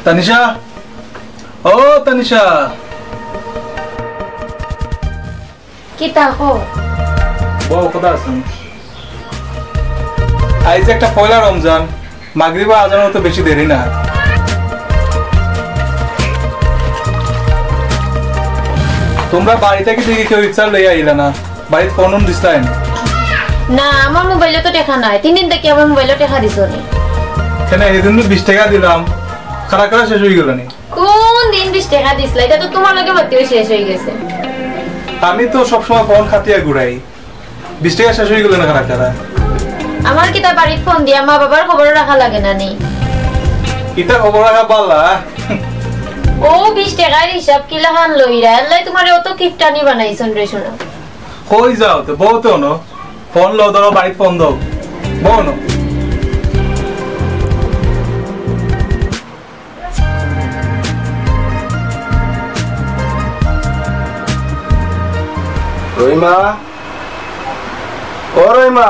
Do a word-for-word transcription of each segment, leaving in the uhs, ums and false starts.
তানিশা, ও তানিশা। কিতা কও? বও, কথা আছে। আইজ একটা পয়লা রমজান, মাগরিবর আজানর তো বেশি দেরি না। তুমরা বাড়ি থাকি দেখি কেউ ইফতার লইয়া আইলা না, বাড়িত ফোন উন দিছলায় নি? না, আমার মোবাইলো তো টেকা নাই, তিন দিন থাকি আমার মোবাইলো টেকা দিছো নি। কেনে, হিদিন তো বিশ টেকা দিলাম, কারা কারা শেষ অইগেলো নি? কোন দিন বিশ টেকা দিছলা? ইটা তো তুমার লগে মাতিও শেষ অইগেছে। আমি তো সবসময় ফোন কাটিয়া ঘুরাই, বিশ টেকা শেষ অইগেলো না কারা কারা। আমার কিতা বাড়িত ফোন দিয়া মা বাবার খবর রাখা লাগে না নি? ইতা খবর রাখা বালা। ও বিশ টেকার হিসাব কিলাখান লইরা, এল্লাই তুমারে অত কিপটানি বানাইছইন রে সোনা। কই যাও তে, বও তে অনো। ফোন লও, ধরো, বাড়িত ফোন দেও। বও অনো। রহিমা, ও রহিমা।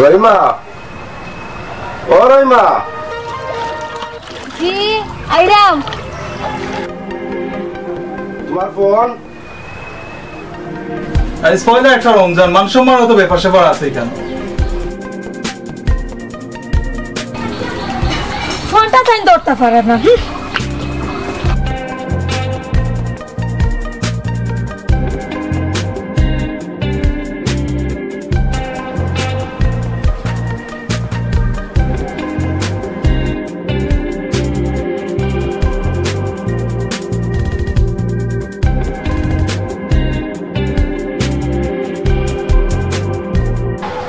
রহিমা, ও রহিমা। জি, আইরাম। তুমার ফোন? আইজ পয়লা একটা রমজান, মান সম্মান অত ব্যাপার স্যাপার আছে কেনে? ফোনটা তাইন ধরতা পারে না। হুম।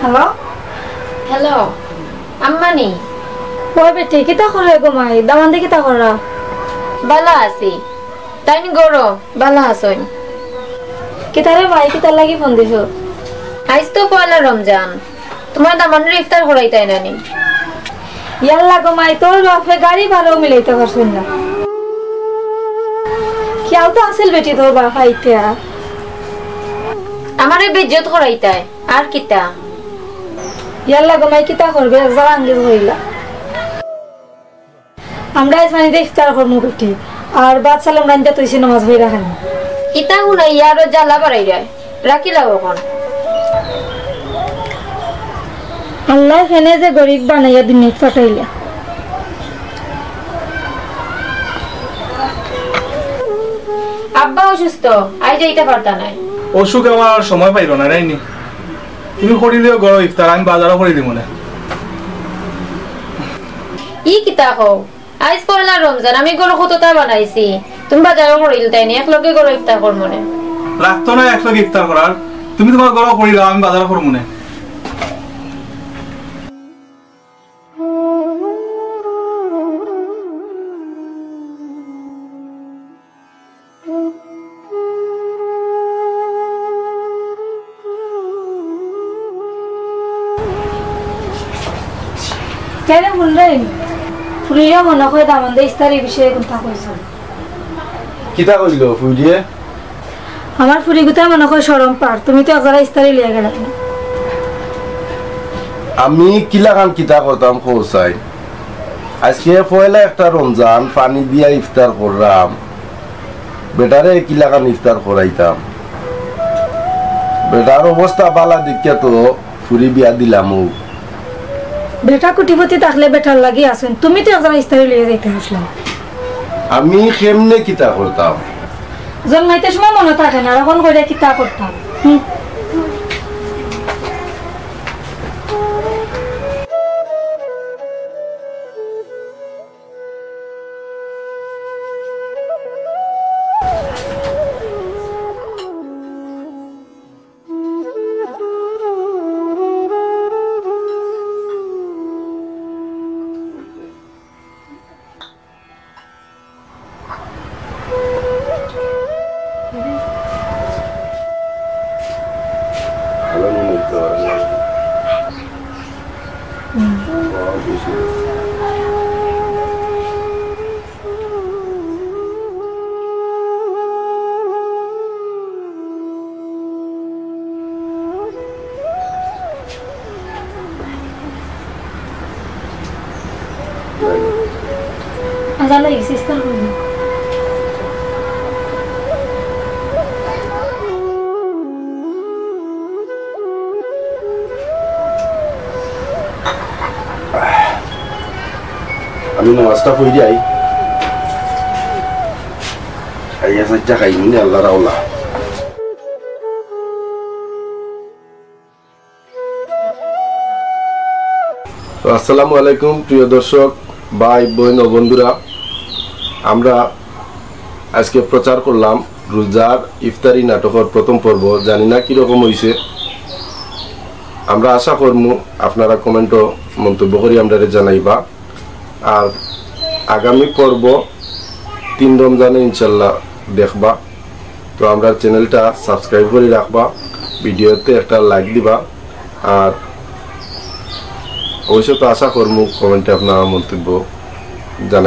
হ্যালো? হ্যালো, আম্মা নি? ওই বেটি, কিতা করে গো মাই? দামান্দে কিতা কররা? বালা আছি। তাইন ঘরো বালা আছইন? কিতারে ভাই, কিতার লাগি ফোন দিছো? আইজ তো পয়লা রমজান, তুমার দামান্দরে ইফতার করাইতায় না নি? ইয়াল্লা গো মাই, তোর বাপে গাড়ি ভাড়াও মিলাইতা পারছইন না। কিয়াও তো আছিল বেটি তোর বাপ আইতা। আমারে বেইজ্জত করাইতায়, আর কিতা? ইয়াল্লা গো মাই, কিতা করবে, এক জাগা আঙ্গিজ অইলা। আমরা আইজ পানিতে ইফতার করমু বেটি, আর ভাত সালাম রান্দিয়া থইছি, নামাজ পড়িয়া খাইমু। ইতা হুনাইয়া আরো জ্বালা বাড়াইরায়, রাখিলাও অখন। আল্লায় কেনে যে গরিব বানাইয়া দুনিয়াত পাঠাইলা। আব্বা অসুস্থ, আইজ যাইতা পারতা নায়। অসুখ আমার আর সময় পাইল না, রাইনি। তুমি করি দিও ঘরো ইফতার, আমি বাজারও করি দিমু নে। ই কিতা কও? আইজ পয়লা রমজান, আমি ঘরো কততা বানাইছি, তুমি বাজারও করিলিতায় নি, একলগে ঘরো ইফতার করমু নে। লাগতো না একলগে ইফতার করার, তুমি তুমার ঘরো করিলাও, আমি বাজার করমু নে। কেনে হুনরায় নি? ফুরিয়ে মনো কয় দামান্দে ইস্তারি বিষয়ে কুন্তা কইছইন। কিতা কইলো ফুরিয়ে? আমার ফুরিগুতায় মনো কয় শরম পার, তুমি তো একজারা ইস্তারি লইয়া গেলায় না। আমি কিলাখান কিতা করতাম কও চাই? আইজকে পয়লা একটা রমজান, পানি দিয়া ইফতার কররাম। বেটারে কিলাখান ইফতার করাইতাম। বেটার অবস্থা বালা দেখিয়া তো ফুরি বিয়া দিলামউ। বেটা কোটিপতি থাকলে বেটার লাগি আছইন, তুমি তো একজারা ইস্তারি লইয়া যাইতায় আছলায়। আমি কেমনে কিতা করতাম? জন্মাইতে সময় মনো থাকে না, অখন কইরা কিতা করতাম? হুম। আজান অই গেছে, ইফতার করবো। আমি নামাজটা পড়ি যাই। খাইয়া সাইচ্চা খাইমুনে আল্লাহর আওলা। তো আসসালামু আলাইকুম প্রিয় দর্শক, ভাই, বইন ও বন্ধুরা, আমরা আজকে প্রচার করলাম রোজার ইফতারি নাটকর প্রথম পর্ব। জানি না কিরকম অইছে। আমরা আশা করমু আপনারা comment-ও মন্তব্য করি আমরারে জানাইবা। আর আগামী পর্ব তিন রমজানে ইনশাল্লাহ দেখবা। তো আমরার channel-টা subscribe করি রাখবা, video-তে একটা like দিবা, আর অবশ্য তো আশা করমু comment-এ আপনারা মন্তব্য জানাই।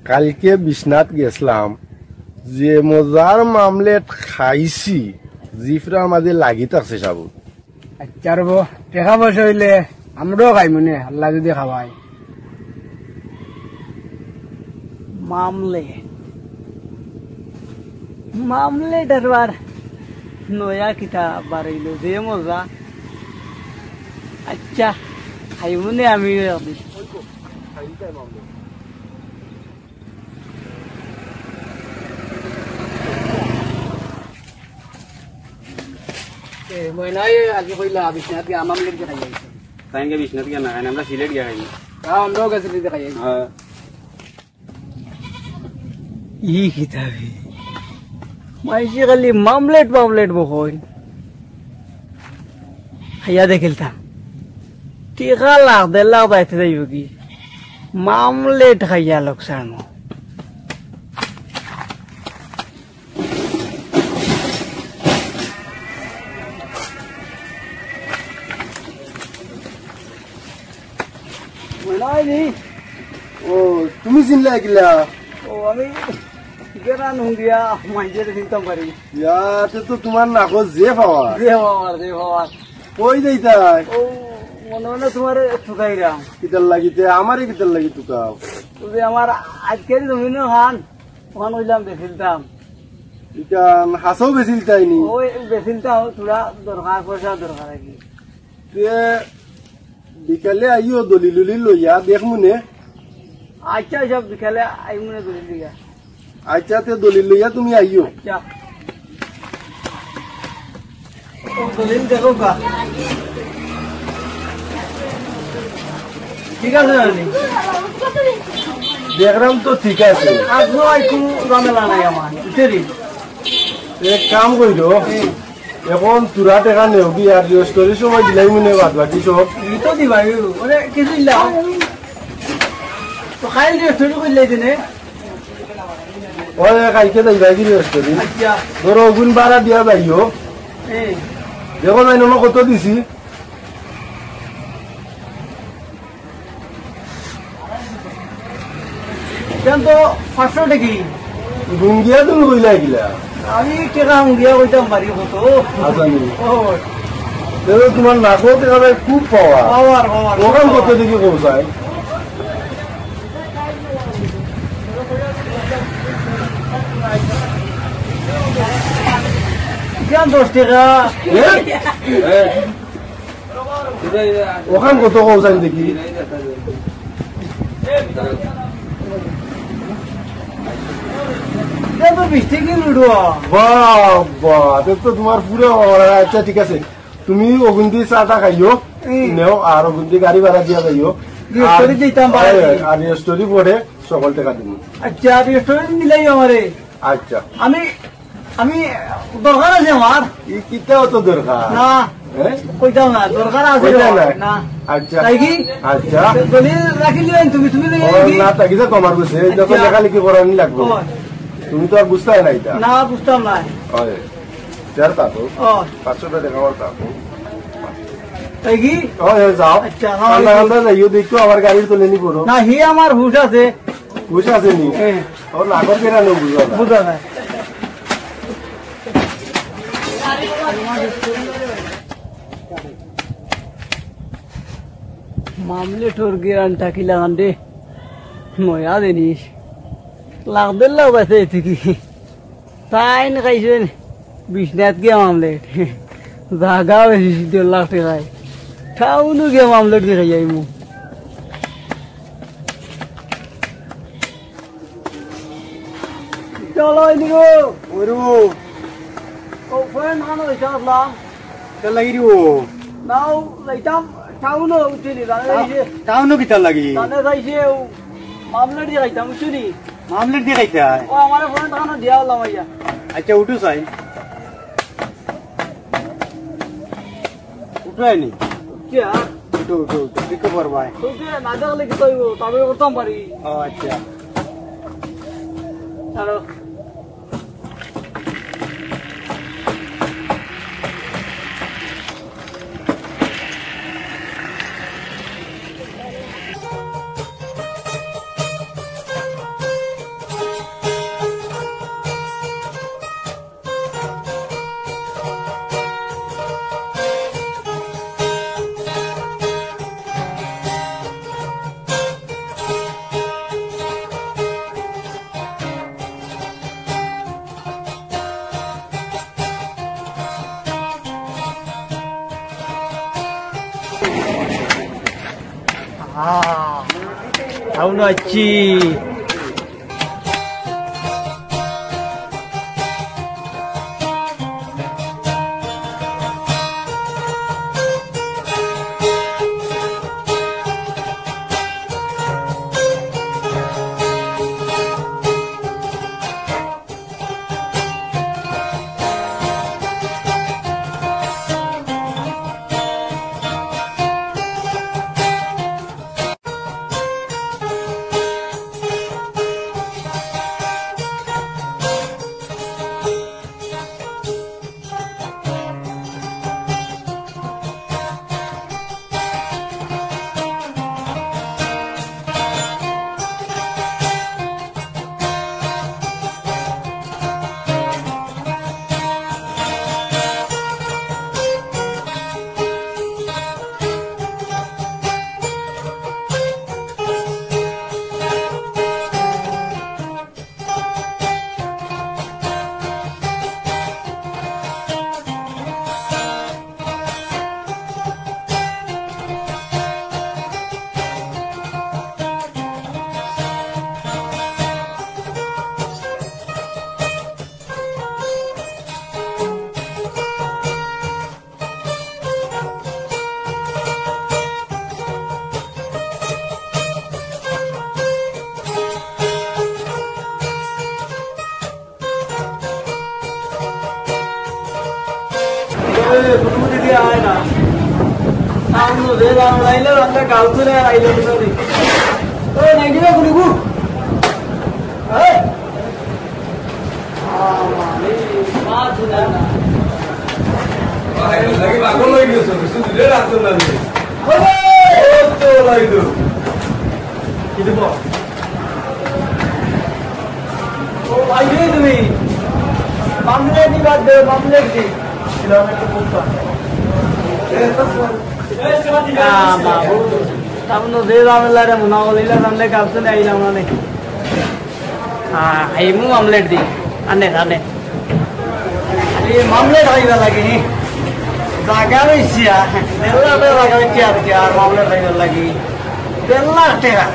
কাইলকে বিছনাত গেছলাম, যে মজার মামলেট খাইছি, জিফরার মাঝে লাগি থাকছে সাবু। আইচ্ছা রে বা, টেকা পয়সা অইলে আমরাও খাইমুনে, আল্লায় যুদি খাওয়ায়। মামলেট, মামলেট আর বার নয়া কিতা বার অইলো, যে মজা। আইচ্ছা, খাইমুনে আমিও একদিন। এ, ময়নায় আজি কইলা বিশ্বনাথ গিয়া মামলেট গিয়া খাই আইছে। তাইন গিয়া বিশ্বনাথ গিয়া না খাইন, আমরা সিলেট গিয়া খাই। তা আমরাও গেছি সিলেট খাই আইছি। হ্যাঁ। ই কিতা বে? মাইনষে খালি মামলেট, মামলেট বকইন। খাইয়া দেখিলতাম। টেকা লাখ, দেড় লাখ যাইতে যাইবো গি? মামলেট খাইয়া লোকসান। ময়নায় নি? ও, তুমি চিনলা কিলা? ও, আমি গেরান হুঙ্গিয়া মাইনষরে চিনতাম পারি। ইয়া, তে তো তুমার নাকো যে পাওয়ার। যে পাওয়ার, যে পাওয়ার। কই যাইতায়? ও, মনে মনে তুমারে তুকাইরাম। কিতার লাগি তে? আমারে কিতার লাগি তুকাও? তুমি আমার আজকের জমিনো খান, ওখান কইলাম বেচিলতাম। ইখান হাছাউ বেচিলতায় নি? ওই বেচিলতাম, থুড়া দরকার, পয়সা দরকার আর কি। তে বিকালে আইও দলিল উলিল লইয়া, দেখমুনে। আইচ্ছা, আইচ্ছা, বিকালে আইমুনে দলিল লইয়া। আইচ্ছা, তে দলিল লইয়া তুমি আইও। আইচ্ছা। ও দলিল দেখো গা। ঠিক আছে না নি? দেখরাম তো ঠিক আছে। আজও আর কুনু ঝামেলা নাই আমার, বুঝছো নি? এক কাম কইরো। হুম। এখন থুড়া টেকা নেও গি আর রেজিস্ট্রির সময় দিলাইমুনে বাদ বাকি সব। ই তো দিবায়, মানে কিছু না। তো কাইল রেজিস্ট্রি করিলাই দিনে। ওই কাইলকে যাইবায় গি রেজিস্ট্রি? আইচ্ছা। ধরো অগুন ভাড়া দিয়া যাইও। এই। দেখো যাই না কত দিছি। ইখান তো পাঁচশো টেকা। হুঙ্গিয়া তুমি কইলা কিলা? আমি টেকা হুঙ্গিয়া কইতাম পারি কত। আচ্ছা, নি। ও। দেখো, তুমার নাকো দেখা যায় খুব পাওয়ার। পাওয়ার, পাওয়ার। ওখান কত দেখি পৌঁছায়? ইখান দশ টেকা। এ? ওখান কত কও চাইন দেখি? এটা তো বিশ টাকা নোট। বাবা, এটা তো তোমার পুরো অর্ডার। আচ্ছা, ঠিক আছে, তুমি ওগুন দিয়ে চাটা খাইও, হুম। নেও, আর ওগুন দিয়ে গাড়ি ভাড়া দিয়া যাইও। রেস্টুরেন্ট আর, দিতাম ভাড়া হয়, দিয়ে। আর রেস্টুরেন্ট পরে সকল টাকা দিব। আচ্ছা, রেস্টুরেন্ট দিলাই আমারে। আচ্ছা। আমি, আমি দরকার আছে আমার। ই কিতা অত দরকার? না, হ্যাঁ? কইতাম না, দরকার আছে কইতাম রে। না। না। আচ্ছা। তাই কি? আচ্ছা। দলিল রাখি দিবেন তুমি, তুমি লই ও, যাও কি? না, তাই কিতা কমার বসে, এই যখন আচ্ছা। লেখালেখি করানি লাগবো। ও। তুমি তো আর বুঝতায় না এটা। না, বুঝতাম না। হয়। স্যার, তা তো। ও। পাঁচশো টাকা আমার তা তো। তাই কি? হয়, হয়, যাও। আচ্ছা, না, কান্দা কান্দা যাইও, দেখো আমার গাড়ির তলে নি পড়ো। না, হি আমার হুশ আছে। হুশ আছে নি? হ্যাঁ। ওর নাগর কেনা নেই, বুঝো না। বুঝো না। মামলেটর গিরান টাকিলা কান্দে। ময়া জিনিস। লাগদের লাগ আছে এতে কি? তাইন খাইছইন বিশ্বনাথ গিয়া মামলেট। জাগা বেশি দেড় লাখ টাকায়। টাউনো গিয়া মামলেট দিয়ে খাই আইমু। চলো, এদিকে। ওরু। ও, ফ্রেন্ড, আনো, ইনশাআল্লাহ। চল লাগি রে ও। নাও, যাইতাম টাউনো, উঠে নি, জানে টা-, যাইছে। টাউনো কিতা লাগি? জানে যাইছে, ও, মামলেট দিয়ে খাইতাম, বুঝছো নি? মামলেট দিয়ে খাইতায়? ও, আমার ফোন তখন দিয়া হলাম আইয়া। আচ্ছা, উঠো চাই। উঠো আইনি। উঠছে আর? উঠো, উঠো, উঠো, কি খবর ভাই? উঠছে, না দেখলে কি করবো? তবে করতাম পারি। ও, আচ্ছা। চলো। আহ, আউন আছি। এ, ফুটফুটি দিয়ে আয় না। সামনে যে দাঁড়াইলে রাস্তা গাউতুলে আইলে না রে। ও, নাইটি না, ফুটফুট। এই। ভাই, লাগি পাগল হয়ে গেছো, কিছু দূরে রাখতো না আমি। ওরে, ও তো লাইলো। কি দিব? ও ভাই, এই তুমি। মামলেট দি বাদ দে, মামলেট দি। দিলাম একটু বুঝতাম। আ, বাবু। তামনো যে ঝামেলা রে, মনে হইলে জানলে কালকে আইলাম না নে। আ, খাইমু মামলেট দি। আনে, আনে। এই মামলেট খাইবা লাগে, নি? জাগা বেশি, আ। বেলা বেলা জাগা বেশি আর কি, আর মামলেট খাইবা লাগে। বেলা টেকা।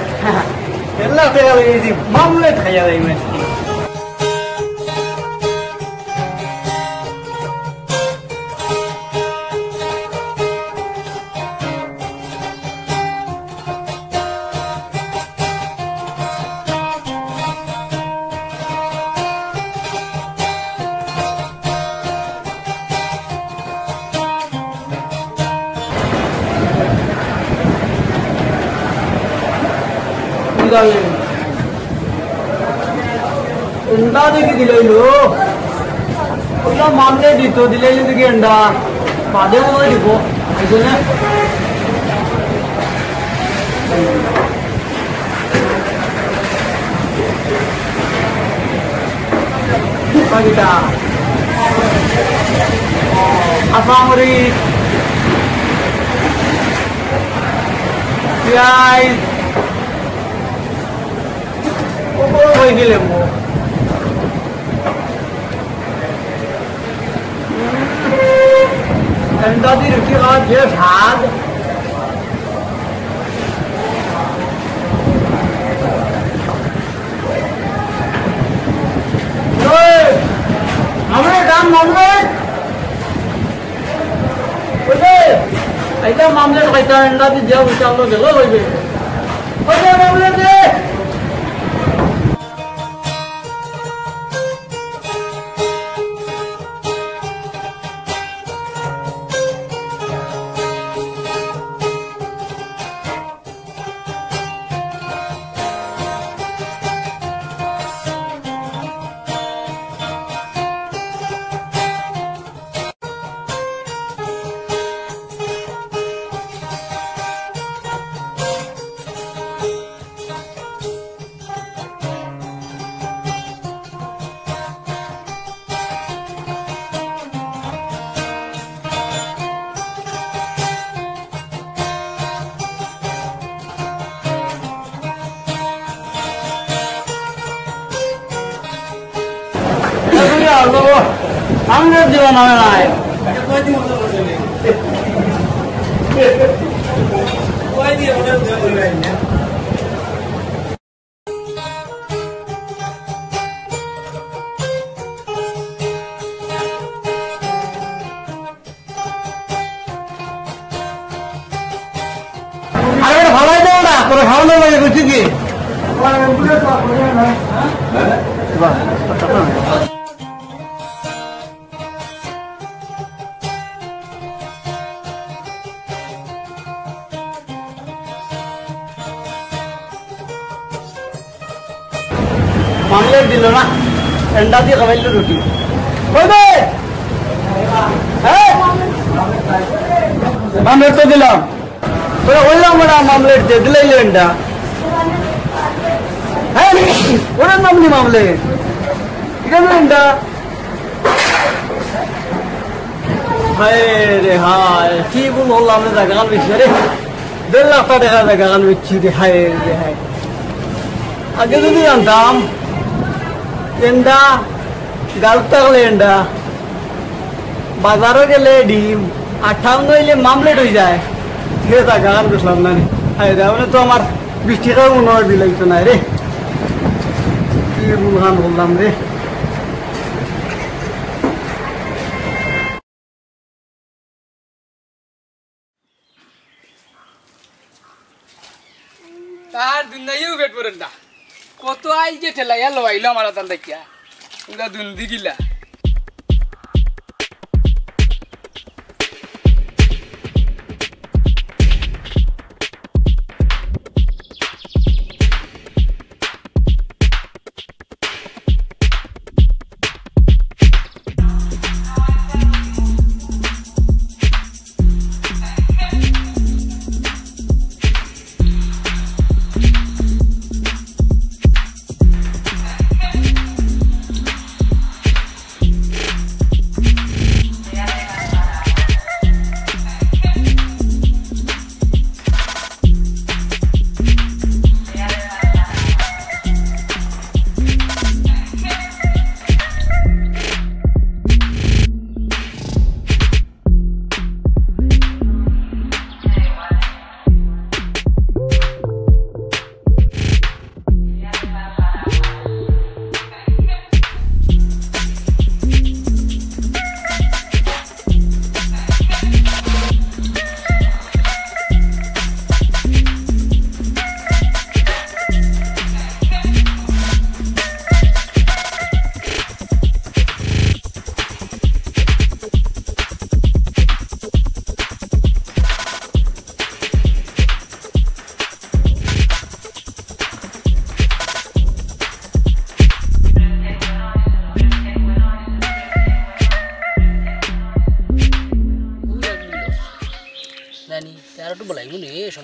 বেলা টেকা লাগে, এই যে মামলেট খাইয়া যাই, মানে। এন্ডা দেখি দিলাইলো। ওইটা মামলে দিত, দিলাইলো দেখি এন্ডা। বাদে মনে হয় দিব। এই জন্য বাকিটা। কাঁচামরিচ, পিয়াজ, ওপর হয়ে গেলে মো। এন্ডা দি রুটি খাওয়ার যে স্বাদ। এই, আমরা দাম মানবে। ওই যে, এটা মামলের খাইতা, এন্ডা দি দিয়া বলছে, আমরা গেল হইবে। ওই যে, মামলের যে। আমি আর দিব না, নাই। আরে বেটা, ফালাই দে ওটা, তোরা খাওয়ানো লাগে, বুঝছি কি? মামলেট দিল না, এন্ডা দি খাবাইল রুটি। কই বে? হ্যাঁ? মামলেট তো দিলাম। তোরা কইলাম ওরা মামলেট দে, দিলাইল এন্ডা। হ্যাঁ? ওরা নাম নি মামলেট। এটা না এন্ডা। হায় রে হায়, কি ভুল করলাম রে, জাগাখান বেচছি রে। দেড় লাখ টেকা জাগাখান বেচছি রে, হায় রে হায়। আগে যদি জানতাম, এন্ডা, গাল থাকলে এন্ডা, বাজারো গেলে ডিম, আর টাউন অইলে মামলেট অই যায়, সে জাগাখান বেচলাম না রে। হায় রে, মানে তো আমার বিশ টেকাও মনে হয় বিলাইতো না রে। কি ভুলখান করলাম রে। তার দুনিয়াও পেট ভরেন না। কত আইল যে ঠেলাইয়া লওয়াইলো আমার আতান দেখিয়া। উলা দুন্দি গিলা।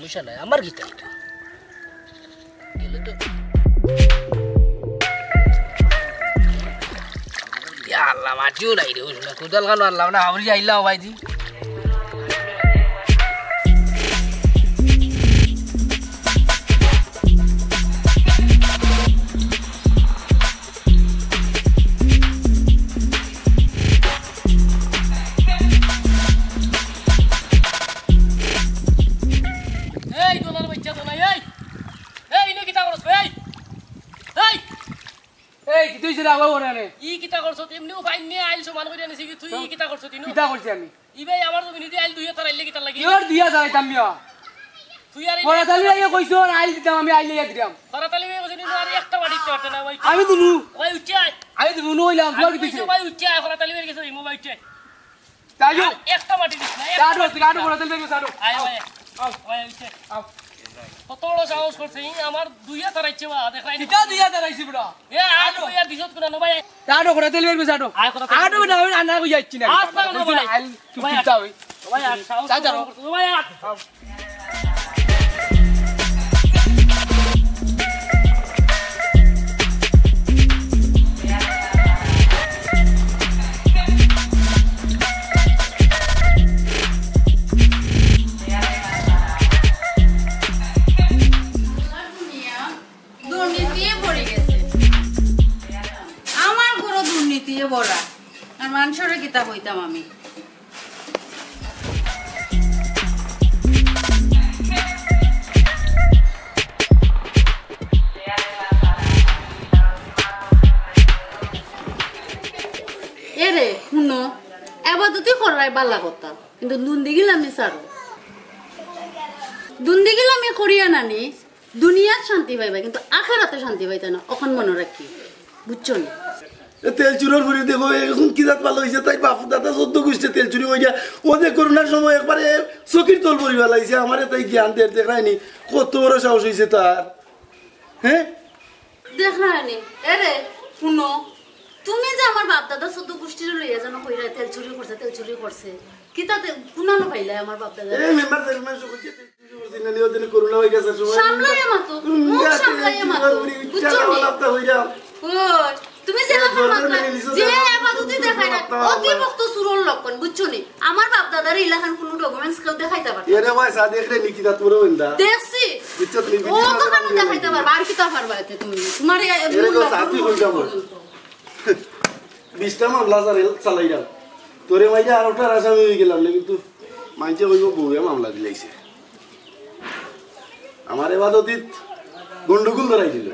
সমস্যা নাই, আমার কিতা এটা? গেলে তো। ইয়া আল্লাহ, মাটিও নাই রে, ওই সময় কোদাল খানো আনলাম না, হাওড়ি আইলাম ভাই দি। এই, দোলার বাচ্চা দোলাই, এই। এই, ইনো কিতা করছ, এই? এই। এই, কিতা অইছে রে, আবার ওরে রে? ই কিতা করছ? এমনিও ফাইন নিয়া আইল সমান করিয়া নিছি কি? তুই ই কিতা করছ, তিনু? কিতা করছি আমি? ই ভাই, আমার জমিনেদি আইল দুইয়া তারাইলে কিতার লাগি? কিওর দুইয়া তারাইতাম মিয়া? তুই আর এই খরাতালি ভাইয়ে কইছো, আইল দিতাম, আমি আইল লইয়া দিতাম। খরাতালি ভাইয়ে কইছে, "নিনু, আর একটা মাটি দিতে পারতে না, ভাই।" আমি দিমু। ভাই, উঠে আয়। আমি দিমু, নু অইলাম, তোমার আমি কি কইছি, দিছে? ভাই, উঠে আয়, খরাতালি ভাইয়ের গেছে দিমু, ভাই, উঠে আয়। তাইও। আর একটা মাটি দিস না, একটা চাটো, মাটি দিস চাটো, না। খরাতালি ভাইকে চাটো। আয়, ভাই। আও। ভাই, উঠে। আও। কত বড় সাহস করছে, ই আমার দুইয়া তারাইছে বা, দেখলাই নি? কিতা দুইয়া তারাইছে, বুড়া? এ, আর চাটো। কই আর দিছত কোনা, নো ভাই। চাটো, খরাতালি ভাইকে চাটো। আয়, খরাতালি আটো ভাইকে। না, আমি রান্না কই যাচ্ছি না। আস্তে আস্তে ভাই। আইল, তুই ভাই, চিন্তা হই। ভাই, আর সাহস যা, যা। করো, ভাই, আর। দুর্নীতিয়ে ভরি গেছে। আমার ঘরও দুর্নীতিয়ে ভরা। আর মানষরে কিতা কইতাম আমি? এরে, হুনো, এবাদতি কররায় বালা কথা, কিন্তু দুন্দিগিলামি ছাড়ো। দুন্দিগিলামি করিয়া নানি, দুনিয়াত শান্তি পাইবা, কিন্তু আখেরাতে শান্তি পাইতা না, অখন মনো রাখি, বুঝছো নি? এ তেল চুরর ফুরি দেখো, এখন কি জাত ভালা অইছে, তাই বাপ দাদা চৌদ্দ গুষ্ঠে তেল চুরি অইয়া, ও যে করোনার সময় একবারে চকির তল পরি ফালাইছে, আমারে তাই জ্ঞান দের, দেখরায়নি, কত বড় সাহস অইছে তার, হ্যাঁ? দেখরায়নি, এরে, হুনো, তুমি যে আমার বাপ দাদা চৌদ্দ গুষ্ঠিরে লইয়া যেন কইরায় তেল চুরি করছে, তেল চুরি করছে, কিতা তে-, কুনানো পাইলায় আমার বাপ দাদা? এ মেম্বার চেয়ারম্যান সকলকে সামলাইয়া মাতো, মুখ সামলাইয়া মাতো, বুঝছো নি? ওই, তুমি যে এলাকার মাতো, যে এবাদতি দেখায় না, অতি ভক্ত চুরর লক্ষণ, বুঝছো নি? আমার বাপ দাদার ইলাখান কোনো documents কেউ দেখাইতা পারে না। এরে ভাই, সাদেক রে, নিকিতা তোর বন্ধা। দেখছি। বুঝছো তুমি? ও তো কেন দেখাইতা পারবা? আর কিতা পারবা এতে তুমি? তোমার এ-, এরে গো, সাথী হই যাবো। বিশটা মামলা চালাই-, চালাইলাম। তোরে মাইরা আরোটার আসামি অই গেলাম না, কিন্তু মাইনষে কইবো বউয়ে মামলা দিলাইছে। আমার এবাদতিত গন্ডগোল ধরাই দিল।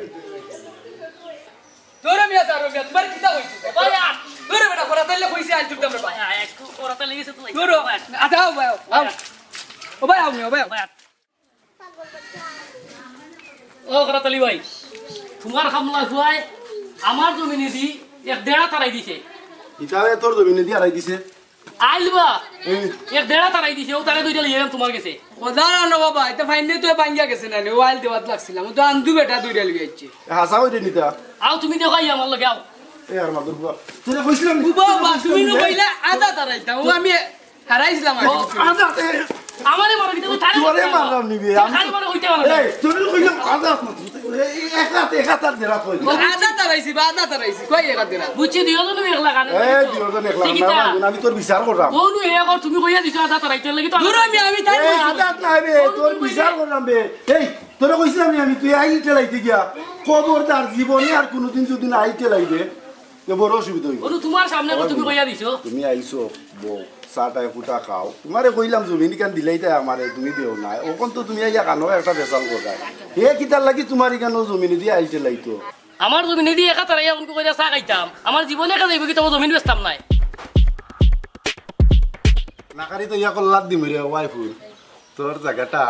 তোরে মিয়া, তোরে মিয়া, তোমার কিতা কইছি? ভাই, আর তোরে বেটা, করা তাইলে কইছি, আইল তুলতাম রে ভাই। ভাই, একটু করা তাইলে গেছে তো। তোরে, আচ্ছা, আও ভাই, আও। ও ভাই, আও মিয়া, ভাই, আও। ভাই, আর ও খরাতালি ভাই, তোমার কামলা খুয়ায় আমার জমিনেদি এক দেড়া তারাই দিছে। ইতারে তোর জমিনেদি আড়াই দিছে? আইল বা, হুম। এক দেড়া তারাই দিছে, ও তারে দুইটা লইয়া গেলাম তোমার গেছে। ও দাঁড়া না বাবা, এটা ফাইন নিয়া তো ভাঙ্গিয়া গেছে না, ও আইল দেওয়াত লাগছিলাম, ও তো আন্দু বেটা দুইটা লইয়া আইছে। এ, হাছা কইরে নিতা? আও তুমি দেখো, আই আমার লগে আও। এ আর মাদুর বুয়া, তোরে কইছিলাম নি? ও বাবা, তুমি নু কইলে আধা তারাইতাম, ও আমি হারাইছিলাম আমি। ও, আজাদ, এ, আমারে মারো, কিন্তু তারে তুয়ারে মারো। মারলাম নিবে, আমি খালি মারো, হইতে পারো না। এই, তোরে কইলাম আজাদ মাত্র। এই, এই, এক হাত, এক হাত আর দেরা কই। ও, আজাদ আর আইছি, বা আজাদ আর আইছি। কই এক হাত দেরা? বুঝছি, দিও তো তুমি একলা কানে। এই, দিও তো একলা ঠিক কানে। আছে। আমি তোর বিচার করলাম। ও, নু, এ কর, তুমি কইয়া দিছো আজাদ আর আইতে লাগি তো। দূর আমি, আমি তাই এ, কইছি। আজাদ নাই রে, তোর বিচার করলাম বে। এই, তোরে কইছিলাম নি আমি, তুই আইল ঠেলাইতে গিয়া। খবরদার, জীবনে আর কোনোদিন যদি না আইল ঠেলাই দে, তো বড় অসুবিধা হইব। ও তো তোমার সামনে তো তুমি কইয়া দিছো। তুমি আইছো, বউ, চা টায় ফুটা খাও। তোমারে কইলাম জমিন ইখান দিলাইতায় আমারে, তুমি দেও না। অখন তো তুমি আইয়া কানো একটা ফেসাল কররায়। হে কিতার লাগি তোমার ইখানো জমিনেদি আইল ঠেলাইতো? আমার জমিনেদি একা তারাইয়া অনকু কইরা চা খাইতাম। আমার জীবনে একা যাইব কি তবে জমিন বেচতাম নায়। নাকারি তো ইয়া কল্লাত দিমু রে, ওয়াইফুল। তোর জাগাটা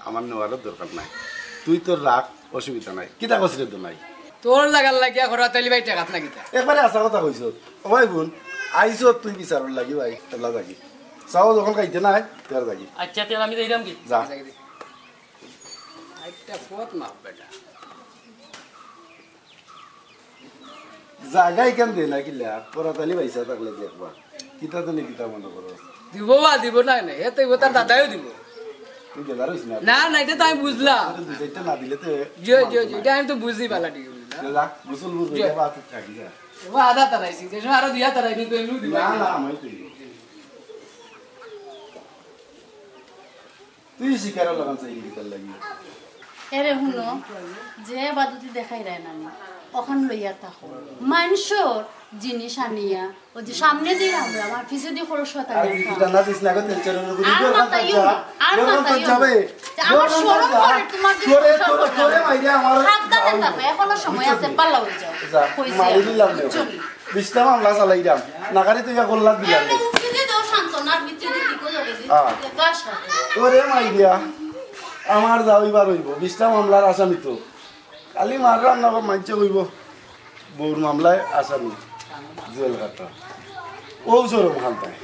আমার নেওয়ারও দরকার নাই, তুই তোর রাখ, অসুবিধা নাই। কিতা কস রে দোনাই? তোর জাগার লাগিয়া খরাতালি ভাই ঠেকাত না কিতা? একবারে হাছা কথা কইছস। ও ভাই বোন, আইছস তুই বিচারর লাগি ভাই, তোলা যাগি। চাও যখন খাইতে নাই, তোর যাগি। আচ্ছা, তে আমি যাইরাম কি? যা। একটা পথ মাপ বেটা। জাগা ইখান দে না কিলা, খরাতালি ভাইসা থাকলে দেখবা। কিতা জানি কিতা মনে করো। দিব বা দিব না, না, হে তো তার দাদাইও দিব। বেজার হইস না। না, না, ইটা তো আমি বুঝলাম। আরে দুই চাইরটা না দিলে তো জি, জি, জি, ইটা আমি তো বুঝি বালা, ঠিক বুঝলাম। যা, যা, গোসল বুঝ জি। হইয়া বাত থাকি যা। ও আধা তারাইছি, যে সময় আরো দুই হাত তারাইছি, তো এমনি দিবা। না, না, আমি তো তুই শিকারর লাখান চাইলি কিতার লাগি? এরে হুনো, যে এবাদতি দেখাইরায় না নি, অখান লইয়া থাকো। মানষর জিনিস আনিয়া, ওই যে সামনে দিয়া আমরা, আমার পিছে দিয়া খরচ হতা আরে, লেখা। ইটা না দিস না গো, তেল চুরর বুড়ি, আর বের কর তো মাতাইও যা। না, আর বের কর তো মাতাইও যা না। বে। যে আমার বের কর তো শরম যা। করে তোমার যে তোরে, খরচ তোরে, হতা তোরে না। মাইরে আমার সাবধানে যাও। থাকো, এখনো সময় আছে, বুঝছো? পাল্লা হয়ে যাও। যা, কইছি মারি আমি। দিলাম রে। বুঝছো নি? বিশটা মামলা চালাইরাম। নাগারে তুই ইয়া করলা দিলাম রে। এমনি উফরে দিয়ে দাও সান্ত্বনা, আর ভিতরে দিয়ে দিকো ধরে দিই। হ্যাঁ। যে কার সাথে? ওরে মাইরিয়া, আমার যাও ইবার হইব। বিশটা মামলার আসামি তো। খালি মাররাম না, মানষে কইব। বউর মামলায় আসামি। জেল খাটা। ও শরম খান্তায়।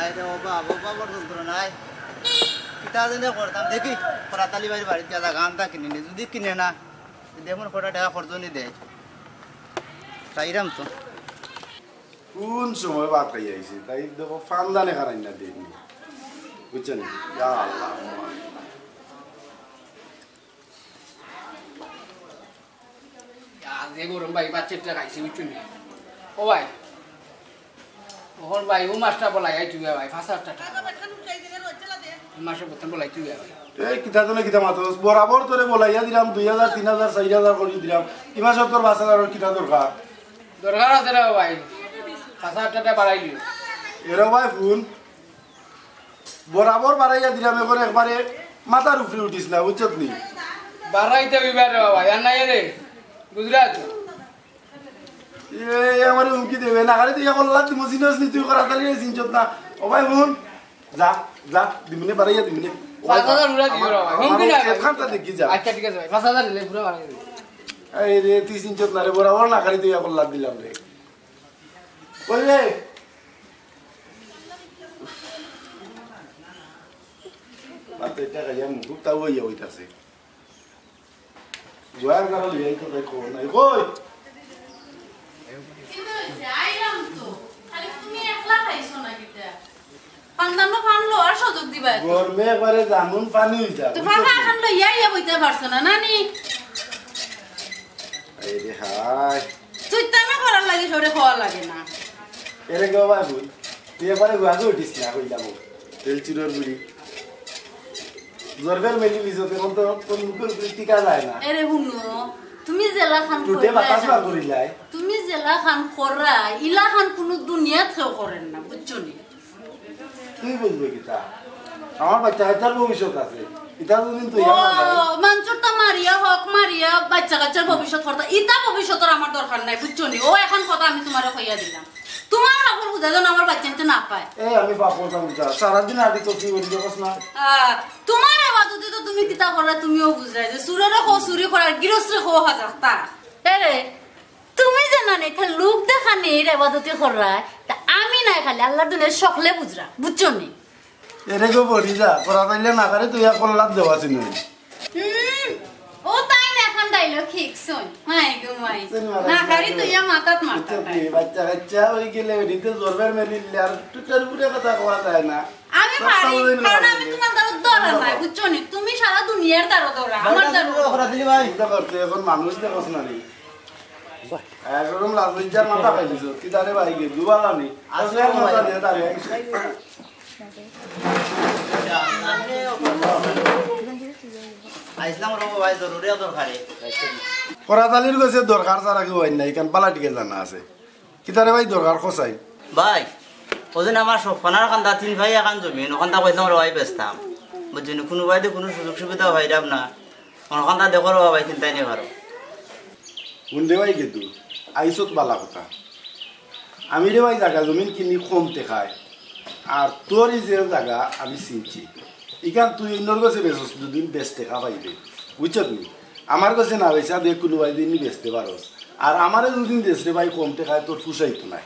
আরে বাবা, বাবা, বড় যন্ত্রণায়। কিতা জানি করতাম, দেখি, করাত আলী ভাইর বাড়িত গিয়া জাগা আনতা কিনে নি, যদি কিনে না, দেখুন কটা টেকা খরচ নি দেয়। চাইরাম তো। কোন সময় ভাত খাই আইছি, তাই দেখো ফান্দানে খারাই না দেয়নি। বুঝছেন? ইয়া আল্লাহ। আজ যে গরম ভাই, পাঁচ চারটা খাইছি, বুঝছো নি? ও ভাই, ওহন ভাই, ও মাছটা বলাই, আই তুই ভাই, পাঁচ হাজার টাকা। ও মাছটা বলতাম বলাই তুই ভাই। এই কিতা তো না কিতা মাতস? বরাবর তোরে বলাইয়া দিলাম, দুই হাজার, তিন হাজার, চাইর হাজার করি দিলাম। ই মাসে তোর পাঁচ হাজারর কিতা দরকার? দরকার আছে রে ভাই, পাঁচ হাজার টাকা বাড়াই দিও। এরে ভাই, হুন, বরাবর বাড়াইয়া দিলাম, এখন একবারে মাথার উপরে উঠিস না, বুঝছত নি? বাড়াইতে হইবে রে বাবা, আর নাই রে, গুজরাট। এ, এ আমারে হুমকি দেবে, না খালি তুই এখন লাগ, তুই মসিনস নি, তুই করা তাহলে চিনছত না। ও ভাই, হুন, যা, যা, দিমুনে বাড়াইয়া দিমুনে। ও ভাই, পাঁচ হাজার উড়া দিও রে ভাই, আমার হুমকি না। এখানটা দেখি যা। আচ্ছা, ঠিক আছে ভাই, পাঁচ হাজার দিলে পুরো বাড়াই দিবি। এই রে, তুই চিনছত না রে, বরাবর না খালি তুই এখন লাগ দিলাম রে। কই রে? মাত্র এটা খাইয়া মুখ তাও হইয়া হইতাছে। জোয়ার গাড়া লইয়া তো তাই খবর নাই। কই? কিন্তু ওই যে আইলাম তো। খালি তুমি একলা খাইছো না কিতা? পান্দানো পান লওয়ার সুযোগ দিবা তো। গরমে একবারে জামুন পানি হইতা, তো বুঝছো ফাঁকা নি? এখন লইয়া ইয়া বইতে পারছো না, নানি? এই রে হায়। তুই তো আমি করার লাগে সরে খাওয়া লাগে না। এরে গো বাবু, তুই একবারে গুয়াকে উঠিস না, কইলাম। তেল চুরর বুড়ি। জরবের মেলি লিজো, তখন তো তোর মুখের উপরে টিকা যায় না। এরে হুনো, তুমি জেলা খান টুটে কররায় বাতাস না। বার করিলাই। তুমি জেলা খান কররা, ইলা খান কোনো দুনিয়াত কেউ করেন না, বুঝছো নি? তুই বুঝবে কিতা? আমার বাচ্চা কাচ্চার ভবিষ্যৎ আছে। ইতা দুদিন তো ও, ইয়া না যায়। মানষর তো মারিয়া হক, মারিয়া বাচ্চা কাচ্চার ভবিষ্যৎ করতা। ইতা ভবিষ্যতর আমার দরকার নাই, বুঝছো নি? ও এখন কথা আমি তোমারে কইয়া দিলাম। তোমার কাপড় বুঝা যেন আমার বাচ্চা নিতে না পায়। এই আমি পাপড় না বুঝা। সারাদিন আগে তো তুই ওই দেখোস না। আহ, তোমার এবাদতে তো তুমি কিতা কররা তুমিও বুঝরায় যে চুরেরে কও চুরি করার, গিরস্তিরে কও হাজার তা। এরে, তুমি যে না নেই, তার লোক দেখা নেই, এর এবাদতি কররায়। তা আমি নাই খালি, আল্লাহর দুনিয়ার সকলে বুঝরা, বুঝছো নি? এরে গো বড়ি যা, করা পাইলে না করে তুই এক কল্লাত দেওয়া ছিল। হুম, ও তাই না, এখন ডাইলগ ঠিক শুন। মাই গো মাই। শুন, মারা না খালি শুন। তুই ইয়া মাথাত মারতা তুই তাই। বাচ্চা কাচ্চা হয়ে গেলে এদিকে জরবের মেলিলে আর টুটার উপরে কথা কওয়া যায় না। আমি সব পারি, কথা বলে কারণ না আমি বলে। তোমার দ্বারা দৌড়া নাই, বুঝছো নি? তুমি সারা দুনিয়ার দ্বারা দৌড়া, আমার দ্বারা দৌড়া। করা দিলি ভাই। চিন্তা করতে এখন মানুষ দেখোস না নি। একরকম লাজ লজ্জার মাথা খাইলিছ। কি দাঁড়ে ভাই গিয়ে দুবালা নি। আসলে আসলে আমার মাথা ভাই। দিয়ে দাঁড়িয়ে আইছে। আইসলাম রব ভাই, জরুরি দরকারে। করাতালির গেছে দরকার ছাড়া কেউ আইন নাই, এখান পালা টিকে জানা আছে। কিতারে ভাই দরকার খোঁচাই? ভাই, ওদিন আমার সব ফানার কান্দা তিন ভাই এখান জমিন, ওখানটা কইতাম রে ভাই বেচতাম। বুঝছো নি, কোনো ভাই দিয়ে কোনো সুযোগ সুবিধা পাইলাম না। ওখানটা দেখো রে ভাই, চিন্তাই নেই পারো। হুন রে ভাই গেদু, আইসত বালা কথা। আমি রে ভাই জাগা জমিন কিনি কম টেকায়, আর তোর এই যে জাগা আমি চিনছি, ইখান তুই অন্যর গেছে বেচস দুদিন বেশ টেকা পাইবে, বুঝছত নি? আমার গেছে না বেচা দে কোনো ভাই দিনই বেচতে পারস, আর আমারে দুদিন দেশ রে ভাই কম টেকায় তোর ফুসাইতো নাই।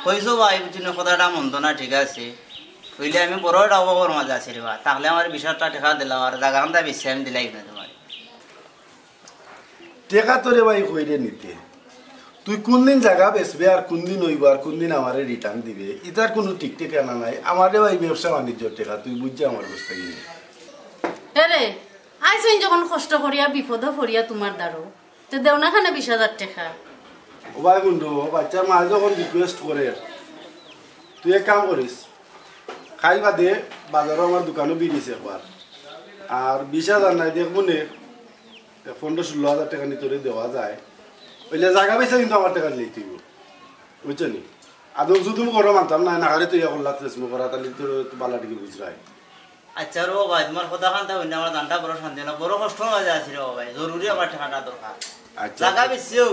কইছো ভাই, বুঝছো নি, কথাটা মন্দ না, ঠিক আছে, হইলে আমি বড় একটা অভাবর মাঝে আছি রে বা, তাহলে আমার বিশ হাজার টেকা দিলাও, আর জাগা খান্দা বেশি আমি দিলাই না তোমার। টেকা তোরে ভাই কইরে নিতে, তুই কুনদিন জাগা বেচবে আর কুনদিন অইবো আর কুনদিন আমারে return দিবে, ইতার কুনু ঠিক ঠিকানা নাই। আমারে ভাই ব্যবসা বাণিজ্যর টেকা তুই বুঝ যা আমার গেছ থাকি নে। এরে, আইছইন যখন কষ্ট করিয়া বিপদো পড়িয়া তুমার দ্বারো, তে দেও না কেনে বিশ হাজার টেকা। ও ভাই বন্ধু, ও বাচ্চার মায়ে যখন request করের, তুই এক কাম করিস, কাইল বাদে বাজারো আমার দোকানো বেরিস একবার, আর বিশ হাজার নায় দেখমু নে, পনরো ষোলো হাজার টেকা নি তোরে দেওয়া যায়, অইলে জাগা বেচা কিন্তু আমার টেকা দিলেই তুই, বুঝছো নি? আদম জুদুম করো মানতাম না, নাগারে তুই এখন লাত রেসমু করা, তাইলে তোর বালা টিকে বুঝরায়। আচ্ছা রো ভাই, তুমার কথা খান তা অইন্য আমার জানটা বড় শান্তি না, বড় কষ্ট মাঝে আছি রে ভাই, জরুরি আমার টেকাটা দরকার। আচ্ছা। জাগা বেচিও,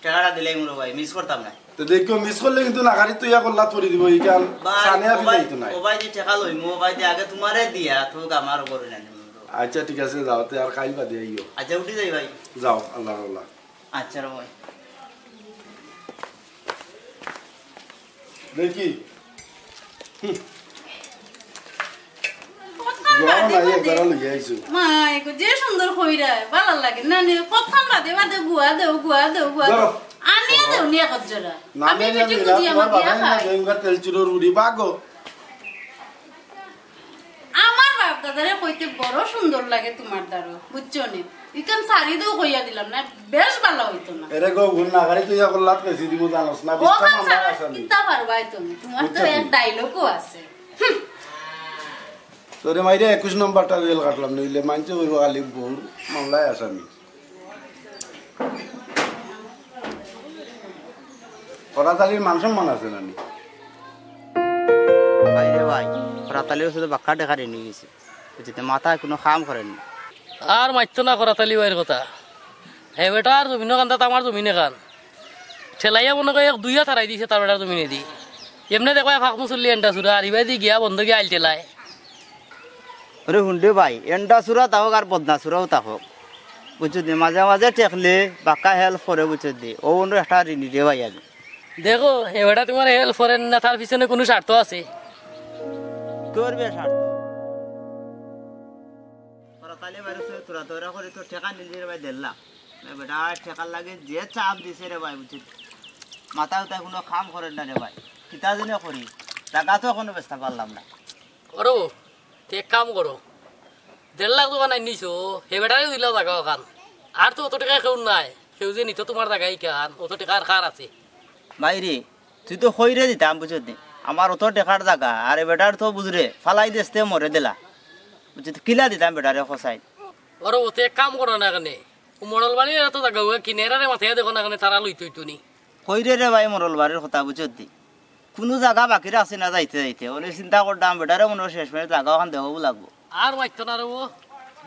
টেকাটা দিলাইমু রে ভাই, miss করতাম না। তো দেখিও, miss করলে কিন্তু নাগারি তুই এখন লাত পড়ি দিব, এই কাম ভাই, সানে ও আফি ভাই, যাইতো নাই। ও ভাই যে টেকা লইমু, ও ভাই যে আগে তুমারে দিয়া, তো আমার উপরে না নিমু। আচ্ছা, ঠিক আছে, যাও, তে আর কাইল বাদে আইও। আচ্ছা, উঠি যাই ভাই। যাও, আল্লাহ আল্লাহ। আচ্ছা রে ভাই। দেখি। হুম। কথা যাও না, বাদে একবার বাদে। লইয়া আইছো। মাই গো, যে সুন্দর কইরা, ভালা লাগে। না, নে, কথা বাদে বাদে গুয়া দেও, গুয়া দেও, গুয়া দেও। ধরো। আনিয়া দেও নি এক জোড়া। না, আমি না, না, বেটি না, বুঝি তোমার আমার বিয়া বাবাই না খায়। দেউঙ্গা তেল চুরোর উড়ি বাগো। আমার বাপ দাদারে কইতে বড় সুন্দর লাগে তুমার দ্বারো, বুঝছো নি? ইখান সারি দেও কইয়া দিলাম না, বেশ ভালা অইতো না। এরে গো, গুণ না গাড়ি তুই এখন লাত পেছি দিব জানোস না, ও বিশটা খান মামলা সারা আসামি। কিতা পারবায় তুমি? তুমার তো বুঝছো এক নি? Dialogue-ও আছে। হুম। তোরে মাইরে একুশ নম্বরটা রেল কাটলাম, নইলে মানছে কইবো খালি বউর মামলায় আসামি। করাতালির মান সম্মান আছে না নি? ভাই রে ভাই, করাতালির শুধু বাক্কা টেকা ঋণ অই গেছে। বুঝতে মাথায় কুনু কাম করের না। আর মাততো না করাতালি ভাইর কথা। হে বেটার জমিনর কান্দাত আমার জমিন এখান। ঠেলাইয়া মনে কয় এক দুইয়া তারাই দিছে তার বেটার জমিনেদি। এমনে দেখবায় ফাঁক মুসল্লি এন্ডা চুরা, আর ইবাদি গিয়া বন্ধ গিয়া আইল ঠেলায়। ওরে হুন রে ভাই, এন্ডা চুরা তা হোক আর বদনা চুরাও তা হোক, বুঝছো নি? মাঝে মাঝে ঠেকলে বাক্কা help করে, বুঝছো নি? ও অন্য একটা ঋণী রে ভাই আমি। দেখো, এ বেটা তুমার help করের না, তার পিছনে কুনু স্বার্থ আছে। তোর বে স্বার্থ। তোরা তাইলে বাইরে সে তোরা তোরা করে তোর টেকা নিলি রে ভাই, দেড় লাখ। না বেটা, টেকার লাগি যে চাপ দিছে রে ভাই, বুঝছো নি? মাথা উতায় কুনু কাম করের না রে ভাই। কিতা যেন করি, জাগা তো এখনো বেচতা পারলাম না। ওরে, তে এক কাম করো, দেড় লাখ যখন আইনিছো, হে বেটারে দিলাও জাগা অখান। আর তো অত টেকা কেউর নাই, কেউ যে নিতো তুমার জাগা ইখান, অত টেকা আর কার আছে? ভাই রে, তুই তো কইরে দিতাম, বুঝছত নি? আমার অত টেকার জাগা, আর এ বেটার তো বুঝরে, ফালাই দেস্তে মরে দিলা। বুঝছত, কিলা দিতাম বেটারে কছাইন? ওরে, ও তে এক কাম করো না কেনে, ও মডল বাড়ির এরা তো জাগা উগা কিনে, এরারে মাতিয়া দেখো না কেনে, তারা লইতো অইতো নি। কইরে রে ভাই, মডল বাড়ির কথা বুঝছত নি? কুনু জাগা বাকি রাখছি না যাইতে যাইতে। অনে চিন্তা করতাম, বেটারে মনে অয় শেষ মেশ জাগা অখান দেখো লাগবো। আর মাততো না রে ও।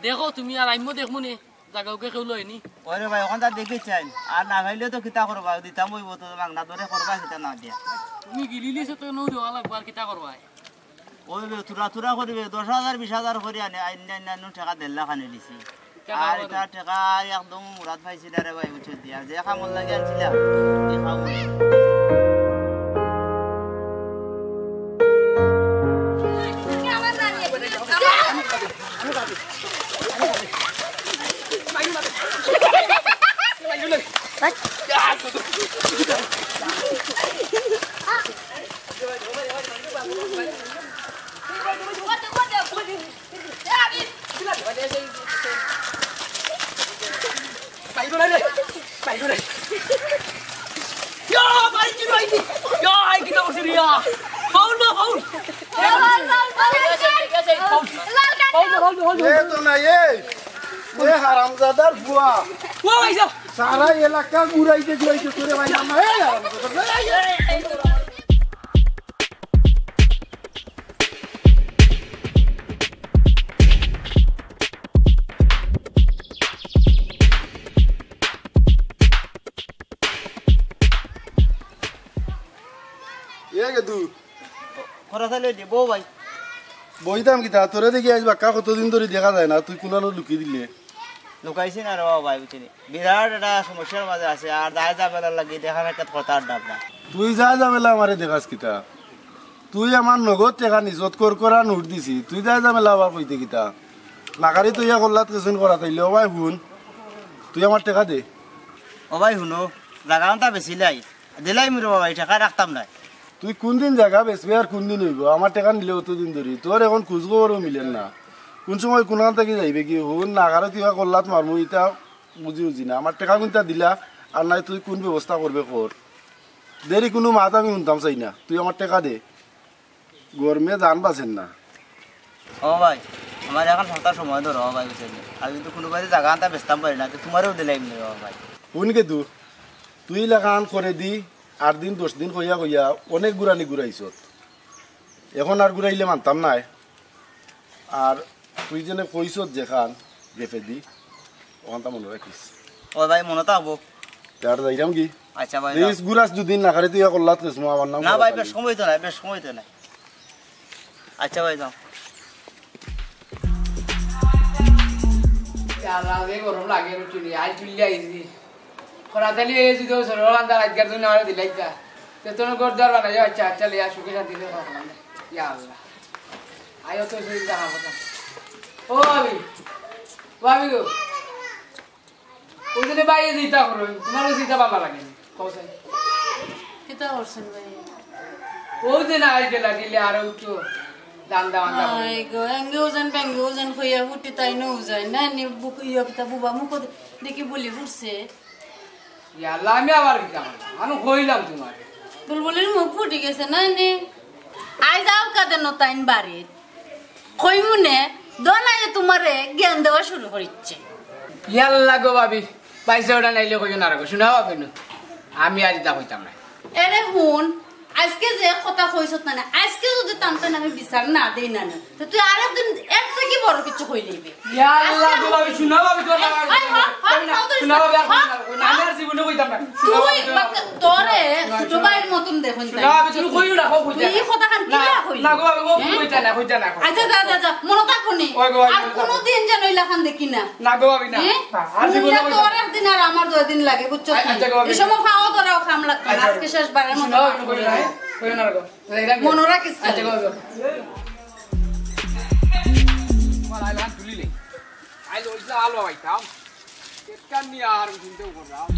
দেখো তুমি আর আমিও দেখমু নে, জাগা উগা কেউ লয়নি। ওরে ভাই, অখানতা দেখি চাইন। আর না পাইলে তো কিতা করবা, দিতাম অইবো তো, মাগনা দরে করবা কিতা না দিয়া। তুমি গিলিলিছো তো নু দেওয়া লাগবো, আর কিতা করবা? ওই বে, থুড়া থুড়া করি বে, দশ হাজার, বিশ হাজার করি আনে, আইন, আইন, আইন, টেকা দেড় লাখ আনি দিছি। টেকা আর বড়। ইতা টেকা একদম মুরাদ পাইছি না রে ভাই, বুঝছত নি? আর যে কামর লাগি আনছিলাম, এই কাম। এ তো না, এ। এ হারামজাদার ফুয়া। সারা এলাকা ঘুরাইতে ঘুরাইতে তোরে ভাই আমার, এই হারামজাদা, এই, এই, এই। এ গেদু। খরা চাইলে দে, বউ ভাই। বইতাম কিতা, তোরে দেখি আইজ বাক্কা কতদিন ধরি দেখা যায় না, তুই কুনানো লুকি দিলে? লুকাইছি না রে বাবা ভাই, বুঝছনি? বিরাট একটা সমস্যার মাঝে আছে, আর দায় ঝামেলার লাগি দেখা সাক্ষাৎ করতে আর ডাব না। তুই যা ঝামেলা আমারে দেখাস কিতা? তুই আমার নগদ টেকা নিজত কর করা নোট দিছি, তুই যা ঝামেলা আবার কইতে কিতা? নাকারি তুই ইয়া করলাত কেসুন করা তাইলে, ও ভাই হুন, তুই আমার টেকা দে। ও ভাই হুনো, জাগা আনতা বেচিলাই, দিলাইমু রে বা ভাই, টেকা রাখতাম নায়। তুই কুনদিন জাগা বেচবে আর কুনদিন অইবো? আমার টেকা নিলে অতদিন ধরি, তোর এখন খুঁজ খবরও মিলের না। কুন সময় কুনখান থাকি যাইবে কি? হুন, নাগারে তুই কল্লাত মারমু, ইতা বুঝি বুঝি না। আমার টেকা কুনতা দিলা, আর নায় তুই কুন ব্যবস্থা করবে কর। দেরি কুনু মাত আমি হুনতাম চাই না, তুই আমার টেকা দে। গরমে জান বাঁচের না। ও ভাই, আমার এখন সপ্তাহ সময় ধরো, ও ভাই, বুঝছেন? আমি কিন্তু কুনু বাড়ি জাগা আনতা বেচতাম পারি না, তো তুমারেও দিলাইমু রে, ও ভাই। হুন কে তু, তুই লাখান করে দি, আট দিন, দশ দিন কইয়া কইয়া অনেক ঘুরানি ঘুরাইছত। এখন আর ঘুরাইলে মানতাম নায়। আর তুই যেনে কইছত যেখান গেফে দি, ওখানটা মনো রাখিস। ও ভাই, মনো থাকবো। তে আর যাইরাম কি? আচ্ছা ভাই, প্লিজ, যাও। ঘুরাস দুদিন না খালি তুই কল্লাত রেসমু আমার নাম না খারাপ ভাই, খালি। বেশ সময় তো নাই, বেশ সময় তো নাই। আচ্ছা ভাই, যাও। ইয়াল্লা, যে গরম লাগে, বুঝছো নি? আইজ চুল্লি আইছি। খরা তালি এই যদি সরল আন্দা রাজগার জন্য আমারে দিলাইতা। তে তোর ঘর দ্বার বানাই যাও, আচ্ছা, আচ্ছা, লিয়া সুখে শান্তিতে থাকলাম। ইয়াল্লা। আইও তো শরীর দেখা কথা। ও ভাবি, ও ভাবি গো। ওই জন্য বাইরে দিতা করো, তোমার ওই দিতা বাবা লাগে। কও চাই। কিতা করছেন ভাই? ওই যে না, আইজ বেলা দিলে আরো উঠো। দান্দা বান্দা করো। আই গো, এঙ্গেও যান, বেঙ্গেও যান, কইয়া ফুটি তাই নও যায়। না, নি বুক ইয়া কিতা বুবা মুখ দেখি বুলি ফুটছে। ইয়াল্লা, আমি আবার কিতা করলাম? আমি কইলাম তোমারে। বুলবুলির মুখ ফুটি গেছে না নি? আইজ আউক্কা দেন তাইন বাড়িত। কইমু নে, দোনায়ে তুমারে জ্ঞান দেওয়া শুরু করিচ্ছে। ইয়াল্লা গো ভাবি, পয়সা ওটা নাইলে কইও না রাখো, শোনা ভাবি নু। আমি আর ইতা কইতাম না। এরে হুন, আজকে যে কথা কইছত না, না, আজকে যদি তানতান আমি বিচার না দেই না, না, তো তুই আরেকদিন এর থাকি বড় কিছু কই লইবে। ইয়াল্লা গো ভাবি, শোনা ভাবি, তোর এ, ভাই, ভাই, ভাই, ভাই, শোনা ভাবি, আর কই না, কই না, আমি আর জীবনে কইতাম না। তুই বাক্কা তোরে ছোট ভাইর মতন দেখইন তাই। না, আমি তুমি কইও না, কও কইতা তুই না। এই কথাখান না, কিলা কইলি? না গো, আমি কও হ্যাঁ? কইতা না, কইতা না, কইতা আচ্ছা, না। যা, যা, যা, মনো থাকবো নি। ওই গো, ওই আর গো, কোনো ওই গো। দিন যেন ওই লাখান দেখি না। না গো, ভাবি না। হ্যাঁ? না, আর জীবনে কইতা না। তোর একদিন আর আমার দুই দিন লাগে, বুঝছো আ-, কি? আচ্ছা গো, ভাবি। এই সময় ফাও ধরাও কাম লাগতো না। আচ্ছা। আজকে শেষ বারের মতো শোনো, মাফ আমি কই করে না, দে। কইও না গো। এই রাখ। মনো রাখিস আচ্ছা খালি। গো, ভাবি। তোমার আইলাম তুলিলে। আইলে ওই যে আলো আইতাম। কেটকার নিয়ে আর চিন্তাও করলাম।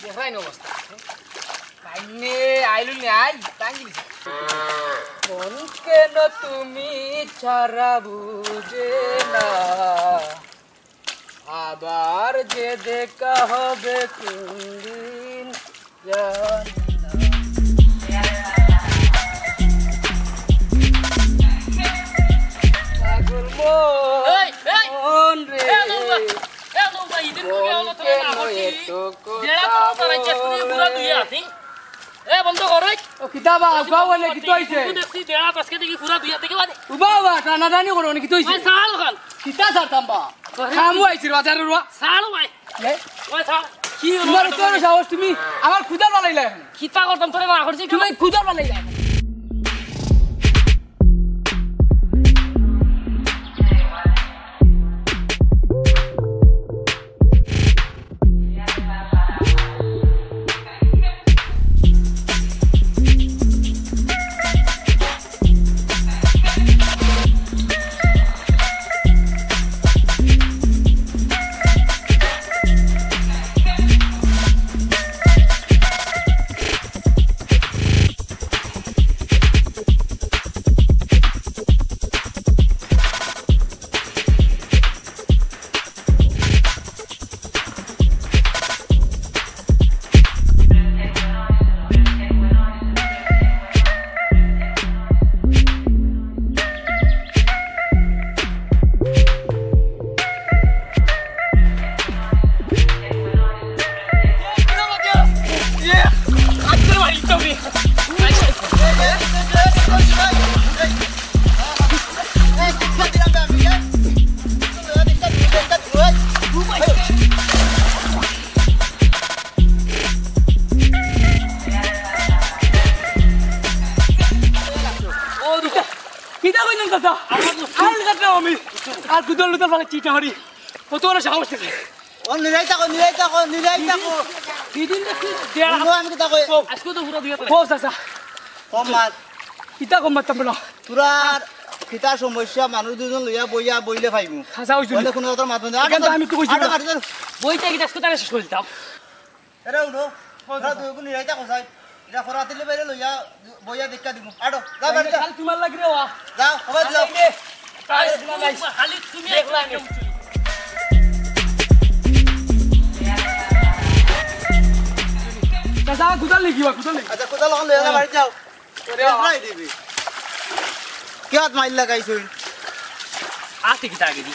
দেখরাইন অবস্থা। তাইনে আইলু নে আই, ভাঙি দিছে। মন কেন তুমি ছাড়া বুঝে না, আবার যে দেখা হবে কোন দিন জানি না। পাগল মন, এই, এই, মন রে। এ নৌকা, এ নৌকা, ইদিন মন নৌকা, কেন অত না করছি। এত কথা জেলা তো তারা চেক করে বলে? ঘুরা দুই আছি। এ বন্ধ কর রে। ও কিতা বা, উবা বলে কিতা অইছে? দেখছি, জেলা আজকে দেখি ঘুরা দুই আছি, বাদে। উবা, উবা, টানাটানি করো নি, কিতা অইছে? ভাই, ছাড় ওখান। কিতা ছাড়তাম বা? আরে কামু আইছি রে, বাজারে রে। ছাড় ভাই। এ? ওই ছাড়। কি হলো? তোমার তো সাহস, তুমি আমার খুদার বালাইলা এখন। কিতা করতাম তোরে না করছি? তুমি খুদার বালাইলা এখন। ও দুটা, কিতা কইলাম কথা? আইল কাটলাম আমি। আর কুদল লুদল ফালে চিটা হরি। কত বড় সাহস থাকে? ও নিরাই থাকো, নিরাই থাকো, নিরাই থাকো। দিদিন দেখি দেড় হুনো, আমি কিতা কই? আজকে তো পুরো দুই হাত। ও চাচা, কম মাত। ইতা কম মারতাম বলো। তোরা আর কিতা সমস্যা, মানুষ দুজন লইয়া বইয়া বইলে পাইমু। চাচা, ওই জন্য। বলে কোনো কথা মাত না। আগে তো আমি তো কইছি আগে না। মারি ধর। বইটা কি আজকে তারা শেষ করে দিতাম। এরে উঠো। তোরা দুই গুণ নিরাই থাকো, যাই। এটা খরা দিলে বাইরে লইয়া বইয়া দেখা দিমু। আটো, যা বাড়ি যা। খালি তোমার লাগি রে ওয়া। যাও, সবাই যাও। খালি তুমি দেখলাম। চাচা, কোথায় লিখিবা, কোথায় লিখি? আচ্ছা, কোথায় লখন লইয়া যা, বাড়ি যাও। ওরে বাবা। দেখলাই দিবি। কিয়াত মাইর লাগাইছইন? আতে কিতা আগে দি।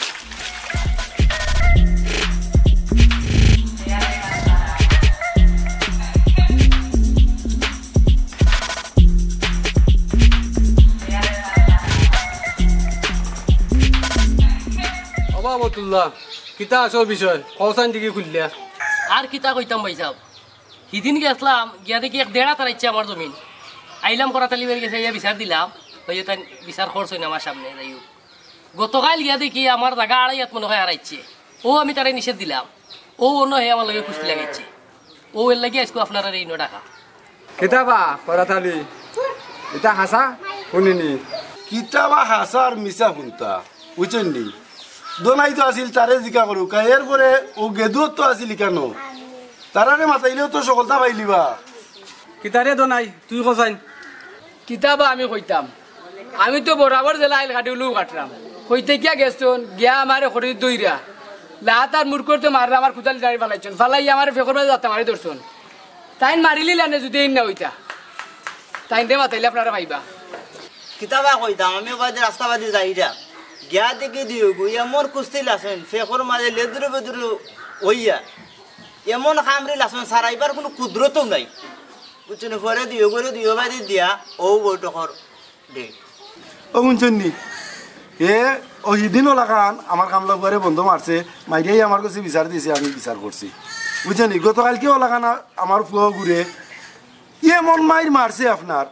ও বাবতুল্লাহ, কিতা আছো বিষয়? কওছাইন দেখি খুলিয়া। আর কিতা কইতাম ভাইসাব? হিদিন গেছলাম, গিয়া দেখি এক দেড়া তারাইছে আমার জমিন। আইলাম করাতালি বাড়ি গেছে, ইয়া বিচার দিলাম। ওই যে তাই বিচার করছইন আমার সামনে, যাই হোক। গতকাল গিয়া দেখি আমার জাগা আড়াই হাত মনে হয় হারাইছে। ও আমি তারে নিষেধ দিলাম। ও অন্য হে আমার লগে কুস্তি লাগাইছে। ও এর লাগি আইজকু আপনারারে ইনো ডাকা। কিতা বা করাতালি? ইতা হাছা? হুনিনি। কিতা বা হাছা আর মিছা হুনতা? বুঝছইন নি? দোনাই তো আছিল, তারে জিকা করুক্কা। এরপরে ও গেদুয়ত তো আছিল ইকানো। তারারে মাতাইলেও তো সকলতা পাইলিবা। কিতারে দোনাই, তুই কছাইন। কিতা বা আমি কইতাম? আমি তো বরাবর জেলা আইল কাটি উলু কাটরাম। কইতে কিয়া গেছছইন, গিয়া আমারে খড়ি দইরা। লাত আর মুড় করতে মাররা, আমার কুদাল জারি ফালাইছইন। ফালাই আমারে ফেকর মাঝে যাত্রা মারি ধরছইন। তাইন মারিলিলা নে যদি এই না হইতা। তাইনরে মাতাইলে আপনারা পাইবা। কিতা বা কইতাম, আমি ওবায়দি রাস্তা বাদি যাইরা। গিয়া দেখি দিও গো, এমন কুস্তি লাছইন, ফেকর মাঝে লেদুরু বেদুরু হইয়া। এমন কামড়ি লাছইন, সারাইবার কুনু কুদরতও নাই। বুঝছইন, পরে দিও গো, দিও বায়দি দিয়া, ও বৈঠকর দে। ও হুনছইন নি? এ, ও হিদিন ওলাখান আমার কামলা ফুয়ারে বন্ধ মারছে, মাইরাই আমার কাছে বিচার দিছে, আমি বিচার করছি। বুঝছইন নি? গতকালকে ওলাখান আ-, আমার ফুয়া ঘুরে, এমন মাইর মারছে আপনার,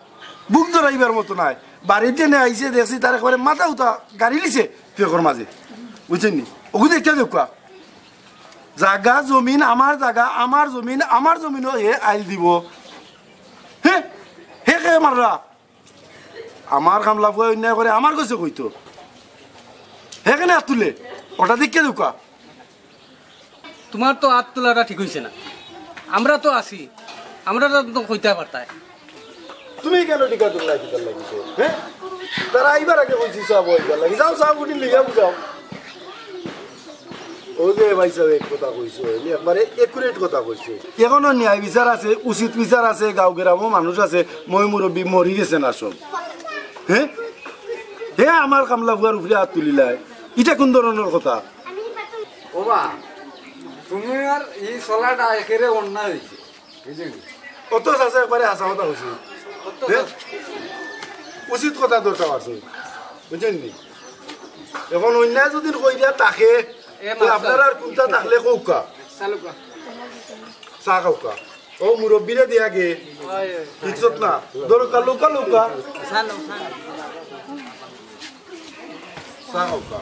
বুক ধরাইবার মতো নাই। বাড়িত যেনে আইছে দেখছি তার একবারে মাথা উতা গাড়ি লিছে ফেকর মাঝে। বুঝছইন নি? ওগু দেখিয়া দেখুক্কা। জাগা জমিন আমার জাগা, আমার জমিন আমার জমিনও হে আইল দিব। হে, হে কে মাররা? আমার কামলা ফুয়া অন্যায় করে আমার কাছে কইতো। হে কেনে আত তুলে? ওটা দেখিয়া দেখুক্কা। তোমার তো আত তোলাটা ঠিক হইছে না। আমরা তো আছি, আমরা তো কইতা পারতায়। তুমি কেনে টিকা তুললা কিতার লাগি? হ্যাঁ? তারা আইবার আগে কইছি চা বইবার লাগি। যাও, চা গুটি লইয়া বুঝাও। ও যে ভাইসাব এক কথা কইছে, একবারে accurate কথা কইছে। এখনো ন্যায় বিচার আছে, উচিত বিচার আছে, গাঁও গ্রামও মানুষ আছে, ময় মুরব্বি মরি গেছে না সব। হ্যাঁ? হে আমার কামলা ফুয়ার উপরে আত তুলিলায়, ইটা কোন ধরনর কথা? ওবা, তুমি আর এই চলাটা একেরে অন্যায় হইছে। বুঝলি? অত চাচা একবারে হাছা কথা কইছে। অত হে? চাচা। উচিত কথা দরকার আছে। বুঝছইন নি? এখন অন্যায় যদি কইরা থাকে, এ তো মাছ আপনারা আর কোনটা থাকলে কউক্কা। চালুক্কা। চা খাউক্কা। ও মুরব্বিরে দিয়া গে। ওই, ওই। দেখছত না? দরকার লউক্কা, লউক্কা। চা লও, চা লও। চা খাউক্কা।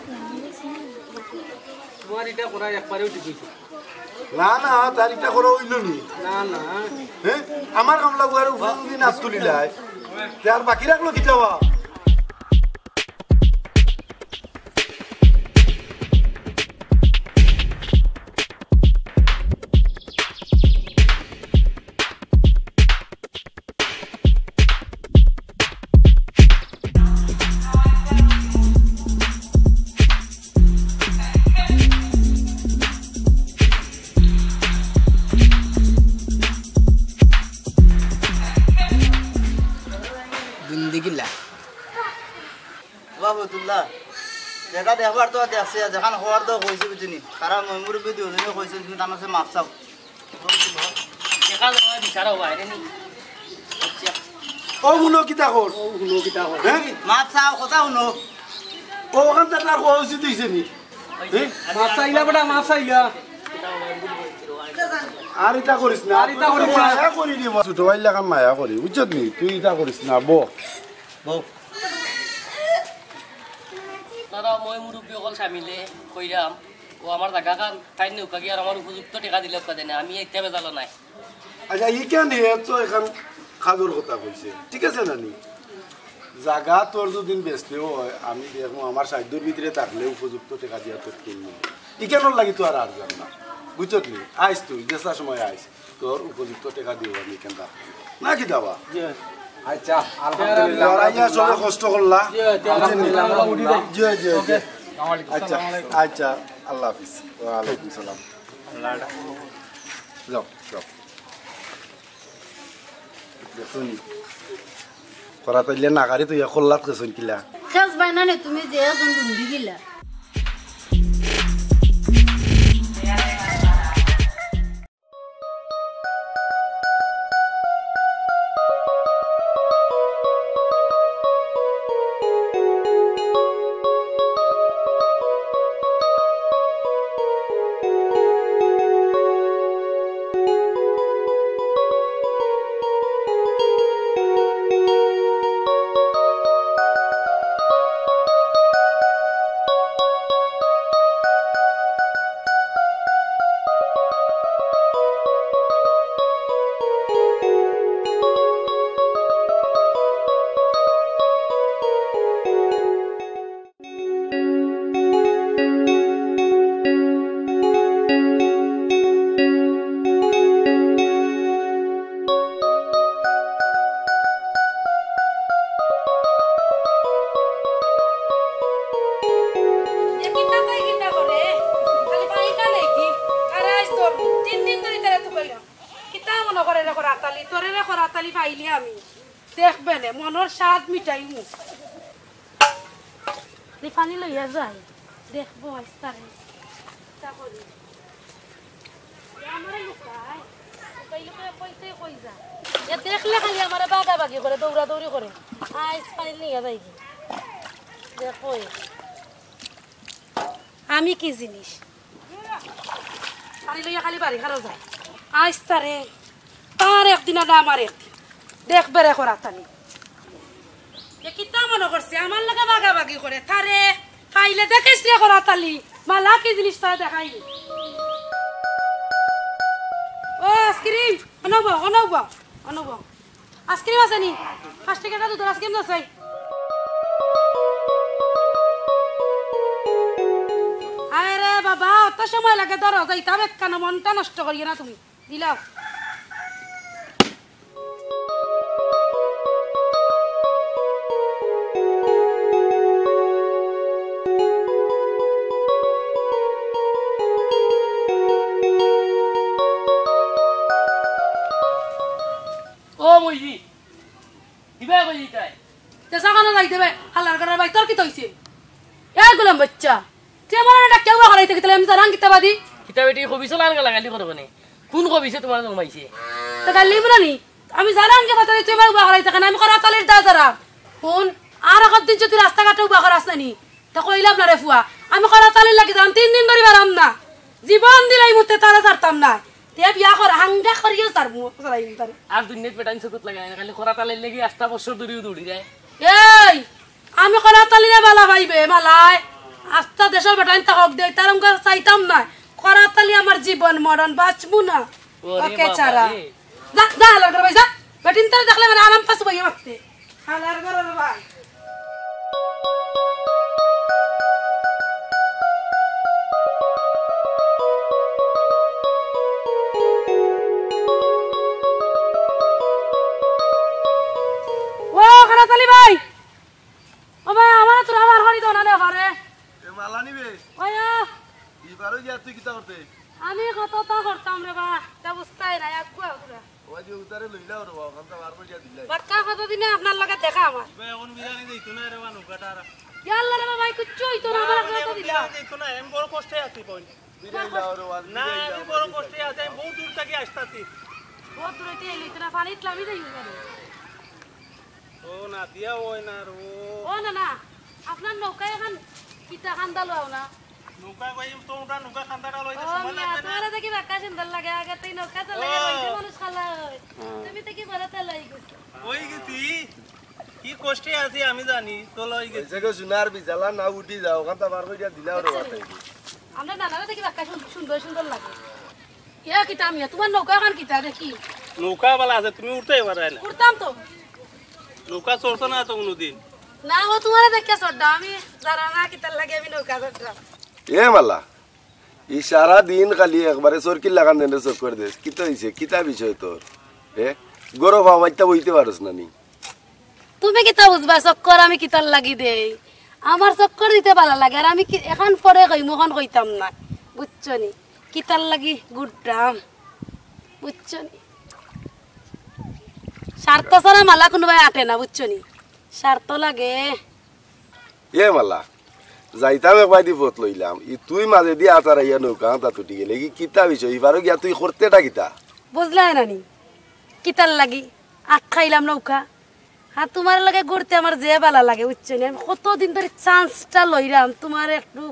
তোমার ইটা করা একবারেও ঠিক হইছে। না, না, তার ইটা করা হইল নি। না, না। হ্যাঁ? আমার কামলা বুয়ার উপরে যদি নাচ তুলিলায়, তে আর বাকি রাখলো কিতা বা? জিন্দেগিলা। বাবুতুল্লাহ, যেটা দেখবার তো দেখছি, যেখান হওয়ার তো কইছি, বুঝছইন নি? তারা ময় মুরব্বি দুজনে কইছে, তুমি তার কাছে মাফ চাও। দেখা যাবে, বিচার হবো, আরে নি। আচ্ছা। ও হুনো কিতা কর? ও হুনো কিতা কর? হ্যাঁ? মাফ চাও, কথা হুনো। ও ওখান থেকে আর হওয়া উচিত হইছে নি? হ্যাঁ? মাফ চাইলা বেটা, মাফ চাইলা। আর ইটা করিস না। আর ইটা করিস না। মায়া করি দিব। ছোট ভাইর লাখান মায়া করি, বুঝছত নি? তুই ইটা করিস না, বউ। বউ। তারা ময় মুরব্বি অকল সামিলে কইরাম। ও আমার জাগা খান, তাইন নৌকা কি আর আমার উপযুক্ত টেকা দিলে উকা দেয় না, আমি ইটা বেজালো নাই। আচ্ছা, ইখান হে তো এখান কাজর কথা কইছে, ঠিক আছে না নি? জাগা তোর যদি বেচতে হয়, আমি দেখমু আমার সাধ্যর ভিতরে থাকলে উপযুক্ত টেকা দিয়া তোর কিনমু। ইখানর লাগি তো আর আর যাম না, বুঝছত নি? আইস তুই, যেছা সময় আইস, তোর উপযুক্ত টেকা দিব আমি ইখান রাখমু। না কিতা বা? আচ্ছা, আলহামদুলিল্লাহ। লড়াইয়া সবে কষ্ট করলা। জি, জি, আলহামদুলিল্লাহ, আমরা উঠি যাই। জি, জি, জি। ওকে। আচ্ছা, আচ্ছা, আল্লাহ হাফিজ। ওয়ালাইকুম সালাম। যাও, যাও। দেখছো নি? করা তাইলে না গাড়ি তুই কল্লাত গেছন কিলা? খাস বাইনা নে তুমি যে এখন রুন্দি গিলা। এ কিতা তাই কিতা করে? খালি পানি টানে কি? আর আইস ধরবো। তিন দিন ধরি তারে তুকাইলাম। কিতা মনো করে রে করাতালি? তোরে রে করাতালি পাইলে আমি। দেখবে নে, মনর স্বাদ মিটাইমু। নি পানি লইয়া যাই। দেখবো আইস তারে। কিতা করি? এ আমারে লুকায়। লুকাই লুকাই কইতে কই যা। এ দেখলে খালি আমারে বাগাবাগি করে, দৌড়াদৌড়ি করে। আইস পানি নিয়া যাই কি? দেখো এ। আমি কি জিনিস? পানি লইয়া খালি বাড়ি খালো যায়। আইস তারে। তার একদিন আর আমার একদিন। দেখবে রে করাতালি। এ কিতা মনো করছে? আমার লগে বাগাবাগি করে। তারে পাইলে দেখিস রে করাতালি। মালা কি জিনিস তারে দেখাই। ও আইসক্রিম, অনো বও, অনো বও, অনো বও। আইসক্রিম আছে নি? পাঁচ টেকাটা দুধর আইসক্রিম আছে। আরে বাবা, অত সময় লাগে ধরো, যাইতাম একখানা, মনটা নষ্ট করিও না তুমি। দিলাও। ও মইজি, দিবা কই দিতাই? তে চা খানো যাই দেবে, হালার ঘরর ভাই, তোর কিতা অইছে? এ গোলাম বাচ্চা, তুই আমার একটা কেউ হারাইতে গেলে আমি জানাং কিতা বাদি? কিতা বেটি কবিছো লান গালাগালি করো কেনে? কোন কবিছে তোমার জন্মাইছে? তো গালি বুলানি? আমি জানাং কি বাতারে তুই আমার উবা হারাইতে কেনে? আমি করাতালির দা যারা। হুন, আর আগর দিন যদি রাস্তাঘাটে উবা করাস না নি, তা কইলাম না রে ফুয়া, আমি করাতালির লাগি যাম, তিন দিন ধরি বারাম না। জীবন দিলাই মুতে তারা ছাড়তাম না। তে বিয়া কর, হাঙ্গা করিও ছাড়মু, ছাড়াইমু তারে। আর দুনিয়াত বেটাইন চকুত লাগে না, খালি করাতালির লাগি আস্তা বছর ধরিও দৌড়ি যায়। এই, আমি করাতালিরে বালা পাইবে, মালাই। আস্তা দেশর বেটাইন তা হক দেই, তার অঙ্গ চাইতাম না। করাতালি আমার জীবন মরণ, বাঁচমু না। ওরে ওকে বাবা ছাড়া। রে। যা, যা, হালার ঘরর ভাই, যা। বেটিন তারে দেখলে মানে আরাম পাস বইয়ে মারতে। হালার ঘরর ভাই। ও, করাতালি ভাই। ও ভাই, আমার তোরা বার করি দো না রে, পারে। এ মালা নিবে? ওই ও। ই পারো গিয়া তুই কিতা করতে? আমি কততা করতাম রে বা, তা বুঝতাই নাই, আগুয়া পুরা। ও আজ উতারে লইলাও রে বা, ওখানটা বার করিয়া দিলাই। বাক্কা কতদিনে আপনার লগে দেখা আমার। ভাই, এখন বিরিয়ানি দিত না রে বা, নৌকাটা আর। ইয়া আল্লাহ রে বা ভাই, কিচ্ছু অইতো না, না, আমার মানে, কথা এখন দিলা। বিরিয়ানি দিত না, আমি বড় কষ্টে আছি, কই? বিরিয়ানি লাও রে বা, না, বিরিয়ানি আমি লাও, বড় বিরিয়ানি কষ্টে লাও। আছি, আমি বহুত দূর থাকি আসতাছি। বহুত দূর অইতে এই লইতে না, পানিত লামি যাই উবারে। ও না দিয়া ওই না রে, ও। ও না, না, আপনার নৌকা এখন কিতা খান্দা লও না? নৌকা কই, তো ওটা নৌকা খান্দাটা লইতে ও, সময় মিয়া, লাগবে না? তোমার দেখি বাক্কা সুন্দর লাগে, আগে তুই নৌকা চালাইয়া ও। রইছে মানুষ খালা হয়। হুম। তুমি তো কি বড় চালাই গেছো? ওই গেছি, কি কষ্টে আছি আমি জানি, তো লই গেছি। ওই জায়গায় সোনার বিজালা না উঠি যাও, ওখান তো বার করিয়া দিলাও রে বাতাই। আমরা নানারে দেখি বাক্কা সুন-, সুন্দর সুন্দর লাগে। ইয়া কিতা মিয়া, তোমার নৌকা এখন কিতা দেখি? নৌকা বালা আছে, তুমি উঠতে পারায় না। উঠতাম তো। নৌকা চড়ছো না তো কোনোদিন? না, ও তোমারে দেখে চড়তাম, আমি জানা না কিতার লাগে আমি নৌকা চড়তাম। এ মালা, ই সারা দিন খালি একবারে চরকির লাখান দেনে চক্কর দেস। কিতা অইছে? কিতা বিষয় তোর? এ? গরো পাও মাইত্তা বইতে পারস না নি? তুমি কিতা বুঝবা চক্কর আমি কিতার লাগি দেই? আমার চক্কর দিতে বালা লাগে, আর আমি কি, এখান পরে কইমু, অখন কইতাম না, বুঝছো নি? কিতার লাগি ঘুররাম, বুঝছো নি? স্বার্থ ছাড়া মালা কোনোবায় আটে না, বুঝছো নি? স্বার্থ লাগে। এ মালা, যাইতাম একবায়দি পথ লইলাম, ই তুই মাজেদি আতার আইয়া নৌকা আনতা তুটি গেলে কি কিতা বিষয়? ইবারও গিয়া তুই করতেটা কিতা? বুঝলায় না নি? কিতার লাগি আটকাইলাম নৌকা? হ্যাঁ, তোমার লগে ঘুরতে আমার যে বালা লাগে, বুঝছো নি? আমি কতদিন ধরি চান্সটা লইরাম, তোমার একটু,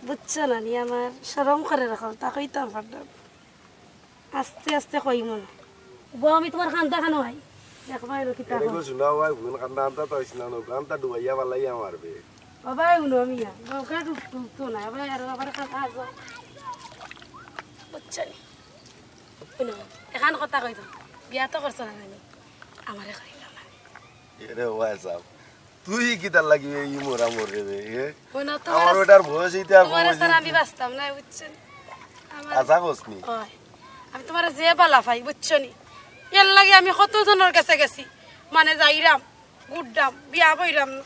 বুঝছো না নি? আমার শরম করে রাখো, তা কইতাম পারলাম। আস্তে আস্তে কইমু না। বউ, আমি তোমার কান্দা খানো আই। দেখবা এলো কিতা এরে হয়। গো, শুনা ভাই, বোন কান্দা আনতা তো হইস না, নৌকা আনতা ডুবাইয়া ফালাইয়া মারবে। ও ভাই, উনো মিয়া, নৌকা ডুব-, ডুবতো না, ভাই, আর আবার কান্দা আছো। বুঝছো নি? উনো, এখান কথা কইতো, বিয়া তো করছো না জানি, আমারে কইলো না। এরে ভাই সাহেব, তুই কিতার লাগি এই মরা মরে রে, এ? হুনো, তোমার আমার বেটার বয়স ইতা আর তোমার কম ছাড়া হইছে। আমি বাঁচতাম না, বুঝছো নি? আমার আশা করছ নি? হয়। আমি তোমার যে বালা পাই, বুঝছো নি? এর লাগি আমি কত জনের কাছে গেছি, মানে যাইরাম, ঘুররাম, বিয়া বইরাম না।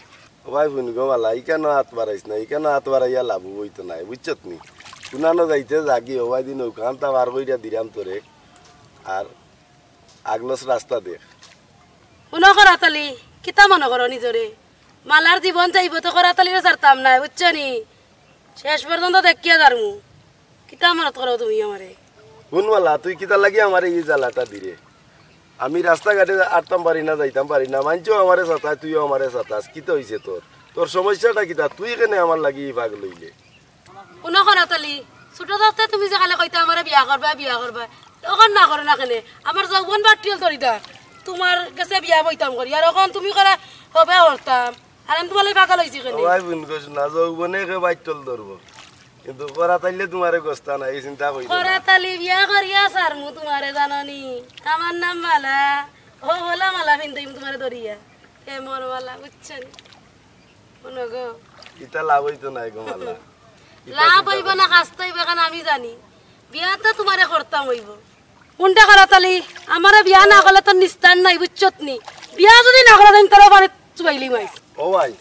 ও ভাই হুন গো বালা, ইকানো হাত বাড়াইস না, ইকানো হাত বাড়াইয়া লাভ হইতো নাই, বুঝছত নি? কুনানো যাইতে যাগি, ও ভাই দিন নৌকা আনতা বার কইরা দিরাম তোরে, আর আগলস রাস্তা দেখ। হুনো করাতালি, কিতা মনো করো নিজরে? মালার জীবন যাইবো তো করাতালিরে ছাড়তাম নায়, বুঝছো নি? শেষ পর্যন্ত দেখিয়া যারমু। কিতা মনত করো তুমি আমারে? হুন মালা, তুই কিতার লাগি আমারে ই জ্বালাটা দিরে? আমি রাস্তাঘাটে আটতাম পারি না, যাইতাম পারি না, মানষেও আমারে সাতায়, তুইও আমারে সাতাস, কিতা অইছে তোর? তোর সমস্যাটা কিতা? তুই কেনে আমার লাগি ই পাগল অইলে? হুনো করাতালি, ছোট থাকতে তুমি যে খালি কইতা আমারে বিয়া করবা, বিয়া করবা, অখন না করো না কেনে? আমার যৌবন বাট্টিল ধরি দা, তোমার গেছে বিয়া বইতাম করি, আর অখন তুমি করা হবে করতাম, আর আমি তোমার লাগি পাগল অইছি কেনে? ও ভাই হুন গো, না যৌবনে কে বাট্টল ধরবো, কিন্তু করাতাইলে তোমারে গস্তা নাই, এই চিন্তা করি না। করাতালি বিয়া করিয়া সারমু তোমারে জানো নি, আমার নাম মালা, ও হলা মালা ফিন্দাইমু তোমারে ধরিয়া, এ মর মালা, বুঝছো নি? হুনো গো। ইতা লাভ অইতো নায় গো মালা। ইতা লাভ চিন্তা অইবো না, করি। খাস্তা অইবো, এখন আমি জানি। বিয়া তো তোমারে করতাম অইবো। কোনটা করাতালি? আমারে বিয়া না করলে তো নিস্তার নাই, বুঝছত নি? বিয়া যদি না করে দেন, তাহলে বাড়ি চুবাইলি মাইস। ও ভাই,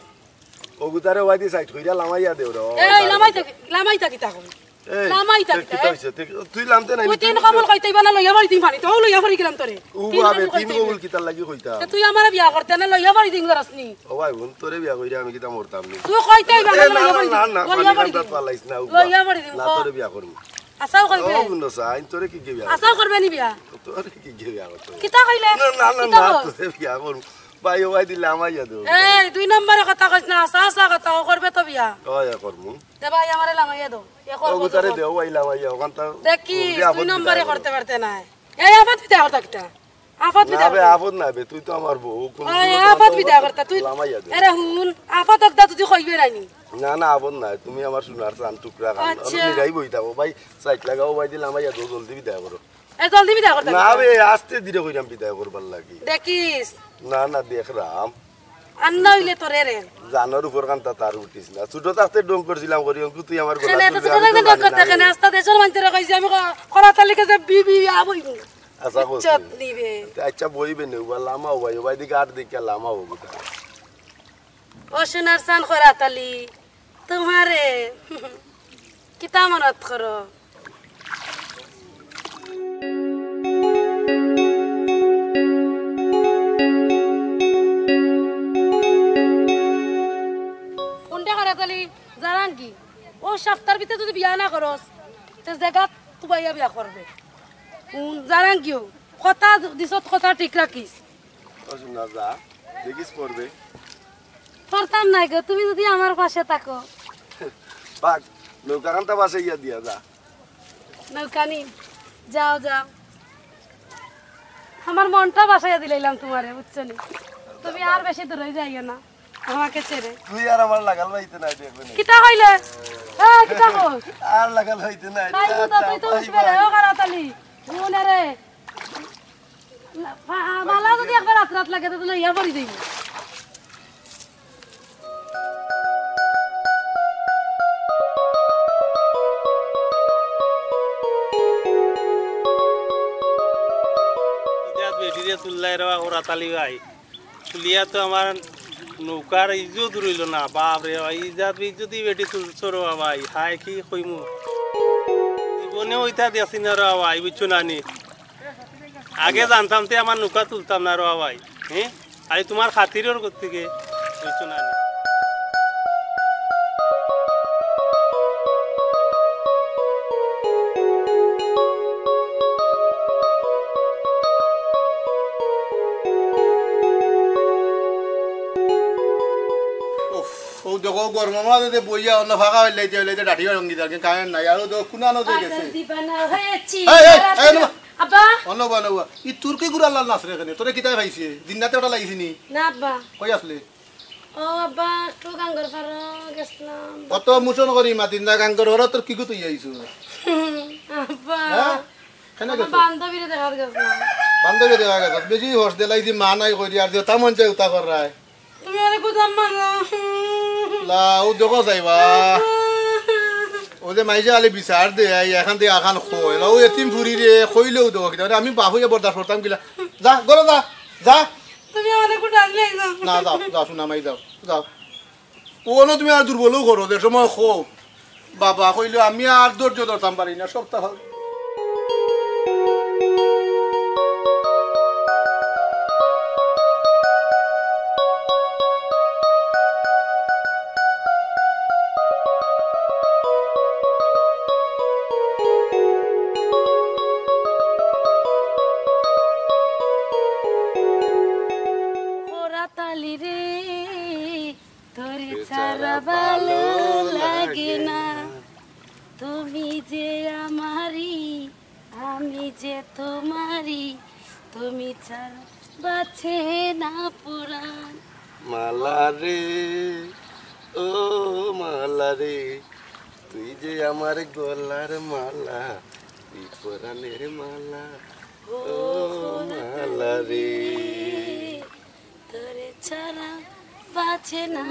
ও গুতারে ওয়াইদি সাইড কইরা লামাইয়া দেও রে, ও এই ভাই। লামাই থাকি, লামাই থাকি তখন। এই, লামাই তোর থাকি, কিতা হইছে? তুই, তুই লামতে নাই, তুই তিন কবুল কইতে ইবা না লইয়া বাড়ি দিন পানি, তো লইয়া বাড়ি গেলাম তোরে। ও তিন বাবে, কবুল তিন কইতে কবুল ইবা। কিতার লাগি কইতা? তে তুই আমার বিয়া করতে না লইয়া বাড়ি দিন গরস নি। ও ভাই, বোন, তোরে বিয়া কইরা আমি কিতা মরতাম নি? তুই কইতে ইবা এ, না না, লইয়া বাড়ি না, দিন। না, লইয়া পানি বাড়ি কান্দাত দিন। পালাইস না, ও লইয়া বাড়ি দিন। না, ও। তোরে বিয়া করমু। আশাও করবে। ও, বোন, দোসা, আইন তোরে কি কে বিয়া আশাও করবে নি বিয়া? তোরে কি কে বিয়া করতো? কিতা কইলে? না, না, না, কিতা না, কস? তোরে বিয়া করমু। ভাই, ও ভাই দিলে আমাইয়া দেও। এই, দুই নম্বরে কথা কইস না, আশা, আশা কথা, ও করবে তো বিয়া। ওই, করমু। দে ভাই, আমারে লামাইয়া দেও। এ ও করবো গুতারে তো। দেও, ওই লামাইয়া, ওখান তো দেখি, বিয়া দুই আপদ নম্বরে বিদায় করতে করো। পারতে নাই। এই আফত বিদায় করতা কিতা? আফত না বিদায় বে, করতা। আফত না বে, তুই তো আমার বউ, কোন ওই সময় আফত তো বিদায় করতা, তুই লামাইয়া দে। এরে হুন, আফত অকদা তুই কইবে রানি। না, না, আফত না, তুমি আমার সোনার চান টুকরা খান। আচ্ছা। আমি নিরাই বই থাকো, ভাই, সাইড লাগাও, ভাই, দিলে লামাইয়া দেও, জলদি বিদায় করো। এ, জলদি বিদায় করতা না কিতা? বে, আস্তে ধীরে কইরাম বিদায় করবার লাগি। দেখিস। না, না, দেখরাম। আন্না অইলে তোরে রে। জানোর উপর কান্তা তার উঠিস না। ছোট থাকতে ডং করছিলাম করি, অঙ্কু তুই আমার গলা কেনে এত তুললে ছোট আমি তো থাকতে ডং জানি না করতে রে। কেনে? আস্তা দেশর মানষরে কইছি আমি ক-, করাতালি গেছে বিবি আবই। আচ্ছা, কইছি। ইজ্জত নিবে। আচ্ছা, বইবে নে, উবা লামাও ভাই, উবা দিকে আট দিকে লামাও গুতা। ও সোনার চান করাতালি, তোমারে কিতা মনত করো? কোনটা করাতালি? জানান কি? ও সপ্তাহর ভিতরে যদি বিয়া না করস, তে জাগাত তুবাইয়া বিয়া করবে। হুন, জানান কিও? কথা দিছত, কথা ঠিক রাখিস। ও সোনা, যা, দেখিস পড়বে। পড়তাম না গো, তুমি যদি আমার পাশে থাকো। বাঘ, নৌকা কান্তা বাসাইয়া দিয়া যা। নৌকা নি, যাও, যাও। আমার মনটা বাসাইয়া দিলাইলাম তোমারে, বুঝছো নি? তুমি আর বেশি দূরে যাইও না। আমাকে ছেড়ে। তুই আর আমার লাগাল পাইতে নাই, দেখবে না। কিতা কইলে? এ, কিতা কস? আর লাগাল পাইতে নাই। তাই তো, তুই তো উঠবে রে, ও কারাতালি। হুন রে। মা-, মালা যদি একবার রাত রাত লাগে, তো লইয়া পড়ি যাইব। ইজাত বেটিরে তুললাই রে বা, ওরা তালি ভাই। তুলিয়া তো আমার নৌকার ইজ্জত রইল না, বাপ রে ভাই, ইজাত বেইজ্জতি বেটি তুলছো রে বা ভাই, হায় কি কইমু। জীবনে ওইটা দেখছি না রে বা ভাই, বুঝছো না নি? আগে জানতাম তে আমার নৌকা তুলতাম না রে বা ভাই, হ্যাঁ? আরে তোমার খাতিরর করতে গিয়ে, বুঝছো না নি? উফ, ও দেখো, গরমর মাঝে যে বইয়া অন্য ফাঁকা হইলে যে, হইলে যে ডাটি বারঙ্গি যার, কারেন্ট নাই, আর ও দেখো, কুনানো যে গেছে। বাদল দিবানা হয়েছি। এই, এই, এই, অন্য, আব্বা। অন্য বানা হুয়া। ই তুর্কি গুড়ার লাল নাচ রে এখানে, তোরে কিতায় পাইছে? দিন রাতে ওটা লাগিছি নি? না, আব্বা। কই আসলে? ও, আব্বা, একটু গাঙ্গর পাড়ো গেছিলাম। কত মোচন করি মাতিন না, গাঙ্গর ওরা তোর কি গুতো ইয়াইছো? আব্বা। হ্যাঁ? কেন আমার গেছো? বান্ধবীরে দেখাত গেছিলাম। বান্ধবী দেখা গেছে, বেশি হর্ষ দিলাই দি মা নাই করি, আর যে তা মন চায় উতা কর রায়। তুমি আরে কোথাম মানো? লা, ও দেখো যাইবা। ও যে মাইজে আলি বিচার দে, আই এখান থেকে আখান কয়। লা, ও এতিম ফুরি রে, কইলেও দেখো কিতা। আরে আমি বাপ হইয়া বরদাস্ত করতাম কিলা। যা, ঘরো যা, যা। তুমি আমারে কোথায় নিয়ে যাও? না, যাও, যাও, সোনা মাই, যাও, যাও। ও না তুমি আর দুর্বলও করো, যে সময় কও। বাবা কইলে আমি আর ধৈর্য ধরতাম পারি না, সপ্তাহ। ওরা তালি রে, তোরে ছাড়া ভালো লাগে না। তুমি যে আমারই, আমি যে তোমারই, তুমি ছাড়া বাঁচে না পরাণ। মালা রে, ও মালা রে, তুই যে আমার গলার মালা, তুই পরাণের মালা, ও ও মালা রে। তোরে ছাড়া বাঁচে না।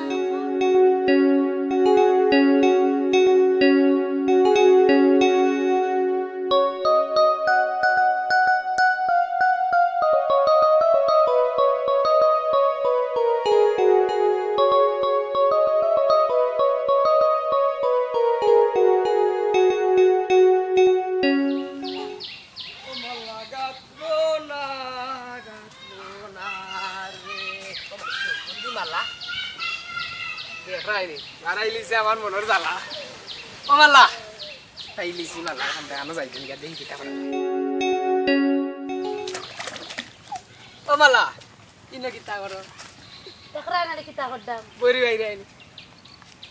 ও মালা, দেখরায়নি, বাড়াইলিছে আমার মনর জ্বালা। ও মালা, পাইলিছি মালা, আমরা আনো যাই দিন গিয়া দেখি কিতা করে। ও মালা, ইনো কিতা করো? দেখরায় না রে কিতা করতাম? বড়ি বাইরে আইনি।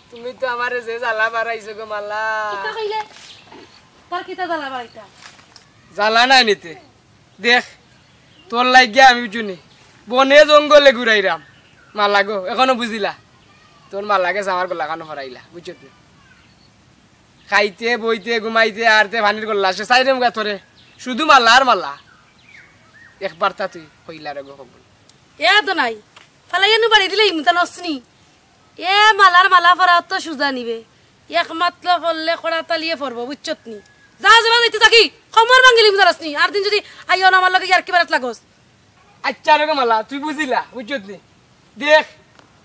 তুমি তো আমারে যে জ্বালা বাড়াইছো গো মালা। কিতা কইলে? তার কিতা জ্বালা বাড়াইতা? জ্বালা নাই নিতে। দেখ, তোর লাগিয়া আমি বুঝুনি, বনে জঙ্গলে ঘুরাইরাম। মালা গো, এখনো বুঝিলা? তোর মালা গেছে আমার গলা কানো ফরাইলা, বুঝছত নি? খাইতে, বইতে, ঘুমাইতে, আরতে, পানির গল্লা, সে চাইরে মুখা তোরে। শুধু মালা আর মালা। একবার তা তুই কইলা রে গো কবুল। এ তো নাই। ফালাইয়া নু বাড়ি দিলে ইমুতা নসনি। এ মালার মালা পরা অত সুজা নিবে। একমাত্র পড়লে কড়া তালিয়ে পড়বো, বুঝছত নি? যা যাবা যাইতে থাকি, কমর ভাঙ্গিলি বুঝারস নি। আর দিন যদি আইও না আমার লগে ইয়ার কি বেড়াত লাগস। আচ্ছা রে গো মালা, তুই বুঝিলা, বুঝছত নি? দেখ,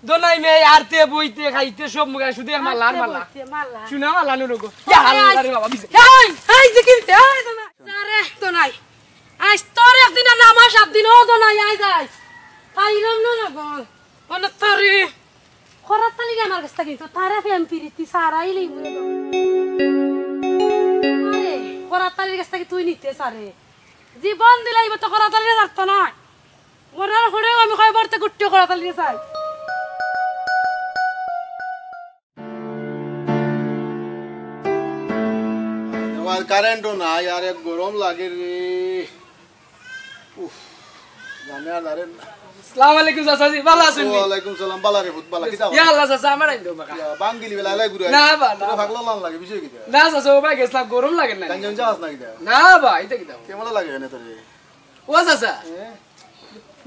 দোনাই মেয়ে আরতে বইতে খাইতে সব মুখে শুধু এক মালা আর আরতে মালা। বইতে মালা। শুনা মালা নু রোগো। ইয়া আল্লাহ রে বাবা, বিজে। এই, এই যে কিনতে, এই দোনাই। আরে দোনাই। আজ তোর একদিন আর না আমার সাত দিন, ও দোনাই, আয় যাই। পাইলাম না রে বল। বলে তোরে। করাত তালি আমার গেছ থাকি তো তারে প্রেম পিরিতি সারাই লইব রে বাবা। আরে, করাত তালির গেছ থাকি তুই নিতে সারে। জীবন দিলাইব তো করাত তালিরে ছাড়তো না। মরার পরেও আমি কয়বার তে গুট্টিও করাত তালিরে চাই। আমার কারেন্টও নাই, আর এক গরম লাগে রে। উফ, জানে আর জানে না। আসসালামু আলাইকুম চাচাজি, ভালা আছইন নি? ওয়ালাইকুম সালাম, ভালা রে পুত, ভালা, কিতা ইয়া আল্লাহ চাচা, আমার আইন্দো বাকা। ইয়া, বাঙ্গি লিবে লাইলাই ঘুরে। না বা, না না, বা। পাগলা লান লাগে, বিষয় কিতা? না চাচা, ও ভাই গেছলাম, গরম লাগে না নি? গাঞ্জা উঞ্জা খাস না কিতা? না বা, ইতা কিতা? কেমন লাগে এনে তোরে? ও চাচা, এ?